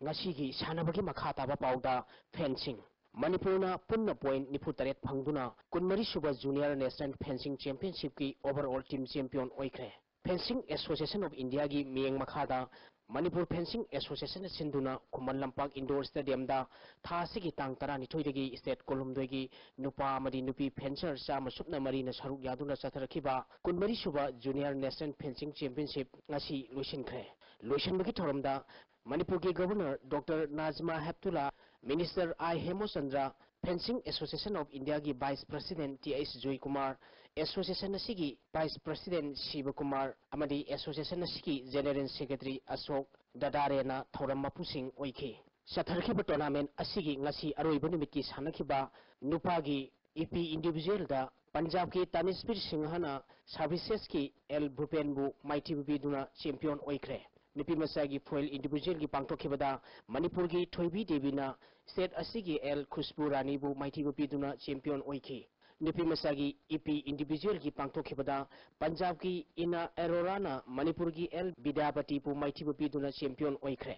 ꯉꯁꯤꯒꯤ ꯁꯥꯟꯅꯕꯒꯤ ꯃꯈꯥ ꯇꯥꯕ ꯄꯥꯎꯗ ꯐꯦꯟꯁꯤꯡ꯫ ꯃꯅꯤꯄꯨꯔꯅ ꯄꯨꯟꯅ ꯄꯣꯏꯟ ꯅꯤꯐꯨ ꯇꯔꯦꯠ ꯐꯪꯗꯨꯅ ꯀꯨꯟꯃꯔꯤ ꯁꯨꯕ ꯖꯨꯅꯤꯌꯔ ꯅꯦꯁꯅꯦꯜ ꯐꯦꯟꯁꯤꯡ ꯆꯦꯝꯄꯤꯌꯟꯁꯤꯞꯀꯤ ꯑꯣꯚꯔꯑꯣꯜ ꯇꯤꯝ ꯆꯦꯝꯄꯤꯌꯟ ꯑꯣꯏꯈ꯭ꯔꯦ꯫ ꯐꯦꯟꯁꯤꯡ ꯑꯦꯁꯣꯁꯤꯌꯦꯁꯟ ꯑꯣꯐ ꯏꯟꯗꯤꯌꯥꯒꯤ ꯃꯤꯠꯌꯦꯡ ꯃꯈꯥꯗ ꯃꯅꯤꯄꯨꯔ ꯐꯦꯟꯁꯤꯡ ꯑꯦꯁꯣꯁꯤꯌꯦꯁꯟꯅ ꯁꯤꯟꯗꯨꯅ ꯈꯨꯃꯟ ꯂꯝꯄꯥꯛ ꯏꯟꯗꯣꯔ ꯁ꯭ꯇꯦꯗꯤꯌꯝꯗ ꯊꯥ ꯑꯁꯤꯒꯤ ꯇꯥꯡ ꯇꯔꯥꯅꯤꯊꯣꯏꯗꯒꯤ ꯁ꯭ꯇꯦꯠ ꯀꯨꯟꯍꯨꯝꯗꯣꯏꯒꯤ ꯅꯨꯄꯥ ꯑꯃꯗꯤ ꯅꯨꯄꯤ ꯐꯦꯟꯁꯔ ꯆꯥꯝꯃ ꯁꯨꯞꯅ ꯃꯔꯤꯅ ꯁꯔꯨꯛ ꯌꯥꯗꯨꯅ ꯆꯠꯊꯔꯛꯈꯤꯕ ꯀꯨꯟꯃꯔꯤ ꯁꯨꯕ ꯖꯨꯅꯤꯌꯔ ꯅꯦꯁꯅꯦꯜ ꯐꯦꯟꯁꯤꯡ ꯆꯦꯝꯄꯤꯌꯟꯁꯤꯞ ꯉꯁꯤ ꯂꯣꯏꯁꯤꯟꯈ꯭ꯔꯦ꯫ ꯂꯣꯏꯁꯤꯟꯕꯒꯤ ꯊꯧꯔꯝꯗ ꯃꯅꯤꯄꯨꯔꯒꯤ governor doctor Najma Heptulla, minister I Hemchandra, fencing association of ꯏꯟꯗꯤꯌꯥꯒꯤ vice president T H Joykumar, association ꯑꯁꯤꯒꯤ ꯚꯥꯏꯁ ꯄ꯭ꯔꯁꯤꯗꯦꯟꯠ ꯁꯤꯕꯀꯨꯃꯥꯔ ꯑꯃꯗꯤ ꯑꯦꯁꯣꯁꯤꯌꯦꯁꯟ ꯑꯁꯤꯒꯤ ꯖꯦꯅꯦꯔꯦꯜ ꯁꯦꯀ꯭ꯔꯦꯇꯔꯤ ꯑꯁꯣꯛ ꯗꯗꯥꯔꯦꯅ ꯊꯧꯔꯝ ꯃꯄꯨꯁꯤꯡ ꯑꯣꯏꯈꯤ꯫ ꯆꯠꯊꯔꯛꯈꯤꯕ ꯇꯣꯔꯅꯥꯃꯦꯟꯠ ꯑꯁꯤꯒꯤ ꯉꯁꯤ ꯑꯔꯣꯏꯕ ꯅꯨꯃꯤꯠꯀꯤ ꯁꯥꯟꯅꯈꯤꯕ ꯅꯨꯄꯥꯒꯤ ꯏꯄꯤ ꯏꯟꯗꯤꯚꯤꯖꯨꯋꯦꯜꯗ ꯄꯟꯖꯥꯕꯀꯤ ꯇꯥꯅꯤꯁꯕꯤꯔ ꯁꯤꯡꯍꯅ ꯁꯥꯔꯚꯤꯁꯦꯁꯀꯤ ꯑꯦꯜ ꯚꯨꯄꯦꯟꯕꯨ ꯃꯥꯏꯊꯤꯕ ꯄꯤꯗꯨꯅ ꯆꯦꯝꯄꯤꯌꯟ ꯑꯣꯏꯈ꯭ꯔꯦ꯫ ꯅꯨꯄꯤꯃꯆꯥꯒꯤ ꯐꯣꯏꯜ ꯏꯟꯗꯤꯚꯤꯖꯨꯋꯦꯜꯒꯤ ꯄꯥꯡꯊꯣꯛꯈꯤꯕꯗ ꯃꯅꯤꯄꯨꯔꯒꯤ ꯊꯣꯏꯕꯤ ꯗꯦꯕꯤꯅ ꯁ꯭ꯇꯦꯠ ꯑꯁꯤꯒꯤ ꯑꯦꯜ ꯈꯨꯁꯕꯨ ꯔꯥꯅꯤꯕꯨ ꯃꯥꯏꯊꯤꯕ ꯄꯤꯗꯨꯅ ꯆꯦꯝꯄꯤꯌꯟ ꯑꯣꯏꯈꯤ꯫ ꯅꯨꯄꯤꯃꯆꯥꯒꯤ ꯏꯄꯤ ꯏꯟꯗꯤꯚꯤꯖꯨꯋꯦꯜꯒꯤ ꯄꯥꯡꯊꯣꯛꯈꯤꯕꯗ ꯄꯟꯖꯥꯕꯀꯤ ꯏꯅꯥ ꯑꯦꯔꯣꯔꯥꯅ ꯃꯅꯤꯄꯨꯔꯒꯤ ꯑꯦꯜ ꯕꯤꯗ꯭ꯌꯥꯄꯇꯤꯕꯨ ꯃꯥꯏꯊꯤꯕ ꯄꯤꯗꯨꯅ ꯆꯦꯝꯄꯤꯌꯟ ꯑꯣꯏꯈ꯭ꯔꯦ꯫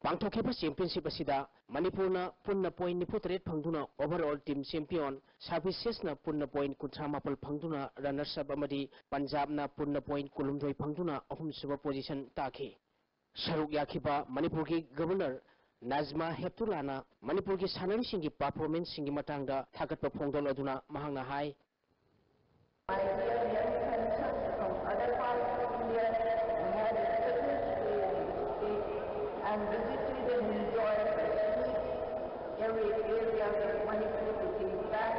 ꯄꯥꯡꯊꯣꯛꯈꯤꯕ ꯆꯦꯝꯄꯤꯌꯟꯁꯤꯞ ꯑꯁꯤꯗ ꯃꯅꯤꯄꯨꯔꯅ ꯄꯨꯟꯅ ꯄꯣꯏꯟꯠ ꯅꯤꯐꯨ ꯇꯔꯦꯠ ꯐꯪꯗꯨꯅ ꯑꯣꯚꯔꯑꯣꯜ ꯇꯤꯝ ꯆꯦꯝꯄꯤꯌꯟ, ꯁꯥꯔꯚꯤꯁꯦꯁꯅ ꯄꯨꯟꯅ ꯄꯣꯏꯟꯠ ꯀꯨꯟꯊ꯭ꯔꯥ ꯃꯥꯄꯜ ꯐꯪꯗꯨꯅ ꯔꯟꯅꯔꯁ ꯑꯞ ꯑꯃꯗꯤ ꯄꯟꯖꯥꯕꯅ ꯄꯨꯟꯅ ꯄꯣꯏꯟꯠ ꯀꯨꯟꯍꯨꯝꯗꯣꯏ ꯐꯪꯗꯨꯅ ꯑꯍꯨꯝꯁꯨꯕ ꯄꯣꯖꯤꯁꯟ ꯇꯥꯈꯤ꯫ ꯁꯔꯨꯛ ꯌꯥꯈꯤꯕ ꯃꯅꯤꯄꯨꯔꯒꯤ ꯒꯕꯔꯅꯔ ꯅꯥꯖꯃꯥ ꯍꯦꯞꯇꯨꯂꯥꯅ ꯃꯅꯤꯄꯨꯔꯒꯤ ꯁꯥꯟꯅꯔꯣꯏꯁꯤꯡꯒꯤ ꯄꯔꯐꯣꯔꯃꯦꯟꯁꯁꯤꯡꯒꯤ ꯃꯇꯥꯡꯗ ꯊꯥꯒꯠꯄ ꯐꯣꯡꯗꯣꯛꯂꯗꯨꯅ ꯃꯍꯥꯛꯅ ꯍꯥꯏ, My dear young friends from other parts of India, we had a privilege to and visited and enjoyed the sweet every area of Manipur to take back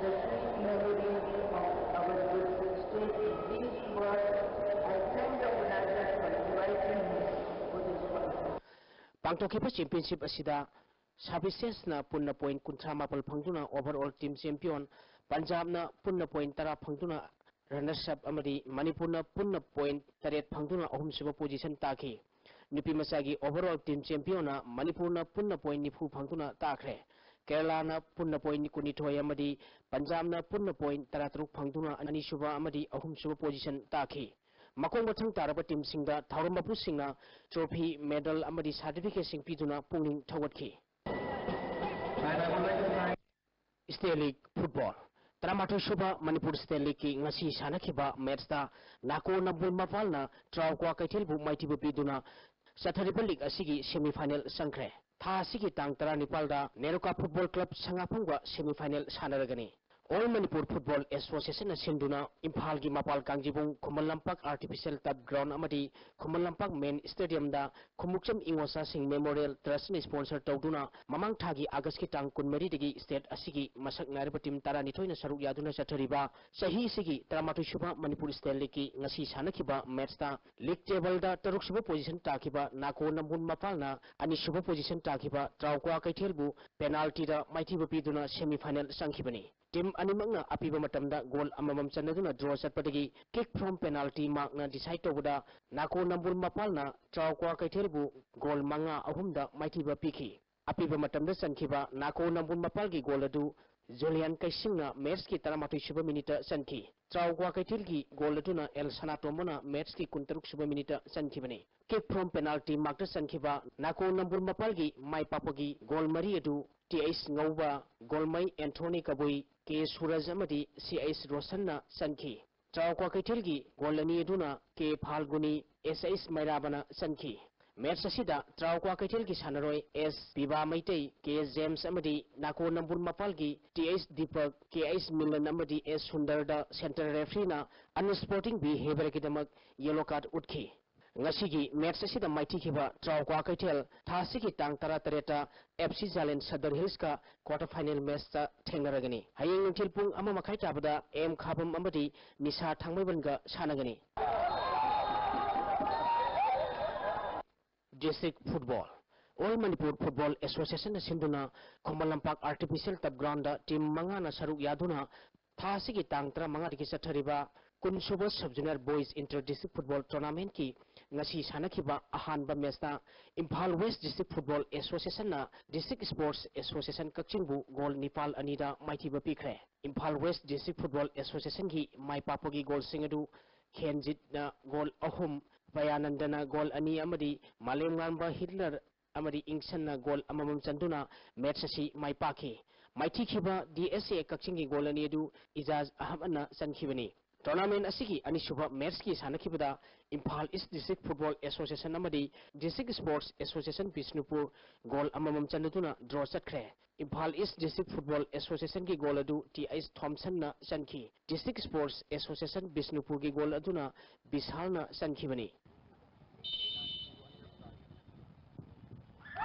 the sweet memories of our good state. This is what I thank the organizers for inviting me for this one. ꯄꯥꯡꯊꯣꯛꯈꯤꯕ ꯆꯦꯝꯄꯤꯌꯟꯁꯤꯞ ꯑꯁꯤꯗ ꯁꯥꯔꯚꯤꯁꯦꯁꯅ ꯄꯨꯟꯅ ꯄꯣꯏꯟꯠ ꯀꯨꯟꯊ꯭ꯔꯥ ꯃꯥꯄꯜ ꯐꯪꯗꯨꯅ ꯑꯣꯚꯔ ꯑꯣꯜ ꯇꯤꯝ ꯆꯦꯝꯄꯤꯌꯟ, ꯄꯟꯖꯥꯕꯅ ꯄꯨꯟꯅ ꯄꯣꯏꯟꯠ ꯇꯔꯥ ꯐꯪꯗꯨꯅ ꯔꯅꯔꯁ ꯑꯞ ꯑꯃꯗꯤ ꯃꯅꯤꯄꯨꯔꯅ ꯄꯨꯟꯅ ꯄꯣꯏꯟꯠ ꯇꯔꯦꯠ ꯐꯪꯗꯨꯅ ꯑꯍꯨꯝꯁꯨꯕ ꯄꯣꯖꯤꯁꯟ ꯇꯥꯈꯤ꯫ ꯅꯨꯄꯤ ꯃꯆꯥꯒꯤ ꯑꯣꯚꯔ ꯑꯣꯜ ꯇꯤꯝ ꯆꯦꯝꯄꯤꯌꯟꯅ ꯃꯅꯤꯄꯨꯔꯅ ꯄꯨꯟꯅ ꯄꯣꯏꯟꯠ ꯅꯤꯐꯨ ꯐꯪꯗꯨꯅ ꯇꯥꯈ꯭ꯔꯦ꯫ ꯀꯦꯔꯂꯥꯅ ꯄꯨꯟꯅ ꯄꯣꯏꯟꯠ ꯀꯨꯟꯅꯤꯊꯣꯏ ꯑꯃꯗꯤ ꯄꯟꯖꯥꯕꯅ ꯄꯨꯟꯅ ꯄꯣꯏꯟꯠ ꯇꯔꯥꯇꯔꯨꯛ ꯐꯪꯗꯨꯅ ꯑꯅꯤꯁꯨꯕ ꯑꯃꯗꯤ ꯑꯍꯨꯝꯁꯨꯕ ꯄꯣꯖꯤꯁꯟ ꯇꯥꯈꯤ꯫ ꯃꯈꯣꯡ ꯃꯊꯪ ꯇꯥꯔꯕ ꯇꯤꯝꯁꯤꯡꯗ ꯊꯧꯔꯝ ꯃꯄꯨꯁꯤꯡꯅ ꯇ꯭ꯔꯣꯐꯤ, ꯃꯦꯗꯜ ꯑꯃꯗꯤ ꯁꯥꯔꯇꯤꯐꯤꯀꯦꯠꯁꯤꯡ ꯄꯤꯗꯨꯅ ꯄꯨꯛꯅꯤꯡ ꯊꯧꯒꯠꯈꯤ꯫ State league football. ꯇꯔꯥꯃꯥꯊꯣꯏ ꯁꯨꯕ ꯃꯅꯤꯄꯨꯔ ꯁ꯭ꯇꯦꯠ ꯂꯤꯒꯀꯤ ꯉꯁꯤ ꯁꯥꯟꯅꯈꯤꯕ ꯃꯦꯠꯁꯇ ꯅꯥꯀꯣ ꯅꯝꯕꯨꯜ ꯃꯄꯥꯜꯅ ꯇ꯭ꯔꯥꯎ ꯀ꯭ꯋꯥ ꯀꯩꯊꯦꯜꯕꯨ ꯃꯥꯏꯊꯤꯕ ꯄꯤꯗꯨꯅ ꯆꯠꯊꯔꯤꯕ ꯂꯤꯒ ꯑꯁꯤꯒꯤ ꯁꯦꯃꯤ ꯐꯥꯏꯅꯦꯜ ꯆꯪꯈ꯭ꯔꯦ꯫ ꯊꯥ ꯑꯁꯤꯒꯤ ꯇꯥꯡ ꯇꯔꯥꯅꯤꯄꯥꯜꯗ ꯅꯦꯔꯣꯀꯥ ꯐꯨꯠꯕꯣꯜ ꯀ꯭ꯂꯕ ꯁꯉꯥꯐꯝꯒ ꯁꯦꯃꯤ ꯐꯥꯏꯅꯦꯜ ꯁꯥꯟꯅꯔꯒꯅꯤ꯫ ꯑꯣꯜ ꯃꯅꯤꯄꯨꯔ ꯐꯨꯠꯕꯣꯜ ꯑꯦꯁꯣꯁꯤꯌꯦꯁꯟꯅ ꯁꯤꯟꯗꯨꯅ ꯏꯝꯐꯥꯜꯒꯤ ꯃꯄꯥꯜ ꯀꯥꯡꯖꯤꯕꯨꯡ ꯈꯨꯃꯟ ꯂꯝꯄꯥꯛ ꯑꯥꯔꯇꯤꯐꯤꯁꯤꯌꯦꯜ ꯇꯔꯐ ꯒ꯭ꯔꯥꯎꯟ ꯑꯃꯗꯤ ꯈꯨꯃꯟ ꯂꯝꯄꯥꯛ ꯃꯦꯟ ꯁ꯭ꯇꯦꯗꯤꯌꯝꯗ ꯈꯨꯃꯨꯛꯆꯝ ꯏꯉꯣꯆꯥꯁꯤꯡ ꯃꯦꯃꯣꯔꯤꯌꯦꯜ ꯇ꯭ꯔꯁꯅ ꯁ꯭ꯄꯣꯟꯁꯔ ꯇꯧꯗꯨꯅ ꯃꯃꯥꯡ ꯊꯥꯒꯤ ꯑꯥꯒꯁꯀꯤ ꯇꯥꯡ ꯀꯨꯟꯃꯔꯤꯗꯒꯤ ꯁ꯭ꯇꯦꯠ ꯑꯁꯤꯒꯤ ꯃꯁꯛ ꯅꯥꯏꯔꯕ ꯇꯤꯝ ꯇꯔꯥꯅꯤꯊꯣꯏꯅ ꯁꯔꯨꯛ ꯌꯥꯗꯨꯅ ꯆꯠꯊꯔꯤꯕ ꯆꯍꯤ ꯑꯁꯤꯒꯤ ꯇꯔꯥꯃꯥꯊꯣꯏ ꯁꯨꯕ ꯃꯅꯤꯄꯨꯔ ꯁ꯭ꯇꯦꯠ ꯂꯤꯒꯀꯤ ꯉꯁꯤ ꯁꯥꯟꯅꯈꯤꯕ ꯃꯦꯠꯁꯇ ꯂꯤꯒ ꯇꯦꯕꯜꯗ ꯇꯔꯨꯛ ꯁꯨꯕ ꯄꯣꯖꯤꯁꯟ ꯇꯥꯈꯤꯕ ꯅꯥꯀꯣ ꯅꯝꯕꯨꯜ ꯃꯄꯥꯜꯅ ꯑꯅꯤꯁꯨꯕ ꯄꯣꯖꯤꯁꯟ ꯇꯥꯈꯤꯕ ꯇ꯭ꯔꯥꯎꯀ꯭ꯋꯥ ꯀꯩꯊꯦꯜꯕꯨ ꯄꯦꯅꯥꯜꯇꯤꯗ ꯃꯥꯏꯊꯤꯕ ꯄꯤꯗꯨꯅ ꯁꯦꯃꯤ ꯐꯥꯏꯅꯦꯜ ꯆꯪꯈꯤꯕꯅꯤ꯫ ꯇꯤꯝ ꯑꯅꯤꯃꯛꯅ ꯑꯄꯤꯕ ꯃꯇꯝꯗ ꯒꯣꯜ ꯑꯃꯃꯝ ꯆꯟꯅꯗꯨꯅ ꯗ꯭ꯔꯣ ꯆꯠꯄꯗꯒꯤ ꯀꯤꯛ ꯐ꯭ꯔꯣꯝ ꯄꯦꯅꯥꯜꯇꯤ ꯃꯥꯔꯛꯅ ꯗꯤꯁꯥꯏꯗ ꯇꯧꯕꯗ ꯅꯥꯀꯣ ꯅꯝꯕꯨꯜ ꯃꯄꯥꯜꯅ ꯇ꯭ꯔꯥꯎꯀ꯭ꯋꯥ ꯀꯩꯊꯦꯜꯕꯨ ꯒꯣꯜ ꯃꯉꯥ ꯑꯍꯨꯝꯗ ꯃꯥꯏꯊꯤꯕ ꯄꯤꯈꯤ꯫ ꯑꯄꯤꯕ ꯃꯇꯝꯗ ꯆꯟꯈꯤꯕ ꯅꯥꯀꯣ ꯅꯝꯕꯨꯜ ꯃꯄꯥꯜꯒꯤ ꯒꯣꯜ ꯑꯗꯨ ꯖꯨꯂꯤꯌꯥꯟ ꯀꯩꯁꯤꯡꯅ ꯃꯦꯠꯁꯀꯤ ꯇꯔꯥꯃꯥꯊꯣꯏ ꯁꯨꯕ ꯃꯤꯅꯤꯠꯇ ꯆꯟꯈꯤ꯫ ꯇ꯭ꯔꯥꯎꯀ꯭ꯋꯥ ꯀꯩꯊꯦꯜꯒꯤ ꯒꯣꯜ ꯑꯗꯨꯅ ꯑꯦꯜ ꯁꯅꯥꯇꯣꯝꯕꯅ ꯃꯦꯠꯁꯀꯤ ꯀꯨꯟꯇꯔꯨꯛ ꯁꯨꯕ ꯃꯤꯅꯤꯠꯇ ꯆꯟꯈꯤꯕꯅꯤ꯫ ꯀꯤꯛ ꯐ꯭ꯔꯣꯝ ꯄꯦꯅꯥꯜꯇꯤ ꯃꯥꯔꯛꯇ ꯆꯟꯈꯤꯕ ꯅꯥꯀꯣ ꯅꯝꯕꯨꯜ ꯃꯄꯥꯜꯒꯤ ꯃꯥꯏ ꯄꯥꯛꯄꯒꯤ ꯒꯣꯜ ꯃꯔꯤ ꯑꯗꯨ ꯇꯤ ꯑꯩꯆ ꯉꯧꯕ, ꯒꯣꯜꯃꯩ ꯑꯦꯟꯊꯣꯅꯤ ꯀꯕꯨꯏ, ꯀꯦ ꯁꯨꯔꯖ ꯑꯃꯗꯤ ꯁꯤ ꯑꯩꯆ ꯔꯣꯁꯟꯅ ꯆꯟꯈꯤ꯫ ꯇ꯭ꯔꯥꯎꯀ꯭ꯋꯥ ꯀꯩꯊꯦꯜꯒꯤ ꯒꯣꯜ ꯑꯅꯤ ꯑꯗꯨꯅ ꯀꯦ ꯐꯥꯜꯒꯨꯅꯤ, ꯑꯦꯁ ꯑꯩꯆ ꯃꯩꯔꯥꯕꯅ ꯆꯟꯈꯤ꯫ ꯃꯦꯠꯁ ꯑꯁꯤꯗ ꯇ꯭ꯔꯥꯎꯀ꯭ꯋꯥ ꯀꯩꯊꯦꯜꯒꯤ ꯁꯥꯟꯅꯔꯣꯏ ꯑꯦꯁ ꯕꯤꯕꯥ ꯃꯩꯇꯩ, ꯀꯦ ꯖꯦꯝꯁ ꯑꯃꯗꯤ ꯅꯥꯀꯣ ꯅꯝꯕꯨꯜ ꯃꯄꯥꯜꯒꯤ ꯇꯤ ꯑꯩꯆ ꯗꯤꯄꯛ, ꯀꯦ ꯑꯩꯆ ꯃꯤꯂꯟ ꯑꯃꯗꯤ ꯑꯦꯁ ꯁꯨꯟꯗꯔꯗ ꯁꯦꯟꯇꯔ ꯔꯦꯐ꯭ꯔꯤꯅ ꯑꯟꯁ꯭ꯄꯣꯔꯇꯤꯡ ꯕꯤꯍꯦꯕꯤꯌꯔꯒꯤꯗꯃꯛ ꯌꯦꯂꯣ ꯀꯥꯔꯗ ꯎꯠꯈꯤ꯫ ꯉꯁꯤꯒꯤ ꯃꯦꯠꯆ ꯑꯁꯤꯗ ꯃꯥꯏꯊꯤꯈꯤꯕ ꯇ꯭ꯔꯥꯎꯀ꯭ꯋꯥ ꯀꯩꯊꯦꯜ ꯊꯥ ꯑꯁꯤꯒꯤ ꯇꯥꯡ ꯇꯔꯥ ꯇꯔꯦꯠꯇ F C ꯖꯥꯂꯦꯟ Sadar ꯍꯤꯜꯁꯀ quarter final ꯃꯦꯠꯆꯇ ꯊꯦꯡꯅꯔꯒꯅꯤ꯫ ꯍꯌꯦꯡ ꯅꯨꯡꯊꯤꯜ ꯄꯨꯡ ꯑꯃ ꯃꯈꯥꯏ ꯇꯥꯕꯗ ꯑꯦꯝ ꯈꯥꯕꯝ ꯑꯃꯗꯤ ꯅꯤꯁꯥ ꯊꯥꯡꯃꯩꯕꯟꯒ ꯁꯥꯟꯅꯒꯅꯤ꯫ District Football꯫ All Manipur Football Associationꯅ ꯁꯤꯟꯗꯨꯅ Khuman Lampak Artificial Turf Groundꯗ team ꯃꯉꯥꯅ ꯁꯔꯨꯛ ꯌꯥꯗꯨꯅ ꯊꯥ ꯑꯁꯤꯒꯤ ꯇꯥꯡ ꯇꯔꯥꯃꯉꯥꯗꯒꯤ ꯆꯠꯊꯔꯤꯕ ꯀꯨꯟꯁꯨꯕ Sub Junior Boys Inter District Football Tournamentꯀꯤ ꯉꯁꯤ ꯁꯥꯟꯅꯈꯤꯕ ꯑꯍꯥꯟꯕ ꯃꯦꯠꯆꯇ ꯏꯝꯐꯥꯜ West District Football Associationꯅ District Sports Association ꯀꯛꯆꯤꯡꯕꯨ ꯒꯣꯜ ꯅꯤꯄꯥꯜ ꯑꯅꯤꯗ ꯃꯥꯏꯊꯤꯕ ꯄꯤꯈ꯭ꯔꯦ꯫ ꯏꯝꯐꯥꯜ West District Football Associationꯒꯤ ꯃꯥꯏ ꯄꯥꯛꯄꯒꯤ ꯒꯣꯜꯁꯤꯡ ꯑꯗꯨ ꯈꯦꯟꯖꯤꯠꯅ ꯒꯣꯜ ꯑꯍꯨꯝ, ꯄꯌꯥꯅꯟꯗꯅ ꯒꯣꯜ ꯑꯅꯤ ꯑꯃꯗꯤ ꯃꯥꯂꯦꯝꯉꯥꯟꯕ ꯍꯤꯠꯂꯔ ꯑꯃꯗꯤ ꯏꯪꯁꯟꯅ ꯒꯣꯜ ꯑꯃꯃꯝ ꯆꯟꯗꯨꯅ ꯃꯦꯠꯆ ꯑꯁꯤ ꯃꯥꯏ ꯄꯥꯛꯈꯤ꯫ ꯃꯥꯏꯊꯤꯈꯤꯕ ꯗꯤ ꯑꯦꯁ ꯑꯦ ꯀꯛꯆꯤꯡꯒꯤ ꯒꯣꯜ ꯑꯅꯤ ꯑꯗꯨ ꯏꯖꯥꯖ ꯑꯍꯃꯗꯅ ꯆꯟꯈꯤꯕꯅꯤ꯫ ꯇꯣꯔꯅꯥꯃꯦꯟ ꯑꯁꯤꯒꯤ ꯑꯅꯤꯁꯨꯕ ꯃꯦꯠꯆꯀꯤ ꯁꯥꯟꯅꯈꯤꯕꯗ Imphal east district football association ꯑꯃꯗꯤ district sports association Bishnupur goal ꯑꯃꯃꯝ ꯆꯟꯅꯗꯨꯅ ꯗ꯭ꯔꯣ ꯆꯠꯈ꯭ꯔꯦ꯫ ꯏꯝꯐꯥꯜ ꯏꯁ ꯗꯤꯁꯇ꯭ꯔꯤꯛ ꯐꯨꯠꯕꯣꯜ ꯑꯦꯁꯣꯁꯤꯌꯦꯁꯟꯒꯤ ꯒꯣꯜ ꯑꯗꯨ ꯇꯤ ꯑꯩꯆ ꯊꯣꯝꯁꯟꯅ ꯆꯟꯈꯤ꯫ ꯗꯤꯁꯇ꯭ꯔꯤꯛ ꯁ꯭ꯄꯣꯔꯠꯁ ꯑꯦꯁꯣꯁꯤꯌꯦꯁꯟ ꯕꯤꯁꯅꯨꯄꯨꯔꯒꯤ ꯒꯣꯜ ꯑꯗꯨꯅ ꯕꯤꯁꯥꯜꯅ ꯆꯟꯈꯤꯕꯅꯤ꯫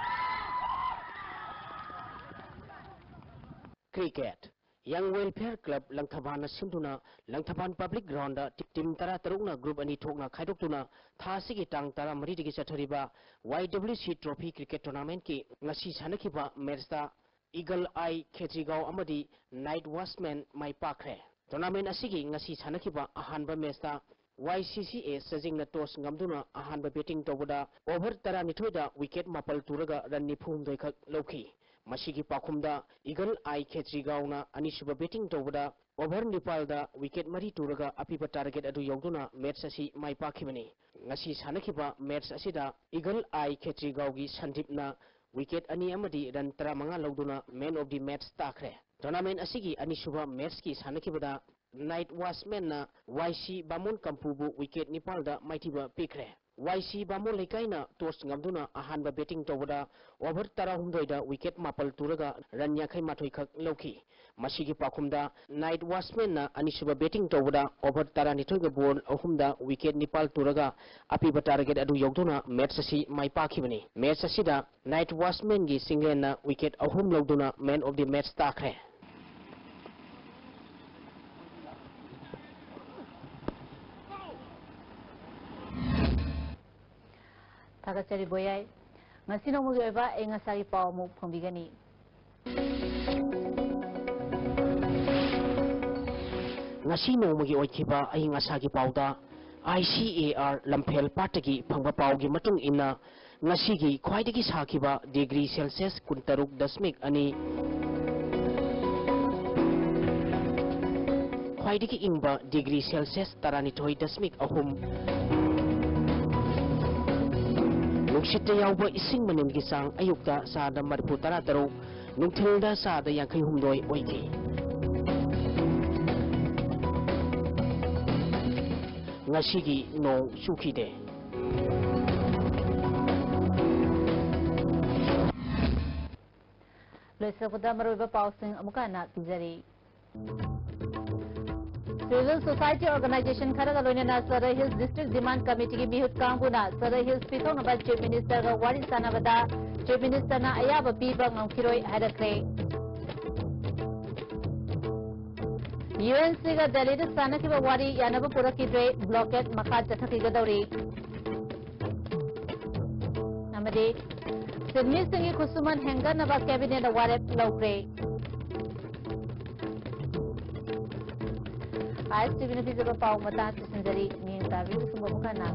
ꯀ꯭ꯔꯤꯀꯦꯠ꯫ ꯌꯪ ꯋꯦꯜꯐꯤꯌꯔ ꯀ꯭ꯂꯕ ꯂꯪꯊꯕꯥꯜꯅ ꯁꯤꯟꯗꯨꯅ ꯂꯪꯊꯕꯥꯜ ꯄꯕ꯭ꯂꯤꯛ ꯒ꯭ꯔꯥꯎꯟꯗ ꯇꯤꯝ ꯇꯔꯥꯇꯔꯨꯛꯅ ꯒ꯭ꯔꯨꯞ ꯑꯅꯤ ꯊꯣꯛꯅ ꯈꯥꯏꯗꯣꯛꯇꯨꯅ ꯊꯥ ꯑꯁꯤꯒꯤ ꯇꯥꯡ ꯇꯔꯥꯃꯔꯤꯗꯒꯤ ꯆꯠꯊꯔꯤꯕ Y W C trophy cricket ꯇꯣꯔꯅꯥꯃꯦꯟꯠꯀꯤ ꯉꯁꯤ ꯁꯥꯟꯅꯈꯤꯕ ꯃꯦꯠꯆꯇ ꯏꯒꯜ ꯑꯥꯏ ꯈꯦꯇ꯭ꯔꯤꯒꯥꯎ ꯑꯃꯗꯤ ꯅꯥꯏꯠ ꯋꯥꯆꯃꯦꯟ ꯃꯥꯏ ꯄꯥꯛꯈ꯭ꯔꯦ꯫ ꯇꯣꯔꯅꯥꯃꯦꯟ ꯑꯁꯤꯒꯤ ꯉꯁꯤ ꯁꯥꯟꯅꯈꯤꯕ ꯑꯍꯥꯟꯕ ꯃꯦꯆꯇ ꯋꯥꯏ ꯁꯤ ꯁꯤ ꯑꯦ ꯆꯥꯖꯤꯡꯅ ꯇꯣꯁ ꯉꯝꯗꯨꯅ ꯑꯍꯥꯟꯕ ꯕꯦꯇꯤꯡ ꯇꯧꯕꯗ ꯑꯣꯚꯔ ꯇꯔꯥꯅꯤꯊꯣꯏꯗ ꯋꯤꯀꯦꯠ ꯃꯥꯄꯜ ꯇꯨꯔꯒ ꯔꯟ ꯅꯤꯐꯨꯍꯨꯝꯗꯣꯏ ꯈꯛ ꯂꯧꯈꯤ꯫ ꯃꯁꯤꯒꯤ ꯄꯥꯎꯈꯨꯝꯗ ꯏꯒꯜ ꯑꯥꯏ ꯈꯦꯇ꯭ꯔꯤꯒꯥꯎꯅ ꯑꯅꯤꯁꯨꯕ ꯕꯦꯇꯤꯡ ꯇꯧꯕꯗ ꯑꯣꯚꯔ ꯅꯤꯄꯥꯜꯗ ꯋꯤꯀꯦꯠ ꯃꯔꯤ ꯇꯨꯔꯒ ꯑꯄꯤꯕ ꯇꯥꯔꯒꯦꯠ ꯑꯗꯨ ꯌꯧꯗꯨꯅ ꯃꯦꯆ ꯑꯁꯤ ꯃꯥꯏ ꯄꯥꯛꯈꯤꯕꯅꯤ꯫ ꯉꯁꯤ ꯁꯥꯟꯅꯈꯤꯕ ꯃꯦꯆ ꯑꯁꯤꯗ ꯏꯒꯜ ꯑꯥꯏ ꯈꯦꯇ꯭ꯔꯤꯒꯥꯎꯒꯤ ꯁꯟꯗꯤꯞꯅ ꯋꯤꯀꯦꯠ ꯑꯅꯤ ꯑꯃꯗꯤ ꯔꯟ ꯇꯔꯥꯃꯉꯥ ꯂꯧꯗꯨꯅ Man of the Match ꯇꯥꯈ꯭ꯔꯦ꯫ ꯇꯣꯔꯅꯥꯃꯦꯟ ꯑꯁꯤꯒꯤ ꯑꯅꯤꯁꯨꯕ ꯃꯦꯆꯀꯤ ꯁꯥꯟꯅꯈꯤꯕꯗ ꯅꯥꯏꯠ ꯋꯥꯆꯃꯦꯟꯅ ꯋꯥꯏ ꯁꯤ ꯕꯥꯃꯣꯟ ꯀꯝꯄꯨꯕꯨ ꯋꯤꯀꯦꯠ ꯅꯤꯄꯥꯜꯗ ꯃꯥꯏꯊꯤꯕ ꯄꯤꯈ꯭ꯔꯦ꯫ ꯋꯥꯏ ꯁꯤ ꯕꯥꯃꯣꯟ ꯂꯩꯀꯥꯏꯅ toss ꯉꯝꯗꯨꯅ ꯑꯍꯥꯟꯕ batting ꯇꯧꯕꯗ over ꯇꯔꯥꯍꯨꯝꯗꯣꯏꯗ wicket ꯃꯥꯄꯜ ꯇꯨꯔꯒ run ꯌꯥꯡꯈꯩ ꯃꯥꯊꯣꯏ ꯈꯛ ꯂꯧꯈꯤ꯫ ꯃꯁꯤꯒꯤ ꯄꯥꯎꯈꯨꯝꯗ night watchmanꯅ ꯑꯅꯤꯁꯨꯕ batting ꯇꯧꯕꯗ over ꯇꯔꯥꯅꯤꯊꯣꯏꯒ ball ꯑꯍꯨꯝꯗ wicket ꯅꯤꯄꯥꯜ ꯇꯨꯔꯒ ꯑꯄꯤꯕ target ꯑꯗꯨ ꯌꯧꯗꯨꯅ match ꯑꯁꯤ ꯃꯥꯏ ꯄꯥꯛꯈꯤꯕꯅꯤ꯫ Match ꯑꯁꯤꯗ night watchmanꯒꯤ ꯆꯤꯡꯂꯦꯟꯅ wicket ꯑꯍꯨꯝ ꯂꯧꯗꯨꯅ man of the match ꯇꯥꯈ꯭ꯔꯦ꯫ ꯊꯥꯒꯠꯆꯔꯤ ꯕꯣꯌꯥꯏ꯫ ꯉꯁꯤ ꯅꯣꯡꯃꯒꯤ ꯑꯣꯏꯕ ꯑꯏꯪ ꯑꯁꯥꯒꯤ ꯄꯥꯎ ꯑꯃꯨꯛ ꯐꯣꯡꯕꯤꯒꯅꯤ꯫ ꯉꯁꯤ ꯅꯣꯡꯃꯒꯤ ꯑꯣꯏꯈꯤꯕ ꯑꯏꯪ ꯑꯁꯥꯒꯤ ꯄꯥꯎꯗ I C A R ꯂꯝꯐꯦꯜ ꯄꯥꯠꯇꯒꯤ ꯐꯪꯕ ꯄꯥꯎꯒꯤ ꯃꯇꯨꯡ ꯏꯟꯅ, ꯉꯁꯤꯒꯤ ꯈ꯭ꯋꯥꯏꯗꯒꯤ ꯁꯥꯈꯤꯕ degree Celsius ꯀꯨꯟꯇꯔꯨꯛ ꯗꯁꯃꯤꯛ ꯑꯅꯤ, ꯈ꯭ꯋꯥꯏꯗꯒꯤ ꯏꯪꯕ degree Celsius ꯇꯔꯥꯅꯤꯊꯣꯏ ꯗꯁꯃꯤꯛ ꯑꯍꯨꯝ, ꯅꯨꯡꯁꯤꯠꯇ ꯌꯥꯎꯕ ꯏꯁꯤꯡ ꯃꯅꯤꯜꯒꯤ ꯆꯥꯡ ꯑꯌꯨꯛꯇ ꯆꯥꯗ ꯃꯔꯤꯐꯨ ꯇꯔꯥ ꯇꯔꯨꯛ, ꯅꯨꯡꯊꯤꯜꯗ ꯆꯥꯗ ꯌꯥꯡꯈꯩ ꯍꯨꯝꯗꯣꯏ ꯑꯣꯏꯈꯤ꯫ ꯉꯁꯤꯒꯤ ꯅꯣꯡ ꯆꯨꯈꯤꯗꯦ꯫ ꯂꯣꯏꯁꯤꯜꯂꯛꯄꯗ ꯃꯔꯨꯑꯣꯏꯕ ꯄꯥꯎꯁꯤꯡ ꯑꯃꯨꯛꯀ ꯍꯟꯅ ꯄꯤꯖꯔꯤ꯫ Civil society organization ꯈꯔꯒ ꯂꯣꯏꯅꯅ ꯁꯔꯥꯏ ꯍꯤꯜꯁ district demand committeeꯒꯤ ꯃꯤꯍꯨꯠ ꯀꯥꯡꯕꯨꯅ ꯁꯔꯥꯏ ꯍꯤꯜꯁ ꯄꯤꯊꯣꯛꯅꯕ Chief Ministerꯒ ꯋꯥꯔꯤ ꯁꯥꯟꯅꯕꯗ Chief Ministerꯅ ꯑꯌꯥꯕ ꯄꯤꯕ ꯉꯝꯈꯤꯔꯣꯏ ꯍꯥꯏꯔꯛꯈ꯭ꯔꯦ꯫ UNCꯒ ꯗꯦꯜꯂꯤꯗ ꯁꯥꯟꯅꯈꯤꯕ ꯋꯥꯔꯤ ꯌꯥꯅꯕ ꯄꯨꯔꯛꯈꯤꯗ꯭ꯔꯦ, blockade ꯃꯈꯥ ꯆꯠꯊꯈꯤꯒꯗꯧꯔꯤ꯫ ꯑꯃꯗꯤ ꯁꯤꯟꯃꯤꯁꯤꯡꯒꯤ ꯈꯨꯠꯁꯨꯃꯟ ꯍꯦꯟꯒꯠꯅꯕ cabinetꯅ ꯋꯥꯔꯦꯞ ꯂꯧꯈ꯭ꯔꯦ꯫ ISTVꯅ ꯄꯤꯖꯕ ꯄꯥꯎ ꯃꯇꯥꯡ ꯑꯁꯤ ꯁꯤꯟꯖꯔꯤ꯫ ꯃꯤꯠꯌꯦꯡ ꯇꯥꯕꯤꯌꯨ꯫ ꯁꯨꯝꯕ ꯑꯃꯨꯛ ꯍꯟꯅ